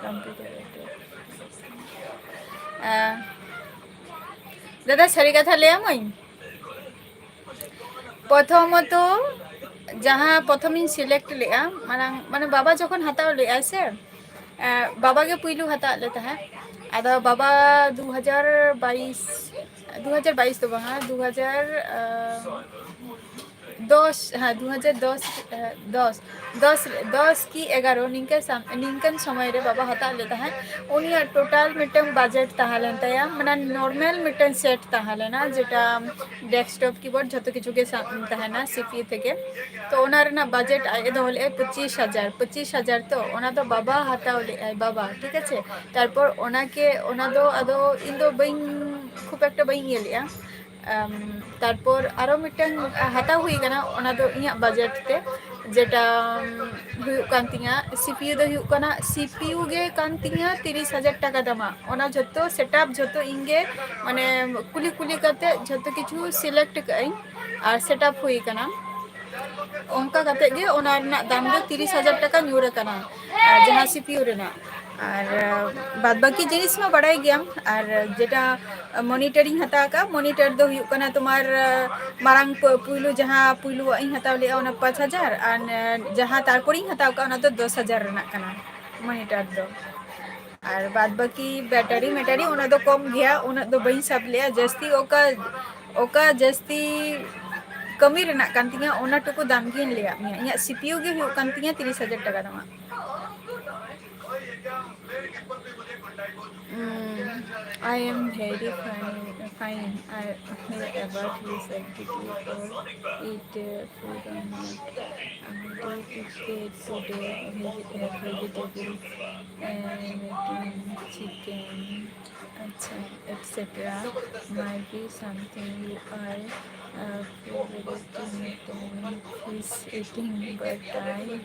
Computer desktop᱾ ᱫᱟᱫᱟ, ᱥᱟᱹᱨᱤ ᱠᱟᱛᱷᱟ ᱞᱟᱹᱭᱟᱢᱟᱹᱧ, ᱯᱨᱚᱛᱷᱚᱢᱚᱛᱚ ᱡᱟᱦᱟᱸ ᱯᱨᱚᱛᱷᱚᱢᱤᱧ select ᱞᱮᱫᱼᱟ, ᱢᱟᱲᱟᱝ ᱢᱟᱱᱮ ᱵᱟᱵᱟ ᱡᱚᱠᱷᱚᱱ ᱦᱟᱛᱟᱣ ᱞᱮᱫᱼᱟᱭ ᱥᱮ, ᱮ, ᱵᱟᱵᱟ ᱜᱮ ᱯᱩᱭᱞᱩ ᱦᱟᱛᱟᱣ ᱞᱮ ᱛᱟᱦᱮᱸᱫ᱾ ᱟᱫᱚ ᱵᱟᱵᱟ ᱫᱩ ᱦᱟᱡᱟᱨ ᱵᱟᱭᱤᱥ, ᱫᱩ ᱦᱟᱡᱟᱨ ᱵᱟᱭᱤᱥ ᱫᱚ ᱵᱟᱝᱟ, ᱫᱩ ᱦᱟᱡᱟᱨ ᱫᱚᱥ, ᱦᱮᱸ, ᱫᱩ ᱦᱟᱡᱟᱨ ᱫᱚᱥ, ᱮ, ᱫᱚᱥ, ᱫᱚᱥ, ᱫᱚᱥ ᱠᱤ ᱮᱜᱟᱨᱚ ᱱᱤᱝᱠᱟᱹ ᱥᱟᱢ-, ᱱᱤᱝᱠᱟᱹᱱ ᱥᱚᱢᱚᱭ ᱨᱮ ᱵᱟᱵᱟ ᱦᱟᱛᱟᱣ ᱞᱮᱫ ᱛᱟᱦᱮᱸᱫ᱾ ᱩᱱᱤᱭᱟᱜ total ᱢᱤᱫᱴᱟᱝ budget ᱛᱟᱦᱮᱸ ᱞᱮᱱ ᱛᱟᱭᱟ, ᱢᱟᱱᱮ normal ᱢᱤᱫᱴᱟᱝ set ᱛᱟᱦᱮᱸ ᱞᱮᱱᱟ, ᱡᱮᱴᱟ desktop keyboard ᱡᱷᱚᱛᱚ ᱠᱤᱪᱷᱩ ᱜᱮ ᱥᱟᱵ ᱛᱟᱦᱮᱱᱟ, C P U ᱛᱷᱮᱠᱮ᱾ ᱛᱚ ᱚᱱᱟ ᱨᱮᱱᱟᱜ budget ᱟᱡ ᱮ ᱫᱚᱦᱚ ᱞᱮᱫᱼᱟᱭ ᱯᱚᱸᱪᱤᱥ ᱦᱟᱡᱟᱨ, ᱯᱚᱸᱪᱤᱥ ᱦᱟᱡᱟᱨ᱾ ᱛᱚ ᱚᱱᱟ ᱫᱚ ᱵᱟᱵᱟ ᱦᱟᱛᱟᱣ ᱞᱮᱫᱼᱟᱭ, ᱵᱟᱵᱟ, ᱴᱷᱤᱠ ᱟᱪᱷᱮ᱾ ᱛᱟᱨᱯᱚᱨ ᱚᱱᱟᱜᱮ, ᱚᱱᱟ ᱫᱚ ᱟᱫᱚ ᱤᱧ ᱫᱚ ᱵᱟᱹᱧ, ᱠᱷᱩᱵ ᱮᱠᱴᱟ ᱵᱟᱹᱧ ᱤᱭᱟᱹ ᱞᱮᱫᱼᱟ᱾ ᱟᱢ, ᱛᱟᱨᱯᱚᱨ ᱟᱨᱚ ᱢᱤᱫᱴᱟᱝ ᱦᱟᱛᱟᱣ ᱦᱩᱭ ᱠᱟᱱᱟ, ᱚᱱᱟ ᱫᱚ ᱤᱧᱟᱹᱜ budget ᱛᱮ, ᱡᱮᱴᱟ, ᱩᱢ, ᱦᱩᱭᱩᱜ ᱠᱟᱱ ᱛᱤᱧᱟᱹ, C P U ᱫᱚ ᱦᱩᱭᱩᱜ ᱠᱟᱱᱟ, C P U ᱜᱮ ᱠᱟᱱ ᱛᱤᱧᱟᱹ ᱛᱤᱨᱤᱥ ᱦᱟᱡᱟᱨ ᱴᱟᱠᱟ ᱫᱟᱢᱟᱜ᱾ ᱚᱱᱟ ᱡᱷᱚᱛᱚ setup ᱡᱷᱚᱛᱚ ᱤᱧ ᱜᱮ, ᱢᱟᱱᱮ, ᱠᱩᱞᱤ ᱠᱩᱞᱤ ᱠᱟᱛᱮ ᱡᱷᱚᱛᱚ ᱠᱤᱪᱷᱩ select ᱠᱟᱜ ᱟᱹᱧ ᱟᱨ setup ᱦᱩᱭ ᱠᱟᱱᱟ᱾ ᱚᱱᱠᱟ ᱠᱟᱛᱮ ᱜᱮ ᱚᱱᱟ ᱨᱮᱱᱟᱜ ᱫᱟᱢ ᱫᱚ ᱛᱤᱨᱤᱥ ᱦᱟᱡᱟᱨ ᱴᱟᱠᱟ ᱧᱩᱨ ᱟᱠᱟᱱᱟ, ᱟᱨ ᱡᱟᱦᱟᱸ C P U ᱨᱮᱱᱟᱜ᱾ ᱟᱨ, ᱟᱸ, ᱵᱟᱫ ᱵᱟᱹᱠᱤ ᱡᱤᱱᱤᱥ ᱢᱟ ᱵᱟᱲᱟᱭ ᱜᱮᱭᱟᱢ᱾ ᱟᱨ ᱡᱮᱴᱟ, ᱟᱸ, monitor ᱤᱧ ᱦᱟᱛᱟᱣ ᱟᱠᱟᱫᱼᱟ, monitor ᱫᱚ ᱦᱩᱭᱩᱜ ᱠᱟᱱᱟ ᱛᱳᱢᱟᱨ, ᱟᱸ, ᱢᱟᱨᱟᱝ ᱯᱳ-, ᱯᱩᱭᱞᱩ ᱡᱟᱦᱟᱸ ᱯᱩᱭᱞᱩᱣᱟᱜ ᱤᱧ ᱦᱟᱛᱟᱣ ᱞᱮᱫᱼᱟ, ᱚᱱᱟ ᱯᱟᱸᱪ ᱦᱟᱡᱟᱨ, ᱟᱨ, ᱟᱸ, ᱡᱟᱦᱟᱸ ᱛᱟᱨᱯᱚᱨᱮᱧ ᱦᱟᱛᱟᱣ ᱠᱟᱜᱼᱟ, ᱚᱱᱟ ᱫᱚ ᱫᱚᱥ ᱦᱟᱡᱟᱨ ᱨᱮᱱᱟᱜ ᱠᱟᱱᱟ monitor ᱫᱚ᱾ ᱟᱨ ᱵᱟᱫ ᱵᱟᱹᱠᱤ battery ᱢᱮᱴᱟᱨᱤ ᱚᱱᱟ ᱫᱚ ᱠᱚᱢ ᱜᱮᱭᱟ, ᱩᱱᱟᱹᱜ ᱫᱚ ᱵᱟᱹᱧ ᱥᱟᱵ ᱞᱮᱫᱼᱟ᱾ ᱡᱟᱹᱥᱛᱤ ᱚᱠᱟ, ᱚᱠᱟ ᱡᱟᱹᱥᱛᱤ ᱠᱟᱹᱢᱤ ᱨᱮᱱᱟᱜ ᱠᱟᱱ ᱛᱤᱧᱟᱹ, ᱚᱱᱟ ᱴᱩᱠᱩ ᱫᱟᱢ ᱜᱤᱧ ᱞᱟᱹᱭᱟᱫ ᱢᱮᱭᱟ᱾ ᱤᱧᱟᱹᱜ C P U ᱜᱮ ᱦᱩᱭᱩᱜ ᱠᱟᱱ ᱛᱤᱧᱟᱹ ᱛᱤᱨᱤᱥ ᱦᱟᱡᱟᱨ ᱴᱟᱠᱟ ᱫᱟᱢᱟᱜ᱾ Mm, I am very fine, fine. I hear about this activity or it, uh, food or not. I did it today, veg-, uh, vegetable and, um, chicken, acha, et cetera. Might be something you are, uh, favorite in fish eating, but I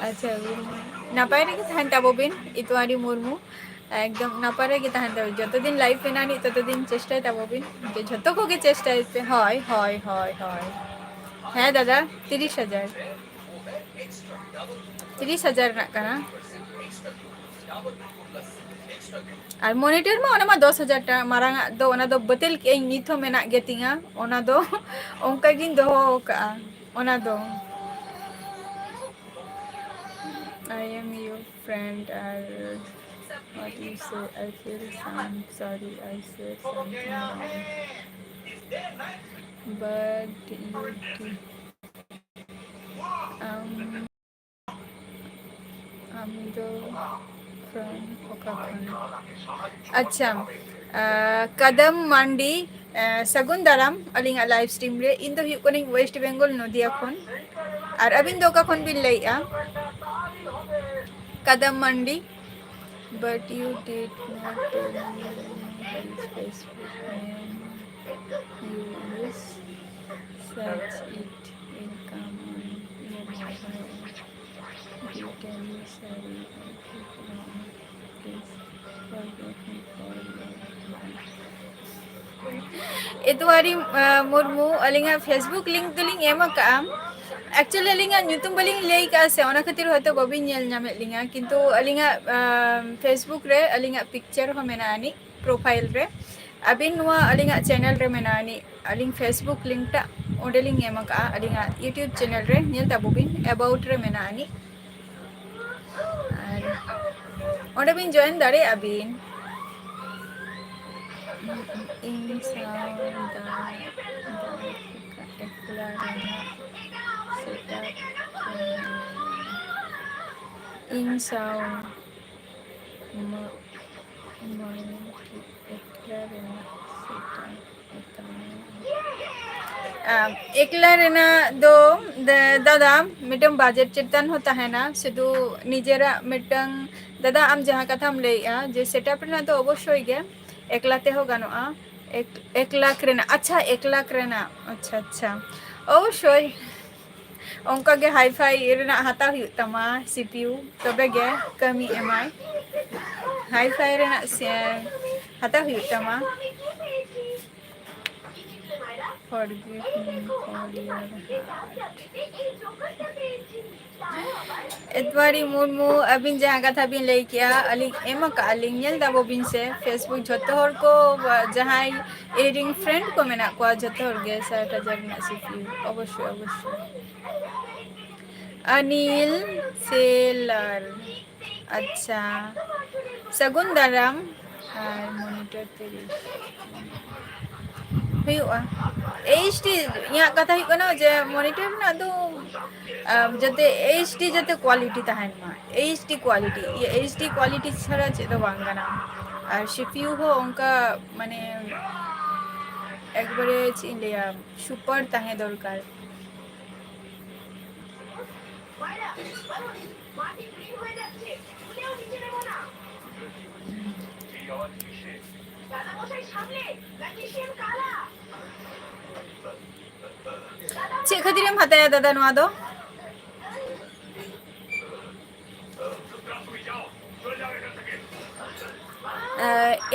ᱟᱪᱪᱷᱟ, ᱱᱟᱯᱟᱭ ᱨᱮᱜᱮ ᱛᱟᱦᱮᱱ ᱛᱟᱵᱚ ᱵᱤᱱ, ᱤᱛᱩ ᱟᱨᱤ ᱢᱩᱨᱢᱩ᱾ ᱮᱠᱫᱚᱢ ᱱᱟᱯᱟᱭ ᱨᱮᱜᱮ ᱛᱟᱦᱮᱱ ᱛᱟᱵᱚ, ᱡᱚᱛᱚ ᱫᱤᱱ live ᱢᱮᱱᱟᱜ ᱟᱹᱱᱤᱡ, ᱛᱚᱛᱚ ᱫᱤᱱ ᱪᱮᱥᱴᱟᱭ ᱛᱟᱵᱚ ᱵᱤᱱ ᱡᱮ ᱡᱷᱚᱛᱚ ᱠᱚᱜᱮ ᱪᱮᱥᱴᱟᱭ ᱯᱮ᱾ ᱦᱳᱭ, ᱦᱳᱭ, ᱦᱳᱭ, ᱦᱳᱭ᱾ ᱦᱮᱸ ᱫᱟᱫᱟ, ᱛᱤᱨᱤᱥ ᱦᱟᱡᱟᱨ, ᱛᱤᱨᱤᱥ ᱦᱟᱡᱟᱨ ᱨᱮᱱᱟᱜ ᱠᱟᱱᱟ᱾ ᱟᱨ ᱢᱚᱱᱤᱴᱚᱨ ᱢᱟ ᱚᱱᱟ ᱢᱟ ᱫᱚᱥ ᱦᱟᱡᱟᱨ ᱴᱟᱠᱟ ᱢᱟᱨᱟᱝ ᱟᱜ ᱫᱚ, ᱚᱱᱟ ᱫᱚ ᱵᱟᱹᱛᱤᱞ ᱠᱮᱜ ᱟᱹᱧ, ᱱᱤᱛ ᱦᱚᱸ ᱢᱮᱱᱟᱜ ᱜᱮ ᱛᱤᱧᱟ᱾ ᱚᱱᱟ ᱫᱚ ᱚᱱᱠᱟ ᱜᱤᱧ ᱫᱚᱦᱚ ᱟᱠᱟᱜᱼᱟ᱾ ᱚᱱᱟ ᱫᱚ I am your friend, R what you say, I feel some sorry, I said something wrong, but you did. Um, ᱟᱢ ᱫᱚ from ᱚᱠᱟ ᱠᱷᱚᱱ? ᱟᱪᱪᱷᱟ, ᱟᱸ, ᱠᱟᱫᱟᱢ ᱢᱟᱱᱰᱤ, ᱟᱸ, ᱥᱟᱹᱜᱩᱱ ᱫᱟᱨᱟᱢ ᱟᱹᱞᱤᱧᱟᱜ live stream ᱨᱮ᱾ ᱤᱧ ᱫᱚ ᱦᱩᱭᱩᱜ ᱠᱟᱹᱱᱟᱹᱧ West Bengal, ᱱᱚᱫᱤᱭᱟ ᱠᱷᱚᱱ᱾ ᱟᱨ ᱟᱹᱵᱤᱱ ᱫᱚ ᱚᱠᱟ ᱠᱷᱚᱱ ᱵᱤᱱ ᱞᱟᱹᱭᱮᱜᱼᱟ? ᱠᱟᱫᱟᱢ ᱢᱟᱱᱰᱤ, but you did not tell me his Facebook name. You use, search it, will come on your mobile. Did any sorry, I did not. Please forgive me for your life. ᱮᱛᱣᱟᱨᱤ, ᱟᱸ, ᱢᱩᱨᱢᱩ, ᱟᱹᱞᱤᱧᱟᱜ Facebook link ᱫᱚᱞᱤᱧ ᱮᱢ ᱟᱠᱟᱜᱼᱟ᱾ Actually, ᱟᱹᱞᱤᱧᱟᱜ ᱧᱩᱛᱩᱢ ᱵᱟᱹᱞᱤᱧ ᱞᱟᱹᱭ ᱠᱟᱜᱼᱟ ᱥᱮ, ᱚᱱᱟ ᱠᱷᱟᱹᱛᱤᱨ ᱦᱚᱭᱛᱳ ᱵᱟᱹᱵᱤᱱ ᱧᱮᱞ ᱧᱟᱢᱮᱫ ᱞᱤᱧᱟ, ᱠᱤᱱᱛᱩ ᱟᱹᱞᱤᱧᱟᱜ, ᱟᱸ, Facebook ᱨᱮ ᱟᱹᱞᱤᱧᱟᱜ picture ᱦᱚᱸ ᱢᱮᱱᱟᱜᱼᱟ ᱟᱹᱱᱤᱡ, profile ᱨᱮ᱾ ᱟᱹᱵᱤᱱ ᱱᱚᱣᱟ ᱟᱹᱞᱤᱧᱟᱜ channel ᱨᱮ ᱢᱮᱱᱟᱜᱼᱟ ᱟᱹᱱᱤᱡ, ᱟᱹᱞᱤᱧ Facebook link ᱴᱟᱜ ᱚᱸᱰᱮ ᱞᱤᱧ ᱮᱢ ᱟᱠᱟᱜᱼᱟ, ᱟᱹᱞᱤᱧᱟᱜ YouTube channel ᱨᱮ, ᱧᱮᱞ ᱛᱟᱵᱚ ᱵᱤᱱ, about ᱨᱮ ᱢᱮᱱᱟᱜᱼᱟ ᱟᱹᱱᱤᱡ᱾ ᱟᱨ ᱚᱸᱰᱮ ᱵᱤᱱ join ᱫᱟᱲᱮᱭᱟᱜᱼᱟ ᱵᱤᱱ᱾ ᱤᱧ ᱥᱟᱶ ᱫᱟ-, ᱫᱟ-, ᱮᱠᱞᱟ ᱨᱮᱱᱟᱜ setup ᱠᱟᱱᱟ᱾ ᱤᱧ ᱥᱟᱶ ᱢᱟ-, ᱢᱟᱭ ᱮᱠᱞᱟ ᱨᱮᱱᱟᱜ setup ᱠᱟᱱᱟ᱾ ᱟᱢ, ᱮᱠᱞᱟ ᱨᱮᱱᱟᱜ ᱫᱚ ᱫᱟ-, ᱫᱟᱫᱟ, ᱢᱤᱫᱴᱟᱝ budget ᱪᱮᱛᱟᱱ ᱦᱚᱸ ᱛᱟᱦᱮᱱᱟ, ᱥᱩᱫᱷᱩ ᱱᱤᱡᱮᱨᱟᱜ ᱢᱤᱫᱴᱟᱝ, ᱫᱟᱫᱟ, ᱟᱢ ᱡᱟᱦᱟᱸ ᱠᱟᱛᱷᱟᱢ ᱞᱟᱹᱭᱮᱜᱼᱟ ᱡᱮ setup ᱨᱮᱱᱟᱜ ᱫᱚ ᱚᱵᱚᱥᱥᱳᱭ ᱜᱮ ᱮᱠᱞᱟ ᱛᱮᱦᱚᱸ ᱜᱟᱱᱚᱜᱼᱟ᱾ ᱮᱠ-, ᱮᱠ ᱞᱟᱠᱷ ᱨᱮᱱᱟᱜ, ᱟᱪᱪᱷᱟ, ᱮᱠ ᱞᱟᱠᱷ ᱨᱮᱱᱟᱜ, ᱟᱪᱪᱷᱟ, ᱟᱪᱪᱷᱟ, ᱚᱵᱚᱥᱥᱳᱭ᱾ ᱚᱱᱠᱟ ᱜᱮ hi-fi ᱨᱮᱱᱟᱜ ᱦᱟᱛᱟᱣ ᱦᱩᱭᱩᱜ ᱛᱟᱢᱟ, C P U, ᱛᱚᱵᱮ ᱜᱮ ᱠᱟᱹᱢᱤ ᱮᱢᱟᱭ᱾ Hi-fi ᱨᱮᱱᱟᱜ ᱥᱮ-, ᱦᱟᱛᱟᱣ ᱦᱩᱭᱩᱜ ᱛᱟᱢᱟ᱾ Forgive me for your heart. ᱮᱛᱣᱟᱨᱤ Murmu, ᱟᱹᱵᱤᱱ ᱡᱟᱦᱟᱸ ᱠᱟᱛᱷᱟ ᱵᱤᱱ ᱞᱟᱹᱭ ᱠᱮᱜᱼᱟ, ᱟᱹᱞᱤᱧ ᱮᱢ ᱟᱠᱟᱜᱼᱟ ᱞᱤᱧ, ᱧᱮᱞ ᱛᱟᱵᱚ ᱵᱤᱱ ᱥᱮ, Facebook ᱡᱷᱚᱛᱚ ᱦᱚᱲ ᱠᱚ, ᱡᱟᱦᱟᱸᱭ ᱤᱧ ᱨᱮᱱ friend ᱠᱚ ᱢᱮᱱᱟᱜ ᱠᱚᱣᱟ, ᱡᱷᱚᱛᱚ ᱦᱚᱲ ᱜᱮ ᱥᱟᱴ ᱦᱟᱡᱟᱨ ᱨᱮᱱᱟᱜ ᱥᱤᱯᱤᱭᱩ, ᱚᱵᱚᱥᱥᱳᱭ, ᱚᱵᱚᱥᱥᱳᱭ᱾ ᱚᱱᱤᱞ ᱥᱮᱞᱟᱨ, ᱟᱪᱪᱷᱟ, ᱥᱟᱹᱜᱩᱱ ᱫᱟᱨᱟᱢ᱾ ᱟᱨ monitor ᱛᱤᱨᱤᱥ ᱦᱩᱭᱩᱜᱼᱟ᱾ HD, ᱤᱧᱟᱹᱜ ᱠᱟᱛᱷᱟ ᱦᱩᱭᱩᱜ ᱠᱟᱱᱟ ᱡᱮ monitor ᱨᱮᱱᱟᱜ ᱫᱚ, ᱟᱢ, ᱡᱟᱛᱮ HD ᱡᱟᱛᱮ quality ᱛᱟᱦᱮᱱ ᱢᱟ, HD quality᱾ ᱤᱭᱟᱹ HD quality ᱪᱷᱟᱲᱟ ᱪᱮᱫ ᱫᱚ ᱵᱟᱝ ᱜᱟᱱᱚᱜᱼᱟ᱾ ᱟᱨ CPU ᱦᱚᱸ ᱚᱱᱠᱟ, ᱢᱟᱱᱮ, ᱮᱠᱵᱟᱨᱮ ᱪᱮᱫ ᱤᱧ ᱞᱟᱹᱭᱟ, super ᱛᱟᱦᱮᱸ ᱫᱚᱨᱠᱟᱨ᱾ ᱪᱮᱫ ᱠᱷᱟᱹᱛᱤᱨᱮᱢ ᱦᱟᱛᱟᱭᱟ ᱫᱟᱫᱟ ᱱᱚᱣᱟ ᱫᱚ?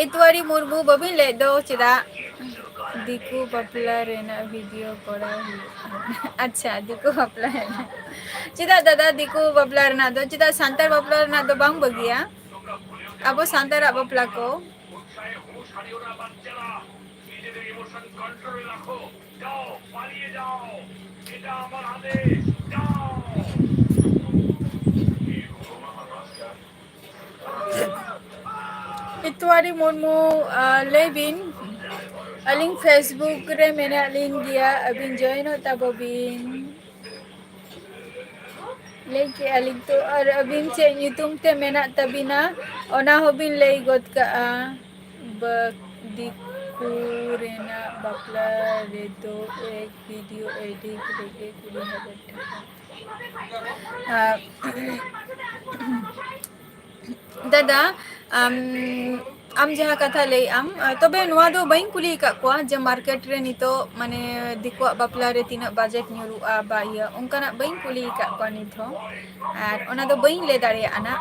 ᱮᱛᱣᱟᱨᱤ ᱢᱩᱨᱢᱩ, ᱵᱟᱹᱵᱤᱱ ᱞᱟᱹᱭᱮᱫ ᱫᱚ ᱪᱮᱫᱟᱜ ᱫᱤᱠᱩ ᱵᱟᱯᱞᱟ ᱨᱮᱱᱟᱜ video ᱠᱚᱨᱟᱣ ᱦᱩᱭᱩᱜ ᱠᱟᱱᱟ? ᱟᱪᱪᱷᱟ, ᱫᱤᱠᱩ ᱵᱟᱯᱞᱟ ᱨᱮᱱᱟᱜ᱾ ᱪᱮᱫᱟᱜ ᱫᱟᱫᱟ ᱫᱤᱠᱩ ᱵᱟᱯᱞᱟ ᱨᱮᱱᱟᱜ ᱫᱚ, ᱪᱮᱫᱟᱜ ᱥᱟᱱᱛᱟᱲ ᱵᱟᱯᱞᱟ ᱨᱮᱱᱟᱜ ᱫᱚ ᱵᱟᱝ ᱵᱷᱟᱹᱜᱤᱭᱟ? ᱟᱵᱚ ᱥᱟᱱᱛᱟᱲᱟᱜ ᱵᱟᱯᱞᱟ ᱠᱚ᱾ ᱤᱛᱣᱟᱨᱤ ᱢᱩᱨᱢᱩ, ᱟᱨ, ᱞᱟᱹᱭ ᱵᱤᱱ, ᱟᱹᱞᱤᱧ Facebook ᱨᱮ ᱢᱮᱱᱟᱜ ᱞᱤᱧ ᱜᱮᱭᱟ, ᱟᱹᱵᱤᱱ join ᱚᱜ ᱛᱟᱵᱚ ᱵᱤᱱ᱾ ᱞᱟᱹᱭ ᱠᱮᱜᱼᱟ ᱞᱤᱧ ᱛᱚ, ᱟᱨ ᱟᱹᱵᱤᱱ ᱪᱮᱫ ᱧᱩᱛᱩᱢ ᱛᱮ ᱢᱮᱱᱟᱜ ᱛᱟᱹᱵᱤᱱᱟ, ᱚᱱᱟ ᱦᱚᱸᱵᱤᱱ ᱞᱟᱹᱭ ᱜᱚᱫ ᱠᱟᱜᱼᱟ᱾ ᱵᱟᱹ-, ᱫᱤᱠᱩ ᱨᱮᱱᱟᱜ ᱵᱟᱯᱞᱟ ᱨᱮᱫᱚ ᱮᱠ video edit ᱨᱮᱜᱮ ᱠᱩᱲᱤ ᱦᱟᱡᱟᱨ ᱴᱟᱠᱟ᱾ ᱟᱨ ᱫᱟᱫᱟ, ᱟᱢ, ᱟᱢ ᱡᱟᱦᱟᱸ ᱠᱟᱛᱷᱟ ᱞᱟᱹᱭᱮᱫ ᱟᱢ, ᱛᱚᱵᱮ ᱱᱚᱣᱟ ᱫᱚ ᱵᱟᱹᱧ ᱠᱩᱞᱤ ᱟᱠᱟᱫ ᱠᱚᱣᱟ ᱡᱮ market ᱨᱮ ᱱᱤᱛᱚᱜ, ᱢᱟᱱᱮ, ᱫᱤᱠᱩᱣᱟᱜ ᱵᱟᱯᱞᱟ ᱨᱮ ᱛᱤᱱᱟᱹᱜ budget ᱧᱩᱨᱩᱜᱼᱟ ᱵᱟ ᱤᱭᱟᱹ, ᱚᱱᱠᱟᱱᱟᱜ ᱵᱟᱹᱧ ᱠᱩᱞᱤ ᱟᱠᱟᱫ ᱠᱚᱣᱟ ᱱᱤᱛ ᱦᱚᱸ᱾ ᱟᱨ ᱚᱱᱟ ᱫᱚ ᱵᱟᱹᱧ ᱞᱟᱹᱭ ᱫᱟᱲᱮᱭᱟᱜᱼᱟ ᱱᱟᱜ,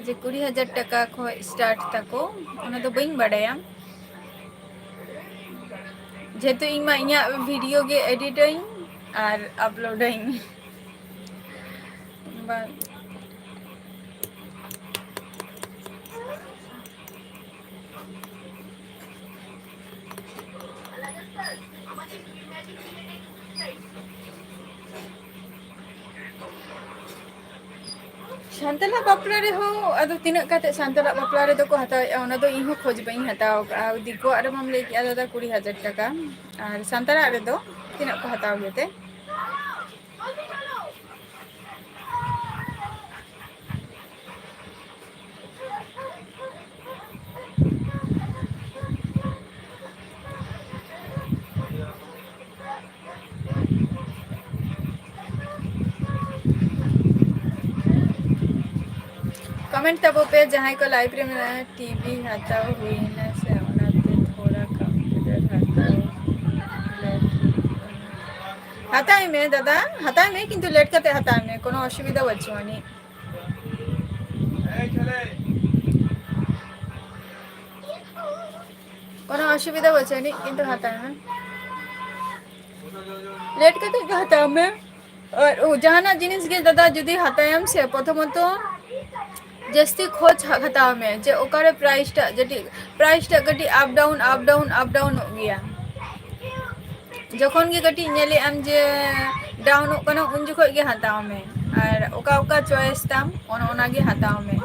ᱡᱮ ᱠᱩᱲᱤ ᱦᱟᱡᱟᱨ ᱴᱟᱠᱟ ᱠᱷᱚᱱ start ᱛᱟᱠᱚ, ᱚᱱᱟ ᱫᱚ ᱵᱟᱹᱧ ᱵᱟᱰᱟᱭᱟ᱾ ᱡᱮᱦᱮᱛᱩ ᱤᱧ ᱢᱟ ᱤᱧᱟᱹᱜ video ᱜᱮ edit ᱟᱹᱧ ᱟᱨ upload ᱟᱹᱧ᱾ ᱵᱟᱝ᱾ ᱥᱟᱱᱛᱟᱲᱟᱜ ᱵᱟᱯᱞᱟ ᱨᱮᱦᱚᱸ ᱟᱫᱚ ᱛᱤᱱᱟᱹᱜ ᱠᱟᱛᱮ ᱥᱟᱱᱛᱟᱲᱟᱜ ᱵᱟᱯᱞᱟ ᱨᱮᱫᱚ ᱠᱚ ᱦᱟᱛᱟᱣᱮᱫᱼᱟ, ᱚᱱᱟ ᱫᱚ ᱤᱧ ᱦᱚᱸ ᱠᱷᱚᱡᱽ ᱵᱟᱹᱧ ᱦᱟᱛᱟᱣ ᱠᱟᱜᱼᱟ᱾ ᱫᱤᱠᱩᱣᱟᱜ ᱨᱮᱢᱟᱢ ᱞᱟᱹᱭ ᱠᱮᱜᱼᱟ ᱫᱟᱫᱟ ᱠᱩᱲᱤ ᱦᱟᱡᱟᱨ ᱴᱟᱠᱟ, ᱟᱨ ᱥᱟᱱᱛᱟᱲᱟᱜ ᱨᱮᱫᱚ ᱛᱤᱱᱟᱹᱜ ᱠᱚ ᱦᱟᱛᱟᱣ ᱜᱮᱛᱮ? Comment ᱛᱟᱵᱚ ᱯᱮ ᱡᱟᱦᱟᱸᱭ ᱠᱚ live ᱨᱮ ᱢᱮᱱᱟᱜᱼᱟ, TV ᱦᱟᱛᱟᱣ ᱦᱩᱭᱱᱟ ᱥᱮ ᱚᱱᱟᱛᱮ ᱛᱷᱚᱲᱟ computer ᱦᱟᱛᱟᱣ late ᱦᱩᱭᱩᱜ ᱠᱟᱱᱟ᱾ ᱦᱟᱛᱟᱣ ᱢᱮ ᱫᱟᱫᱟ, ᱦᱟᱛᱟᱣ ᱢᱮ, ᱠᱤᱱᱛᱩ late ᱠᱟᱛᱮ ᱦᱟᱛᱟᱣ ᱢᱮ, ᱠᱳᱱᱳ ᱚᱥᱩᱵᱤᱫᱷᱟ ᱵᱟᱹᱪᱩᱜ ᱟᱹᱱᱤᱡ᱾ ᱠᱳᱱᱳ ᱚᱥᱩᱵᱤᱫᱷᱟ ᱵᱟᱹᱪᱩᱜ ᱟᱹᱱᱤᱡ, ᱠᱤᱱᱛᱩ ᱦᱟᱛᱟᱣ ᱢᱮ, late ᱠᱟᱛᱮ ᱜᱮ ᱦᱟᱛᱟᱣ ᱢᱮ᱾ ᱟᱨ ᱡᱟᱦᱟᱱᱟᱜ ᱡᱤᱱᱤᱥ ᱜᱮ ᱫᱟᱫᱟ ᱡᱩᱫᱤ ᱦᱟᱛᱟᱣᱟᱢ ᱥᱮ, ᱯᱨᱚᱛᱷᱚᱢᱚᱛᱚ ᱡᱟᱹᱥᱛᱤ ᱠᱷᱚᱡᱽ ᱦᱟᱛᱟᱣ ᱢᱮ ᱡᱮ ᱚᱠᱟᱨᱮ price ᱴᱟᱜ ᱠᱟᱹᱴᱤᱡ, price ᱴᱟᱜ ᱠᱟᱹᱴᱤᱡ up down, up down, up downᱚᱜ ᱜᱮᱭᱟ᱾ ᱡᱚᱠᱷᱚᱱ ᱜᱮ ᱠᱟᱹᱴᱤᱡ ᱧᱮᱞᱮᱫ ᱟᱢ ᱡᱮ downᱚᱜ ᱠᱟᱱᱟ, ᱩᱱ ᱡᱚᱠᱷᱚᱱ ᱜᱮ ᱦᱟᱛᱟᱣ ᱢᱮ᱾ ᱟᱨ ᱚᱠᱟ ᱚᱠᱟ choice ᱛᱟᱢ, ᱚᱱᱮ ᱚᱱᱟ ᱜᱮ ᱦᱟᱛᱟᱣ ᱢᱮ᱾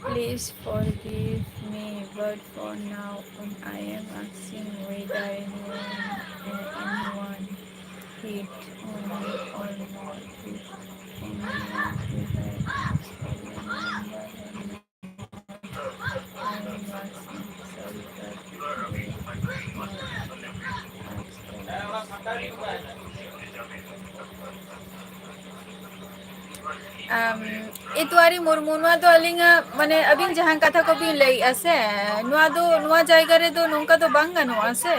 Please forgive me, but for now, I am asking whether anyone, anyone hit on me or not hit on me, whether it's for your number or not. I am asking, sorry, but they not ask. ᱟᱢ, ᱤᱛᱩᱣᱟᱨᱤ ᱢᱩᱨᱢᱩ, ᱱᱚᱣᱟ ᱫᱚ ᱟᱹᱞᱤᱧᱟᱜ, ᱢᱟᱱᱮ, ᱟᱹᱵᱤᱱ ᱡᱟᱦᱟᱸ ᱠᱟᱛᱷᱟ ᱠᱚᱵᱤᱱ ᱞᱟᱹᱭᱮᱜᱼᱟ ᱥᱮ, ᱱᱚᱣᱟ ᱫᱚ, ᱱᱚᱣᱟ ᱡᱟᱭᱜᱟ ᱨᱮᱫᱚ ᱱᱚᱝᱠᱟ ᱫᱚ ᱵᱟᱝ ᱜᱟᱱᱚᱜᱼᱟ ᱥᱮ᱾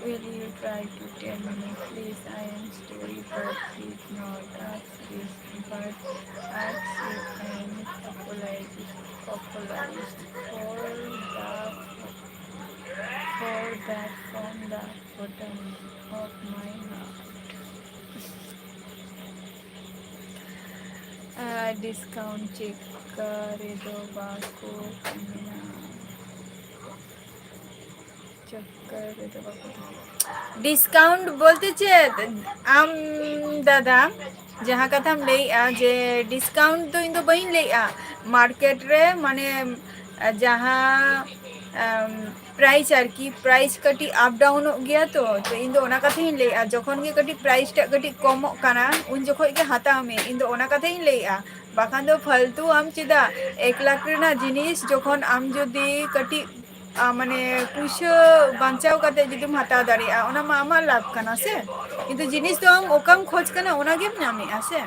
Will you try to tell me, please? I am sorry, but did not ask this, but ask you and apologize, apologize for the Back from the bottom of my heart. Discount check ᱨᱮᱫᱚ ᱵᱟᱠᱚ ᱮᱢᱟ᱾ Discount ᱵᱚᱞᱛᱮ ᱪᱮᱫ? ᱟᱢ ᱫᱟᱫᱟ ᱡᱟᱦᱟᱸ ᱠᱟᱛᱷᱟᱢ ᱞᱟᱹᱭᱮᱜᱼᱟ ᱡᱮ ᱰᱤᱥᱠᱟᱣᱩᱱᱴ ᱫᱚ ᱤᱧ ᱫᱚ ᱵᱟᱹᱧ ᱞᱟᱹᱭᱮᱜᱼᱟ᱾ ᱢᱟᱨᱠᱮᱴ ᱨᱮ ᱢᱟᱱᱮ ᱡᱟᱦᱟᱸ ᱯᱨᱟᱭᱤᱥ ᱟᱨᱠᱤ, ᱯᱨᱟᱭᱤᱥ ᱠᱟᱹᱴᱤᱡ ᱟᱯ ᱰᱟᱣᱩᱱᱚᱜ ᱜᱮᱭᱟ ᱛᱚ᱾ ᱛᱚ ᱤᱧ ᱫᱚ ᱚᱱᱟ ᱠᱟᱛᱷᱟᱧ ᱞᱟᱹᱭᱮᱜᱼᱟ, ᱡᱚᱠᱷᱚᱱ ᱜᱮ ᱠᱟᱹᱴᱤᱡ ᱯᱨᱟᱭᱤᱥ ᱴᱟᱜ ᱠᱟᱹᱴᱤᱡ ᱠᱚᱢᱚᱜ ᱠᱟᱱᱟ ᱩᱱ ᱡᱚᱠᱷᱚᱱ ᱜᱮ ᱦᱟᱛᱟᱣ ᱢᱮ, ᱤᱧ ᱫᱚ ᱚᱱᱟ ᱠᱟᱛᱷᱟᱧ ᱞᱟᱹᱭᱮᱜᱼᱟ᱾ ᱵᱟᱠᱷᱟᱱ ᱫᱚ ᱯᱷᱟᱞᱛᱩ ᱟᱢ ᱪᱮᱫᱟᱜ ᱮᱠ ᱞᱟᱠᱷ ᱨᱮᱱᱟᱜ ᱡᱤᱱᱤᱥ ᱡᱚᱠᱷᱚᱱ ᱟᱢ ᱡᱩᱫᱤ ᱠᱟᱹᱴᱤᱡ ᱟ, ᱢᱟᱱᱮ ᱯᱩᱭᱥᱟᱹ ᱵᱟᱧᱪᱟᱣ ᱠᱟᱛᱮ ᱡᱩᱫᱤᱢ ᱦᱟᱛᱟᱣ ᱫᱟᱲᱮᱭᱟᱜᱼᱟ, ᱚᱱᱟ ᱢᱟ ᱟᱢᱟᱜ ᱞᱟᱵᱷ ᱠᱟᱱᱟ ᱥᱮ᱾ ᱠᱤᱱᱛᱩ ᱡᱤᱱᱤᱥ ᱫᱚ ᱟᱢ ᱚᱠᱟᱢ ᱠᱷᱚᱡᱽ ᱠᱟᱱᱟ ᱚᱱᱟ ᱜᱮᱢ ᱧᱟᱢᱮᱜᱼᱟ ᱥᱮ᱾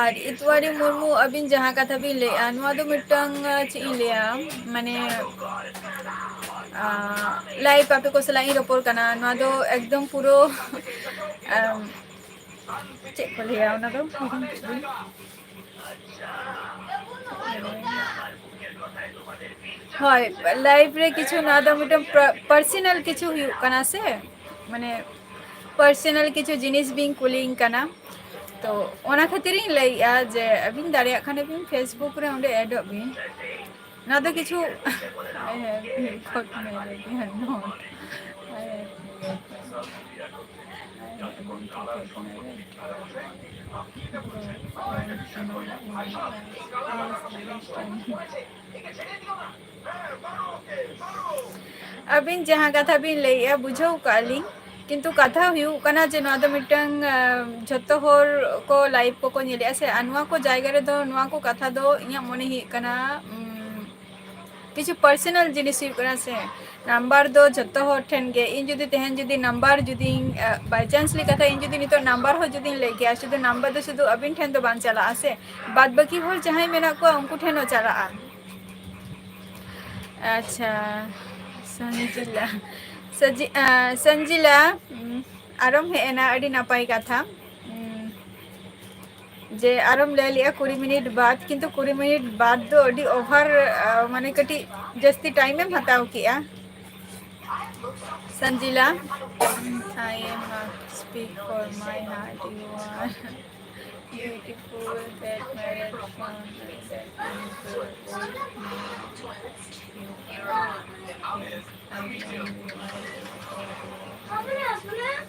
ᱟᱨ ᱤᱛᱣᱟᱨᱤ ᱢᱩᱨᱢᱩ, ᱟᱹᱵᱤᱱ ᱡᱟᱦᱟᱸ ᱠᱟᱛᱷᱟ ᱵᱤᱱ ᱞᱟᱹᱭᱮᱜᱼᱟ, ᱱᱚᱣᱟ ᱫᱚ ᱢᱤᱫᱴᱟᱝ, ᱟ, ᱪᱮᱫ ᱤᱧ ᱞᱟᱹᱭᱟ, ᱢᱟᱱᱮ, ᱟ, ᱞᱟᱭᱤᱵᱷ ᱟᱯᱮ ᱠᱚ ᱥᱟᱞᱟᱜ ᱤᱧ ᱨᱚᱯᱚᱲ ᱠᱟᱱᱟ, ᱱᱚᱣᱟ ᱫᱚ ᱮᱠᱫᱚᱢ ᱯᱩᱨᱟᱹ, ᱟᱢ, ᱪᱮᱫ ᱠᱚ ᱞᱟᱹᱭᱟ ᱚᱱᱟ ᱫᱚ, ᱦᱤᱲᱤᱧ ᱠᱮᱫ ᱫᱚᱧ᱾ ᱦᱳᱭ, ᱞᱟᱭᱤᱵᱷ ᱨᱮ ᱠᱤᱪᱷᱩ, ᱱᱚᱣᱟ ᱫᱚ ᱢᱤᱫᱴᱟᱝ ᱯᱟᱨᱥᱚᱱᱟᱞ ᱠᱤᱪᱷᱩ ᱦᱩᱭᱩᱜ ᱠᱟᱱᱟ ᱥᱮ, ᱢᱟᱱᱮ ᱯᱟᱨᱥᱚᱱᱟᱞ ᱠᱤᱪᱷᱩ ᱡᱤᱱᱤᱥ ᱵᱤᱱ ᱠᱩᱞᱤᱧ ᱠᱟᱱᱟ, ᱛᱚ ᱚᱱᱟ ᱠᱷᱟᱹᱛᱤᱨ ᱤᱧ ᱞᱟᱹᱭᱮᱜᱼᱟ ᱡᱮ ᱟᱹᱵᱤᱱ ᱫᱟᱲᱮᱭᱟᱜ ᱠᱷᱟᱱ ᱵᱤᱱ Facebook ᱨᱮ ᱚᱸᱰᱮ ᱮᱰᱚᱜ ᱵᱤᱱ᱾ ᱱᱚᱣᱟ ᱫᱚ ᱠᱤᱪᱷᱩ, I have been caught married, I have not. I have been caught married. ᱟᱹᱵᱤᱱ ᱡᱟᱦᱟᱸ ᱠᱟᱛᱷᱟ ᱵᱤᱱ ᱞᱟᱹᱭᱮᱜᱼᱟ, ᱵᱩᱡᱷᱟᱹᱣ ᱠᱟᱜᱼᱟ ᱞᱤᱧ, ᱠᱤᱱᱛᱩ ᱠᱟᱛᱷᱟ ᱦᱩᱭᱩᱜ ᱠᱟᱱᱟ ᱡᱮ ᱱᱚᱣᱟ ᱫᱚ ᱢᱤᱫᱴᱟᱝ, ᱟ, ᱡᱷᱚᱛᱚ ᱦᱚᱲ ᱠᱚ ᱞᱟᱭᱤᱵᱷ ᱠᱚᱠᱚ ᱧᱮᱞᱮᱜᱼᱟ ᱥᱮ, ᱟᱨ ᱱᱚᱣᱟ ᱠᱚ ᱡᱟᱭᱜᱟ ᱨᱮᱫᱚ ᱱᱚᱣᱟ ᱠᱚ ᱠᱟᱛᱷᱟ ᱫᱚ ᱤᱧᱟᱹᱜ ᱢᱚᱱᱮ ᱦᱩᱭᱩᱜ ᱠᱟᱱᱟ, ᱩᱢ, ᱠᱤᱪᱷᱩ ᱯᱟᱨᱥᱚᱱᱟᱞ ᱡᱤᱱᱤᱥ ᱦᱩᱭᱩᱜ ᱠᱟᱱᱟ ᱥᱮ᱾ ᱱᱟᱢᱵᱟᱨ ᱫᱚ ᱡᱷᱚᱛᱚ ᱦᱚᱲ ᱴᱷᱮᱱ ᱜᱮ᱾ ᱤᱧ ᱡᱩᱫᱤ ᱛᱮᱦᱮᱧ ᱡᱩᱫᱤ ᱱᱟᱢᱵᱟᱨ ᱡᱩᱫᱤᱧ, ᱟ, by chance ᱞᱮᱠᱟᱛᱮ ᱤᱧ ᱡᱩᱫᱤ ᱱᱤᱛᱚᱜ ᱱᱟᱢᱵᱟᱨ ᱦᱚᱸ ᱡᱩᱫᱤᱧ ᱞᱟᱹᱭ ᱠᱮᱭᱟ, ᱥᱩᱫᱷᱩ ᱱᱟᱢᱵᱟᱨ ᱫᱚ ᱥᱩᱫᱷᱩ ᱟᱹᱵᱤᱱ ᱴᱷᱮᱱ ᱫᱚ ᱵᱟᱝ ᱪᱟᱞᱟᱜᱼᱟ ᱥᱮ, ᱵᱟᱫ ᱵᱟᱹᱠᱤ ᱦᱚᱲ ᱡᱟᱦᱟᱸᱭ ᱢᱮᱱᱟᱜ ᱠᱚᱣᱟ ᱩᱱᱠᱩ ᱴᱷᱮᱱ ᱦᱚᱸ ᱪᱟᱞᱟᱜᱼᱟ᱾ ᱟᱪᱪᱷᱟ, ᱥᱚᱧᱡᱤᱞᱟ, ᱥᱟᱡᱤ-, ᱟ, ᱥᱚᱧᱡᱤᱞᱟ, ᱩᱢ, ᱟᱨᱚᱢ ᱦᱮᱡ ᱮᱱᱟ, ᱟᱹᱰᱤ ᱱᱟᱯᱟᱭ ᱠᱟᱛᱷᱟ᱾ ᱩᱢ, ᱡᱮ ᱟᱨᱚᱢ ᱞᱟᱹᱭ ᱞᱮᱜᱼᱟ ᱠᱩᱲᱤ ᱢᱤᱱᱤᱴ ᱵᱟᱫ, ᱠᱤᱱᱛᱩ ᱠᱩᱲᱤ ᱢᱤᱱᱤᱴ ᱵᱟᱫ ᱫᱚ ᱟᱹᱰᱤ ᱚᱵᱷᱟᱨ, ᱟ, ᱢᱟᱱᱮ ᱠᱟᱹᱴᱤᱡ ᱡᱟᱹᱥᱛᱤ ᱴᱟᱭᱤᱢ ᱮᱢ ᱦᱟᱛᱟᱣ ᱠᱮᱜᱼᱟ᱾ Sanjila, I am not speak for my heart. You are beautiful, that married one, that is good. You are. Yes, I am.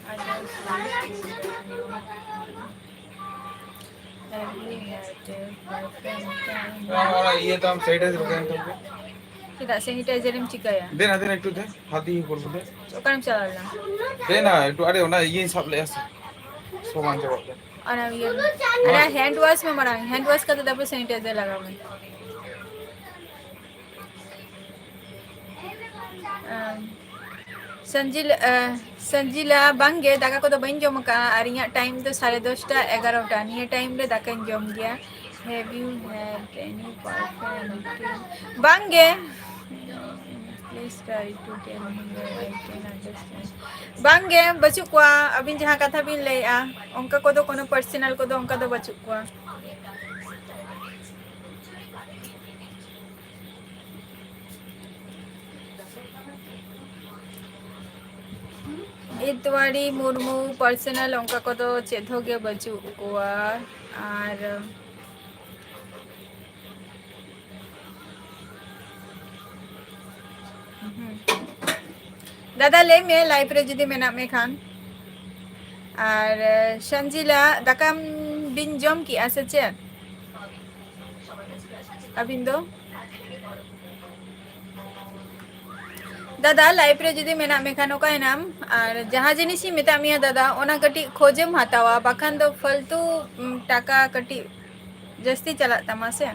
I just wish you every night, boyfriend time. हाँ, ये तो हम sanitizer हो गए, हम तो। ᱪᱮᱫᱟᱜ sanitizer ᱮᱢ ᱪᱤᱠᱟᱹᱭᱟ? ᱫᱮᱱ, ᱫᱮᱱ, ᱮᱠᱴᱩ ᱫᱮᱱ, ᱦᱟᱛ ᱫᱤᱭᱮ ᱠᱚᱨᱵᱚ ᱫᱮᱱ᱾ ᱚᱠᱟᱨᱮᱢ ᱪᱟᱞᱟᱣ ᱞᱮᱱᱟ? ᱫᱮᱱᱟ, ᱮᱠᱴᱩ ᱟᱨᱮ ᱚᱱᱟ ᱤᱭᱟᱹᱧ ᱥᱟᱵ ᱞᱮᱜᱼᱟ ᱥᱮ᱾ ᱥᱚᱢᱟᱱ ᱪᱟᱵᱟᱜ ᱠᱟᱱᱟ᱾ ᱚᱱᱟ ᱤᱭᱟᱹ, ᱚᱱᱟ hand wash ᱢᱮ ᱢᱟᱲᱟᱝ, hand wash ᱠᱟᱛᱮ ᱛᱟᱨᱯᱚᱨ sanitizer ᱞᱟᱜᱟᱣ ᱢᱮ᱾ ᱟᱢ, ᱥᱟᱱᱡᱤᱞᱟ, ᱟᱸ, ᱥᱟᱱᱡᱤᱞᱟ, ᱵᱟᱝᱜᱮ, ᱫᱟᱠᱟ ᱠᱚᱫᱚ ᱵᱟᱹᱧ ᱡᱚᱢ ᱟᱠᱟᱫᱼᱟ ᱟᱨ ᱤᱧᱟᱹᱜ time ᱫᱚ ᱥᱟᱲᱮ ᱫᱚᱥᱴᱟ, ᱮᱜᱟᱨᱚᱴᱟ, ᱱᱤᱭᱟᱹ time ᱨᱮ ᱫᱟᱠᱟᱧ ᱡᱚᱢ ᱜᱮᱭᱟ᱾ Have you had any boyfriend? ᱵᱟᱝᱜᱮ᱾ Please try to tell me where I can understand. ᱵᱟᱝᱜᱮ, ᱵᱟᱹᱪᱩᱜ ᱠᱚᱣᱟ᱾ ᱟᱹᱵᱤᱱ ᱡᱟᱦᱟᱸ ᱠᱟᱛᱷᱟ ᱵᱤᱱ ᱞᱟᱹᱭᱮᱜᱼᱟ, ᱚᱱᱠᱟ ᱠᱚᱫᱚ, ᱠᱳᱱᱳ personal ᱠᱚᱫᱚ ᱚᱱᱠᱟ ᱫᱚ ᱵᱟᱹᱪᱩᱜ ᱠᱚᱣᱟ᱾ ᱤᱛᱣᱟᱲᱤ ᱢᱩᱨᱢᱩ, personal ᱚᱱᱠᱟ ᱠᱚᱫᱚ ᱪᱮᱫ ᱦᱚᱸ ᱜᱮ ᱵᱟᱹᱪᱩᱜ ᱠᱚᱣᱟ᱾ ᱟᱨ ᱦᱩᱸ᱾ ᱫᱟᱫᱟ, ᱞᱟᱹᱭ ᱢᱮ, live ᱨᱮ ᱡᱩᱫᱤ ᱢᱮᱱᱟᱜ ᱢᱮ ᱠᱷᱟᱱ᱾ ᱟᱨ, ᱥᱟᱱᱡᱤᱞᱟ, ᱫᱟᱠᱟᱢ ᱵᱤᱱ ᱡᱚᱢ ᱠᱮᱜᱼᱟ ᱥᱮ ᱪᱮᱫ? ᱟᱹᱵᱤᱱ ᱫᱚ? ᱫᱟᱫᱟ, live ᱨᱮ ᱡᱩᱫᱤ ᱢᱮᱱᱟᱜ ᱢᱮ ᱠᱷᱟᱱ, ᱚᱠᱟᱭᱮᱱᱟᱢ? ᱟᱨ ᱡᱟᱦᱟᱸ ᱡᱤᱱᱤᱥᱤᱧ ᱢᱮᱛᱟᱜ ᱢᱮᱭᱟ ᱫᱟᱫᱟ, ᱚᱱᱟ ᱠᱟᱹᱴᱤᱡ ᱠᱷᱚᱡᱮᱢ ᱦᱟᱛᱟᱣᱟ, ᱵᱟᱠᱷᱟᱱ ᱫᱚ ᱯᱷᱟᱞᱛᱩ, ᱩᱢ, ᱴᱟᱠᱟ ᱠᱟᱹᱴᱤᱡ ᱡᱟᱹᱥᱛᱤ ᱪᱟᱞᱟᱜ ᱛᱟᱢᱟ ᱥᱮ᱾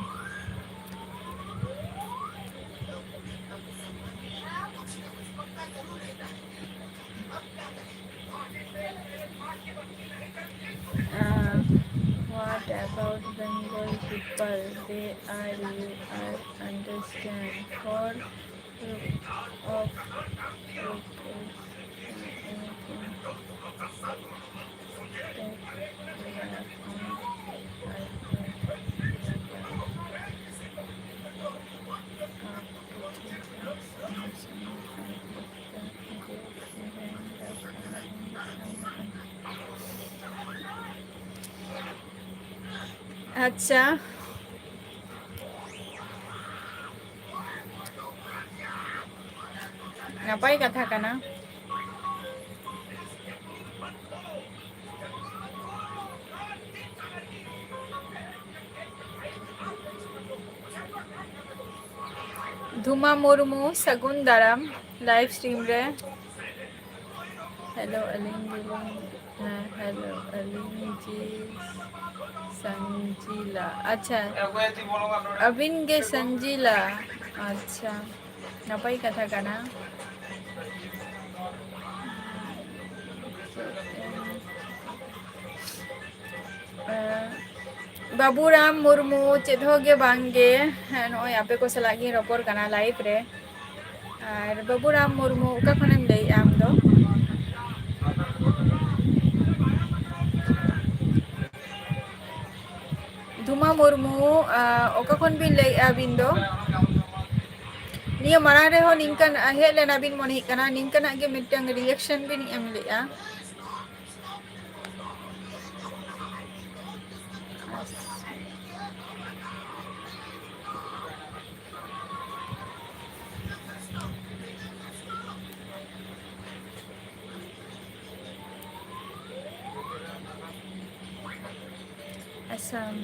Uh, what about Bengal people? They are, you are understand for of anything that we are on. ᱟᱪᱪᱷᱟ, ᱱᱟᱯᱟᱭ ᱠᱟᱛᱷᱟ ᱠᱟᱱᱟ᱾ ᱫᱷᱩᱢᱟ ᱢᱩᱨᱢᱩ, ᱥᱟᱹᱜᱩᱱ ᱫᱟᱨᱟᱢ live stream ᱨᱮ᱾ ᱦᱮᱞᱳ, ᱟᱹᱞᱤᱧ ᱜᱮᱞᱤᱧ, ᱦᱮᱸ, ᱦᱮᱞᱳ, ᱟᱹᱞᱤᱧ ᱡᱤ ᱥᱟᱱᱡᱤᱞᱟ᱾ ᱟᱪᱪᱷᱟ, ᱟᱹᱵᱤᱱ ᱜᱮ ᱥᱟᱱᱡᱤᱞᱟ᱾ ᱟᱪᱪᱷᱟ, ᱱᱟᱯᱟᱭ ᱠᱟᱛᱷᱟ ᱠᱟᱱᱟ᱾ ᱮᱸ, ᱵᱟᱹᱵᱩᱨᱟᱢ ᱢᱩᱨᱢᱩ, ᱪᱮᱫ ᱦᱚᱸ ᱜᱮ ᱵᱟᱝ ᱜᱮ᱾ ᱦᱮᱸ, ᱱᱚᱜᱼᱚᱭ ᱟᱯᱮ ᱠᱚ ᱥᱟᱞᱟᱜ ᱜᱤᱧ ᱨᱚᱯᱚᱲ ᱠᱟᱱᱟ live ᱨᱮ᱾ ᱟᱨ ᱵᱟᱹᱵᱩᱨᱟᱢ ᱢᱩᱨᱢᱩ, ᱚᱠᱟ ᱠᱷᱚᱱᱮᱢ ᱞᱟᱹᱭᱮᱜᱼᱟ ᱟᱢ ᱫᱚ? ᱫᱷᱩᱢᱟ ᱢᱩᱨᱢᱩ, ᱟ, ᱚᱠᱟ ᱠᱷᱚᱱ ᱵᱤᱱ ᱞᱟᱹᱭᱮᱜᱼᱟ ᱟᱹᱵᱤᱱ ᱫᱚ? ᱱᱤᱭᱟᱹ ᱢᱟᱲᱟᱝ ᱨᱮᱦᱚᱸ ᱱᱤᱝᱠᱟᱱ, ᱟ, ᱦᱮᱡ ᱞᱮᱱᱟ ᱵᱤᱱ ᱢᱚᱱᱮ ᱦᱩᱭᱩᱜ ᱠᱟᱱᱟ, ᱱᱤᱝᱠᱟᱱᱟᱜ ᱜᱮ ᱢᱤᱫᱴᱟᱝ reaction ᱵᱤᱱ ᱮᱢ ᱞᱮᱜᱼᱟ᱾ ᱟᱥᱟᱢ,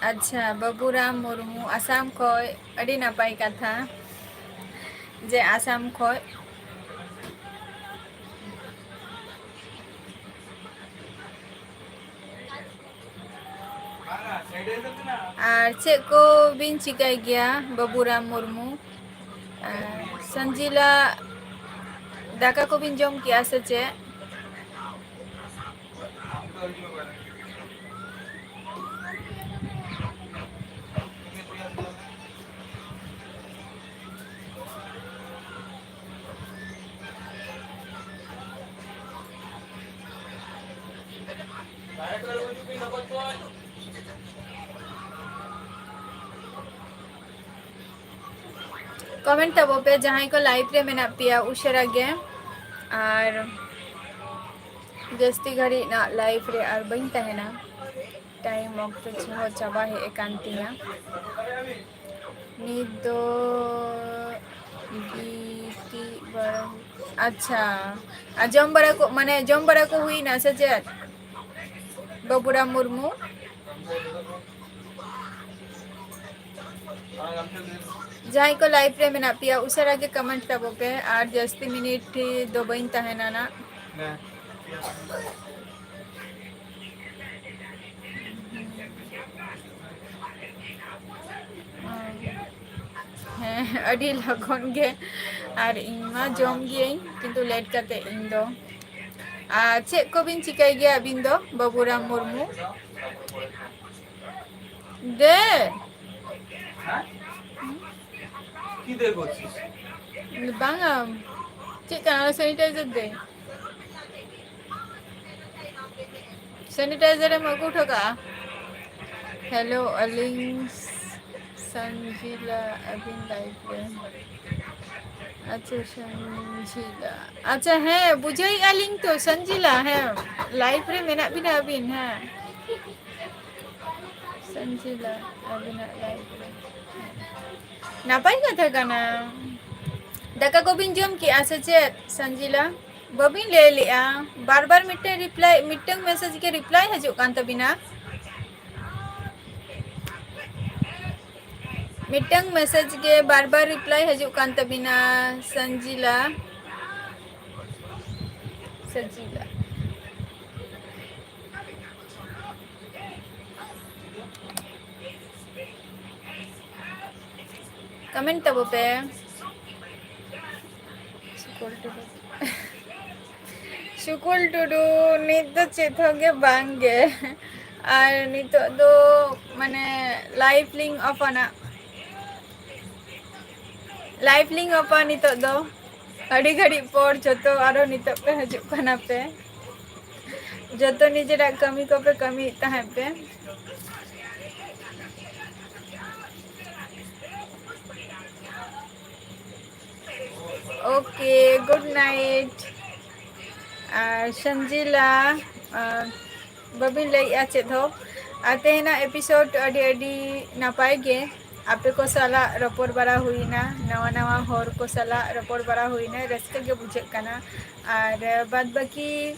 ᱟᱪᱪᱷᱟ, ᱵᱟᱹᱵᱩᱨᱟᱢ ᱢᱩᱨᱢᱩ, ᱟᱥᱟᱢ ᱠᱷᱚᱡ, ᱟᱹᱰᱤ ᱱᱟᱯᱟᱭ ᱠᱟᱛᱷᱟ ᱡᱮ ᱟᱥᱟᱢ ᱠᱷᱚᱡ᱾ ᱟᱨ ᱪᱮᱫ ᱠᱚ ᱵᱤᱱ ᱪᱤᱠᱟᱹᱭ ᱜᱮᱭᱟ, ᱵᱟᱹᱵᱩᱨᱟᱢ ᱢᱩᱨᱢᱩ? ᱟᱨ ᱥᱟᱱᱡᱤᱞᱟ, ᱫᱟᱠᱟ ᱠᱚᱵᱤᱱ ᱡᱚᱢ ᱠᱮᱜᱼᱟ ᱥᱮ ᱪᱮᱫ? Comment ᱛᱟᱵᱚ ᱯᱮ ᱡᱟᱦᱟᱸᱭ ᱠᱚ live ᱨᱮ ᱢᱮᱱᱟᱜ ᱯᱮᱭᱟ ᱩᱥᱟᱹᱨᱟ ᱜᱮ, ᱟᱨ ᱡᱟᱹᱥᱛᱤ ᱜᱷᱟᱹᱲᱤᱡ ᱱᱟᱜ live ᱨᱮ ᱟᱨ ᱵᱟᱹᱧ ᱛᱟᱦᱮᱱᱟ᱾ ᱴᱟᱭᱤᱢ ᱚᱠᱛᱚ ᱪᱮᱦᱚᱸ ᱪᱟᱵᱟ ᱦᱮᱡ ᱟᱠᱟᱱ ᱛᱤᱧᱟ᱾ ᱱᱤᱛ ᱫᱚ ᱜᱤᱛᱤᱡ ᱵᱟᱲᱟ ᱦᱩᱭ-, ᱟᱪᱪᱷᱟ, ᱟᱨ ᱡᱚᱢ ᱵᱟᱲᱟ ᱠᱚ, ᱢᱟᱱᱮ, ᱡᱚᱢ ᱵᱟᱲᱟ ᱠᱚ ᱦᱩᱭᱱᱟ ᱥᱮ ᱪᱮᱫ, ᱵᱟᱵᱩᱨᱟᱢ ᱢᱩᱨᱢᱩ? ᱡᱟᱦᱟᱸᱭ ᱠᱚ ᱞᱟᱭᱤᱵᱷ ᱨᱮ ᱢᱮᱱᱟᱜ ᱯᱮᱭᱟ, ᱩᱥᱟᱹᱨᱟ ᱜᱮ ᱠᱚᱢᱮᱱᱴ ᱛᱟᱵᱚ ᱯᱮ, ᱟᱨ ᱡᱟᱹᱥᱛᱤ ᱢᱤᱱᱤᱴ ᱫᱚ ᱵᱟᱹᱧ ᱛᱟᱦᱮᱱᱟ ᱱᱟᱜ᱾ ᱦᱮᱸ, ᱟᱹᱰᱤ ᱞᱚᱜᱚᱱ ᱜᱮ᱾ ᱟᱨ ᱤᱧ ᱢᱟ ᱡᱚᱢ ᱜᱤᱭᱟᱹᱧ, ᱠᱤᱱᱛᱩ ᱞᱮᱴ ᱠᱟᱛᱮ ᱤᱧ ᱫᱚ᱾ ᱟᱨ ᱪᱮᱫ ᱠᱚᱵᱤᱱ ᱪᱤᱠᱟᱹᱭ ᱜᱮᱭᱟ ᱟᱹᱵᱤᱱ ᱫᱚ, ᱵᱟᱹᱵᱩᱨᱟᱢ ᱢᱩᱨᱢᱩ? ᱫᱮ᱾ কি দিয়ে করছিস? ᱵᱟᱝᱟ, ᱪᱮᱫ ᱠᱟᱱᱟ ᱥᱮᱱᱤᱴᱟᱭᱡᱟᱨ ᱫᱮ? ᱥᱮᱱᱤᱴᱟᱭᱡᱟᱨ ᱮᱢ ᱟᱹᱜᱩ ᱦᱚᱴᱚ ᱠᱟᱜᱼᱟ? ᱦᱮᱞᱳ, ᱟᱹᱞᱤᱧ ᱥᱟᱱᱡᱤᱞᱟ, ᱟᱹᱵᱤᱱ ᱞᱟᱭᱤᱵᱷ ᱨᱮ᱾ ᱟᱪᱪᱷᱟ, ᱥᱟᱱᱡᱤᱞᱟ᱾ ᱟᱪᱪᱷᱟ, ᱦᱮᱸ, ᱵᱩᱡᱷᱟᱹᱣᱮᱫᱼᱟ ᱞᱤᱧ ᱛᱚ, ᱥᱟᱱᱡᱤᱞᱟ, ᱦᱮᱸ, ᱞᱟᱭᱤᱵᱷ ᱨᱮ ᱢᱮᱱᱟᱜ ᱵᱤᱱᱟ ᱟᱹᱵᱤᱱ, ᱦᱮᱸ᱾ ᱥᱟᱱᱡᱤᱞᱟ, ᱟᱹᱵᱤᱱᱟᱜ ᱞᱟᱭᱤᱵᱷ ᱨᱮ᱾ ᱱᱟᱯᱟᱭ ᱠᱟᱛᱷᱟ ᱠᱟᱱᱟ᱾ ᱫᱟᱠᱟ ᱠᱚᱵᱤᱱ ᱡᱚᱢ ᱠᱮᱜᱼᱟ ᱥᱮ ᱪᱮᱫ, ᱥᱟᱱᱡᱤᱞᱟ? ᱵᱟᱹᱵᱤᱱ ᱞᱟᱹᱭ ᱞᱮᱜᱼᱟ᱾ ᱵᱟᱨ ᱵᱟᱨ ᱢᱤᱫᱴᱮᱱ ᱨᱤᱯᱞᱟᱭ, ᱢᱤᱫᱴᱟᱝ ᱢᱮᱥᱮᱡᱽ ᱜᱮ ᱨᱤᱯᱞᱟᱭ ᱦᱤᱡᱩᱜ ᱠᱟᱱ ᱛᱟᱵᱤᱱᱟ᱾ ᱢᱤᱫᱴᱟᱝ ᱢᱮᱥᱮᱡᱽ ᱜᱮ ᱵᱟᱨ ᱵᱟᱨ ᱨᱤᱯᱞᱟᱭ ᱦᱤᱡᱩᱜ ᱠᱟᱱ ᱛᱟᱵᱤᱱᱟ, ᱥᱟᱱᱡᱤᱞᱟ᱾ ᱥᱟᱱᱡᱤᱞᱟ᱾ ᱠᱚᱢᱮᱱᱴ ᱛᱟᱵᱚ ᱯᱮ᱾ ᱥᱩᱠᱚᱞ ᱴᱩᱰᱩ᱾ ᱥᱩᱠᱚᱞ ᱴᱩᱰᱩ, ᱱᱤᱛ ᱫᱚ ᱪᱮᱫ ᱦᱚᱸ ᱜᱮ ᱵᱟᱝ ᱜᱮ᱾ ᱟᱨ ᱱᱤᱛᱚᱜ ᱫᱚ ᱢᱟᱱᱮ ᱞᱟᱭᱤᱵᱷ ᱞᱤᱧ ᱚᱯᱷ ᱟᱱᱟ᱾ ᱞᱟᱭᱤᱵᱷ ᱞᱤᱧ ᱚᱯᱷᱟ ᱱᱤᱛᱚᱜ ᱫᱚ᱾ ᱟᱹᱰᱤ ᱜᱷᱟᱹᱲᱤᱡ ᱯᱚᱨ ᱡᱚᱛᱚ ᱟᱨᱚ ᱱᱤᱛᱚᱜ ᱯᱮ ᱦᱤᱡᱩᱜ ᱠᱟᱱᱟ ᱯᱮ᱾ ᱡᱚᱛᱚ ᱱᱤᱡᱮᱨᱟᱜ ᱠᱟᱹᱢᱤ ᱠᱚᱯᱮ ᱠᱟᱹᱢᱤᱭᱮᱫ ᱛᱟᱦᱮᱸᱫ ᱯᱮ᱾ Okay, good night. ᱟᱨ ᱥᱟᱱᱡᱤᱞᱟ, ᱟᱨ ᱵᱟᱹᱵᱤᱱ ᱞᱟᱹᱭᱮᱜᱼᱟ ᱪᱮᱫ ᱦᱚᱸ᱾ ᱟᱨ ᱛᱮᱦᱮᱧᱟᱜ ᱮᱯᱤᱥᱳᱰ ᱟᱹᱰᱤ ᱟᱹᱰᱤ ᱱᱟᱯᱟᱭ ᱜᱮ, ᱟᱯᱮ ᱠᱚ ᱥᱟᱞᱟᱜ ᱨᱚᱯᱚᱲ ᱵᱟᱲᱟ ᱦᱩᱭᱱᱟ, ᱱᱟᱣᱟ ᱱᱟᱣᱟ ᱦᱚᱲ ᱠᱚ ᱥᱟᱞᱟᱜ ᱨᱚᱯᱚᱲ ᱵᱟᱲᱟ ᱦᱩᱭᱱᱟ, ᱨᱟᱹᱥᱠᱟᱹ ᱜᱮ ᱵᱩᱡᱷᱟᱹᱜ ᱠᱟᱱᱟ᱾ ᱟᱨ ᱵᱟᱫ ᱵᱟᱹᱠᱤ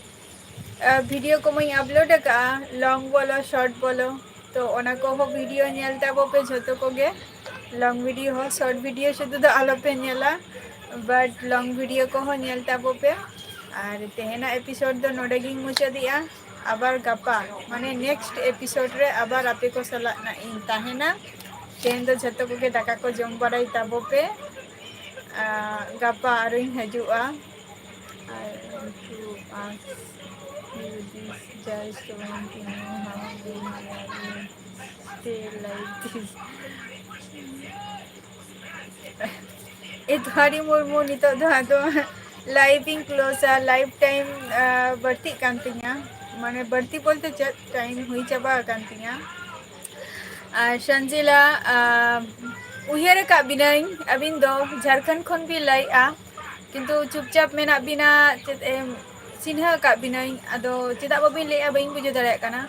ᱵᱷᱤᱰᱤᱭᱳ ᱠᱚᱢᱟᱧ ᱟᱯᱞᱳᱰ ᱟᱠᱟᱫᱼᱟ, ᱞᱚᱝ ᱵᱚᱞᱚ ᱥᱚᱨᱴ ᱵᱚᱞᱚ, ᱛᱚ ᱚᱱᱟ ᱠᱚᱦᱚᱸ ᱵᱷᱤᱰᱤᱭᱳ ᱧᱮᱞ ᱛᱟᱵᱚ ᱯᱮ ᱡᱷᱚᱛᱚ ᱠᱚᱜᱮ᱾ ᱞᱚᱝ ᱵᱷᱤᱰᱤᱭᱳ ᱦᱚᱸ, ᱥᱚᱨᱴ ᱵᱷᱤᱰᱤᱭᱳ ᱥᱩᱫᱷᱩ ᱫᱚ ᱟᱞᱚᱯᱮ ᱧᱮᱞᱟ, ᱵᱟᱴ ᱞᱚᱝ ᱵᱷᱤᱰᱤᱭᱳ ᱠᱚᱦᱚᱸ ᱧᱮᱞ ᱛᱟᱵᱚ ᱯᱮ᱾ ᱟᱨ ᱛᱮᱦᱮᱧᱟᱜ ᱮᱯᱤᱥᱳᱰ ᱫᱚ ᱱᱚᱰᱮ ᱜᱤᱧ ᱢᱩᱪᱟᱹᱫᱮᱜᱼᱟ᱾ ᱟᱵᱟᱨ ᱜᱟᱯᱟ, ᱢᱟᱱᱮ ᱱᱮᱠᱥᱴ ᱮᱯᱤᱥᱳᱰ ᱨᱮ ᱟᱵᱟᱨ ᱟᱯᱮ ᱠᱚ ᱥᱟᱞᱟᱜ ᱱᱟᱜ ᱤᱧ ᱛᱟᱦᱮᱱᱟ᱾ ᱛᱮᱦᱮᱧ ᱫᱚ ᱡᱷᱚᱛᱚ ᱠᱚᱜᱮ ᱫᱟᱠᱟ ᱠᱚ ᱡᱚᱢ ᱵᱟᱲᱟᱭ ᱛᱟᱵᱚ ᱯᱮ᱾ ᱟᱨ ᱜᱟᱯᱟ ᱟᱨᱚᱧ ᱦᱤᱡᱩᱜᱼᱟ᱾ I want to ask you this, just want to know how many years stay like this. ᱮ ᱫᱷᱟᱨᱤ ᱢᱩᱨᱢᱩ, ᱱᱤᱛᱚᱜ ᱫᱚ ᱟᱫᱚ ᱞᱟᱭᱤᱵᱷ ᱤᱧ ᱠᱞᱳᱡᱟ, ᱞᱟᱭᱤᱵᱷ ᱴᱟᱭᱤᱢ ᱵᱟᱹᱲᱛᱤᱜ ᱠᱟᱱ ᱛᱤᱧᱟ, ᱢᱟᱱᱮ ᱵᱟᱹᱲᱛᱤ ᱵᱚᱞᱛᱮ ᱪᱮᱫ, ᱴᱟᱭᱤᱢ ᱦᱩᱭ ᱪᱟᱵᱟ ᱟᱠᱟᱱ ᱛᱤᱧᱟ᱾ ᱟᱨ ᱥᱟᱱᱡᱤᱞᱟ, ᱟᱨ ᱩᱭᱦᱟᱹᱨ ᱟᱠᱟᱫ ᱵᱤᱱᱟᱹᱧ, ᱟᱹᱵᱤᱱ ᱫᱚ ᱡᱷᱟᱲᱠᱷᱚᱸᱰ ᱠᱷᱚᱱ ᱵᱤᱱ ᱞᱟᱹᱭᱮᱜᱼᱟ, ᱠᱤᱱᱛᱩ ᱪᱩᱯᱪᱟᱯ ᱢᱮᱱᱟᱜ ᱵᱤᱱᱟ, ᱪᱮᱫ ᱮᱢ ᱪᱤᱱᱦᱟᱹ ᱟᱠᱟᱫ ᱵᱤᱱᱟᱹᱧ, ᱟᱫᱚ ᱪᱮᱫᱟᱜ ᱵᱟᱹᱵᱤᱱ ᱞᱟᱹᱭᱮᱜᱼᱟ ᱵᱟᱹᱧ ᱵᱩᱡᱷᱟᱹᱣ ᱫᱟᱲᱮᱭᱟᱜ ᱠᱟᱱᱟ᱾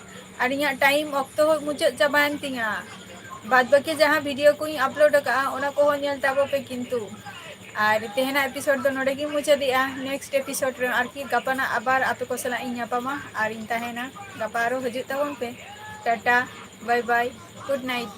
ᱟᱨ ᱤᱧᱟᱹᱜ ᱴᱟᱭᱤᱢ ᱚᱠᱛᱚ ᱦᱚᱸ ᱢᱩᱪᱟᱹᱫ ᱪᱟᱵᱟᱭᱮᱱ ᱛᱤᱧᱟ᱾ ᱵᱟᱫ ᱵᱟᱹᱠᱤ ᱡᱟᱦᱟᱸ ᱵᱷᱤᱰᱤᱭᱳ ᱠᱚᱧ ᱟᱯᱞᱳᱰ ᱟᱠᱟᱫᱼᱟ, ᱚᱱᱟ ᱠᱚᱦᱚᱸ ᱧᱮᱞ ᱛᱟᱵᱚ ᱯᱮ ᱠᱤᱱᱛᱩ᱾ ᱟᱨ ᱛᱮᱦᱮᱧᱟᱜ ᱮᱯᱤᱥᱳᱰ ᱫᱚ ᱱᱚᱰᱮ ᱜᱤᱧ ᱢᱩᱪᱟᱹᱫᱮᱜᱼᱟ᱾ ᱱᱮᱠᱥᱴ ᱮᱯᱤᱥᱳᱰ ᱨᱮ ᱟᱨᱠᱤ ᱜᱟᱯᱟᱱᱟᱜ ᱟᱵᱟᱨ ᱟᱯᱮ ᱠᱚ ᱥᱟᱞᱟᱜ ᱤᱧ ᱧᱟᱯᱟᱢᱟ ᱟᱨ ᱤᱧ ᱛᱟᱦᱮᱱᱟ᱾ ᱜᱟᱯᱟ ᱟᱨᱚ ᱦᱤᱡᱩᱜ ᱛᱟᱵᱚᱱ ᱯᱮ᱾ ᱴᱟᱴᱟ, ᱵᱟᱭ ᱵᱟᱭ, ᱜᱩᱰ ᱱᱟᱭᱤᱴ᱾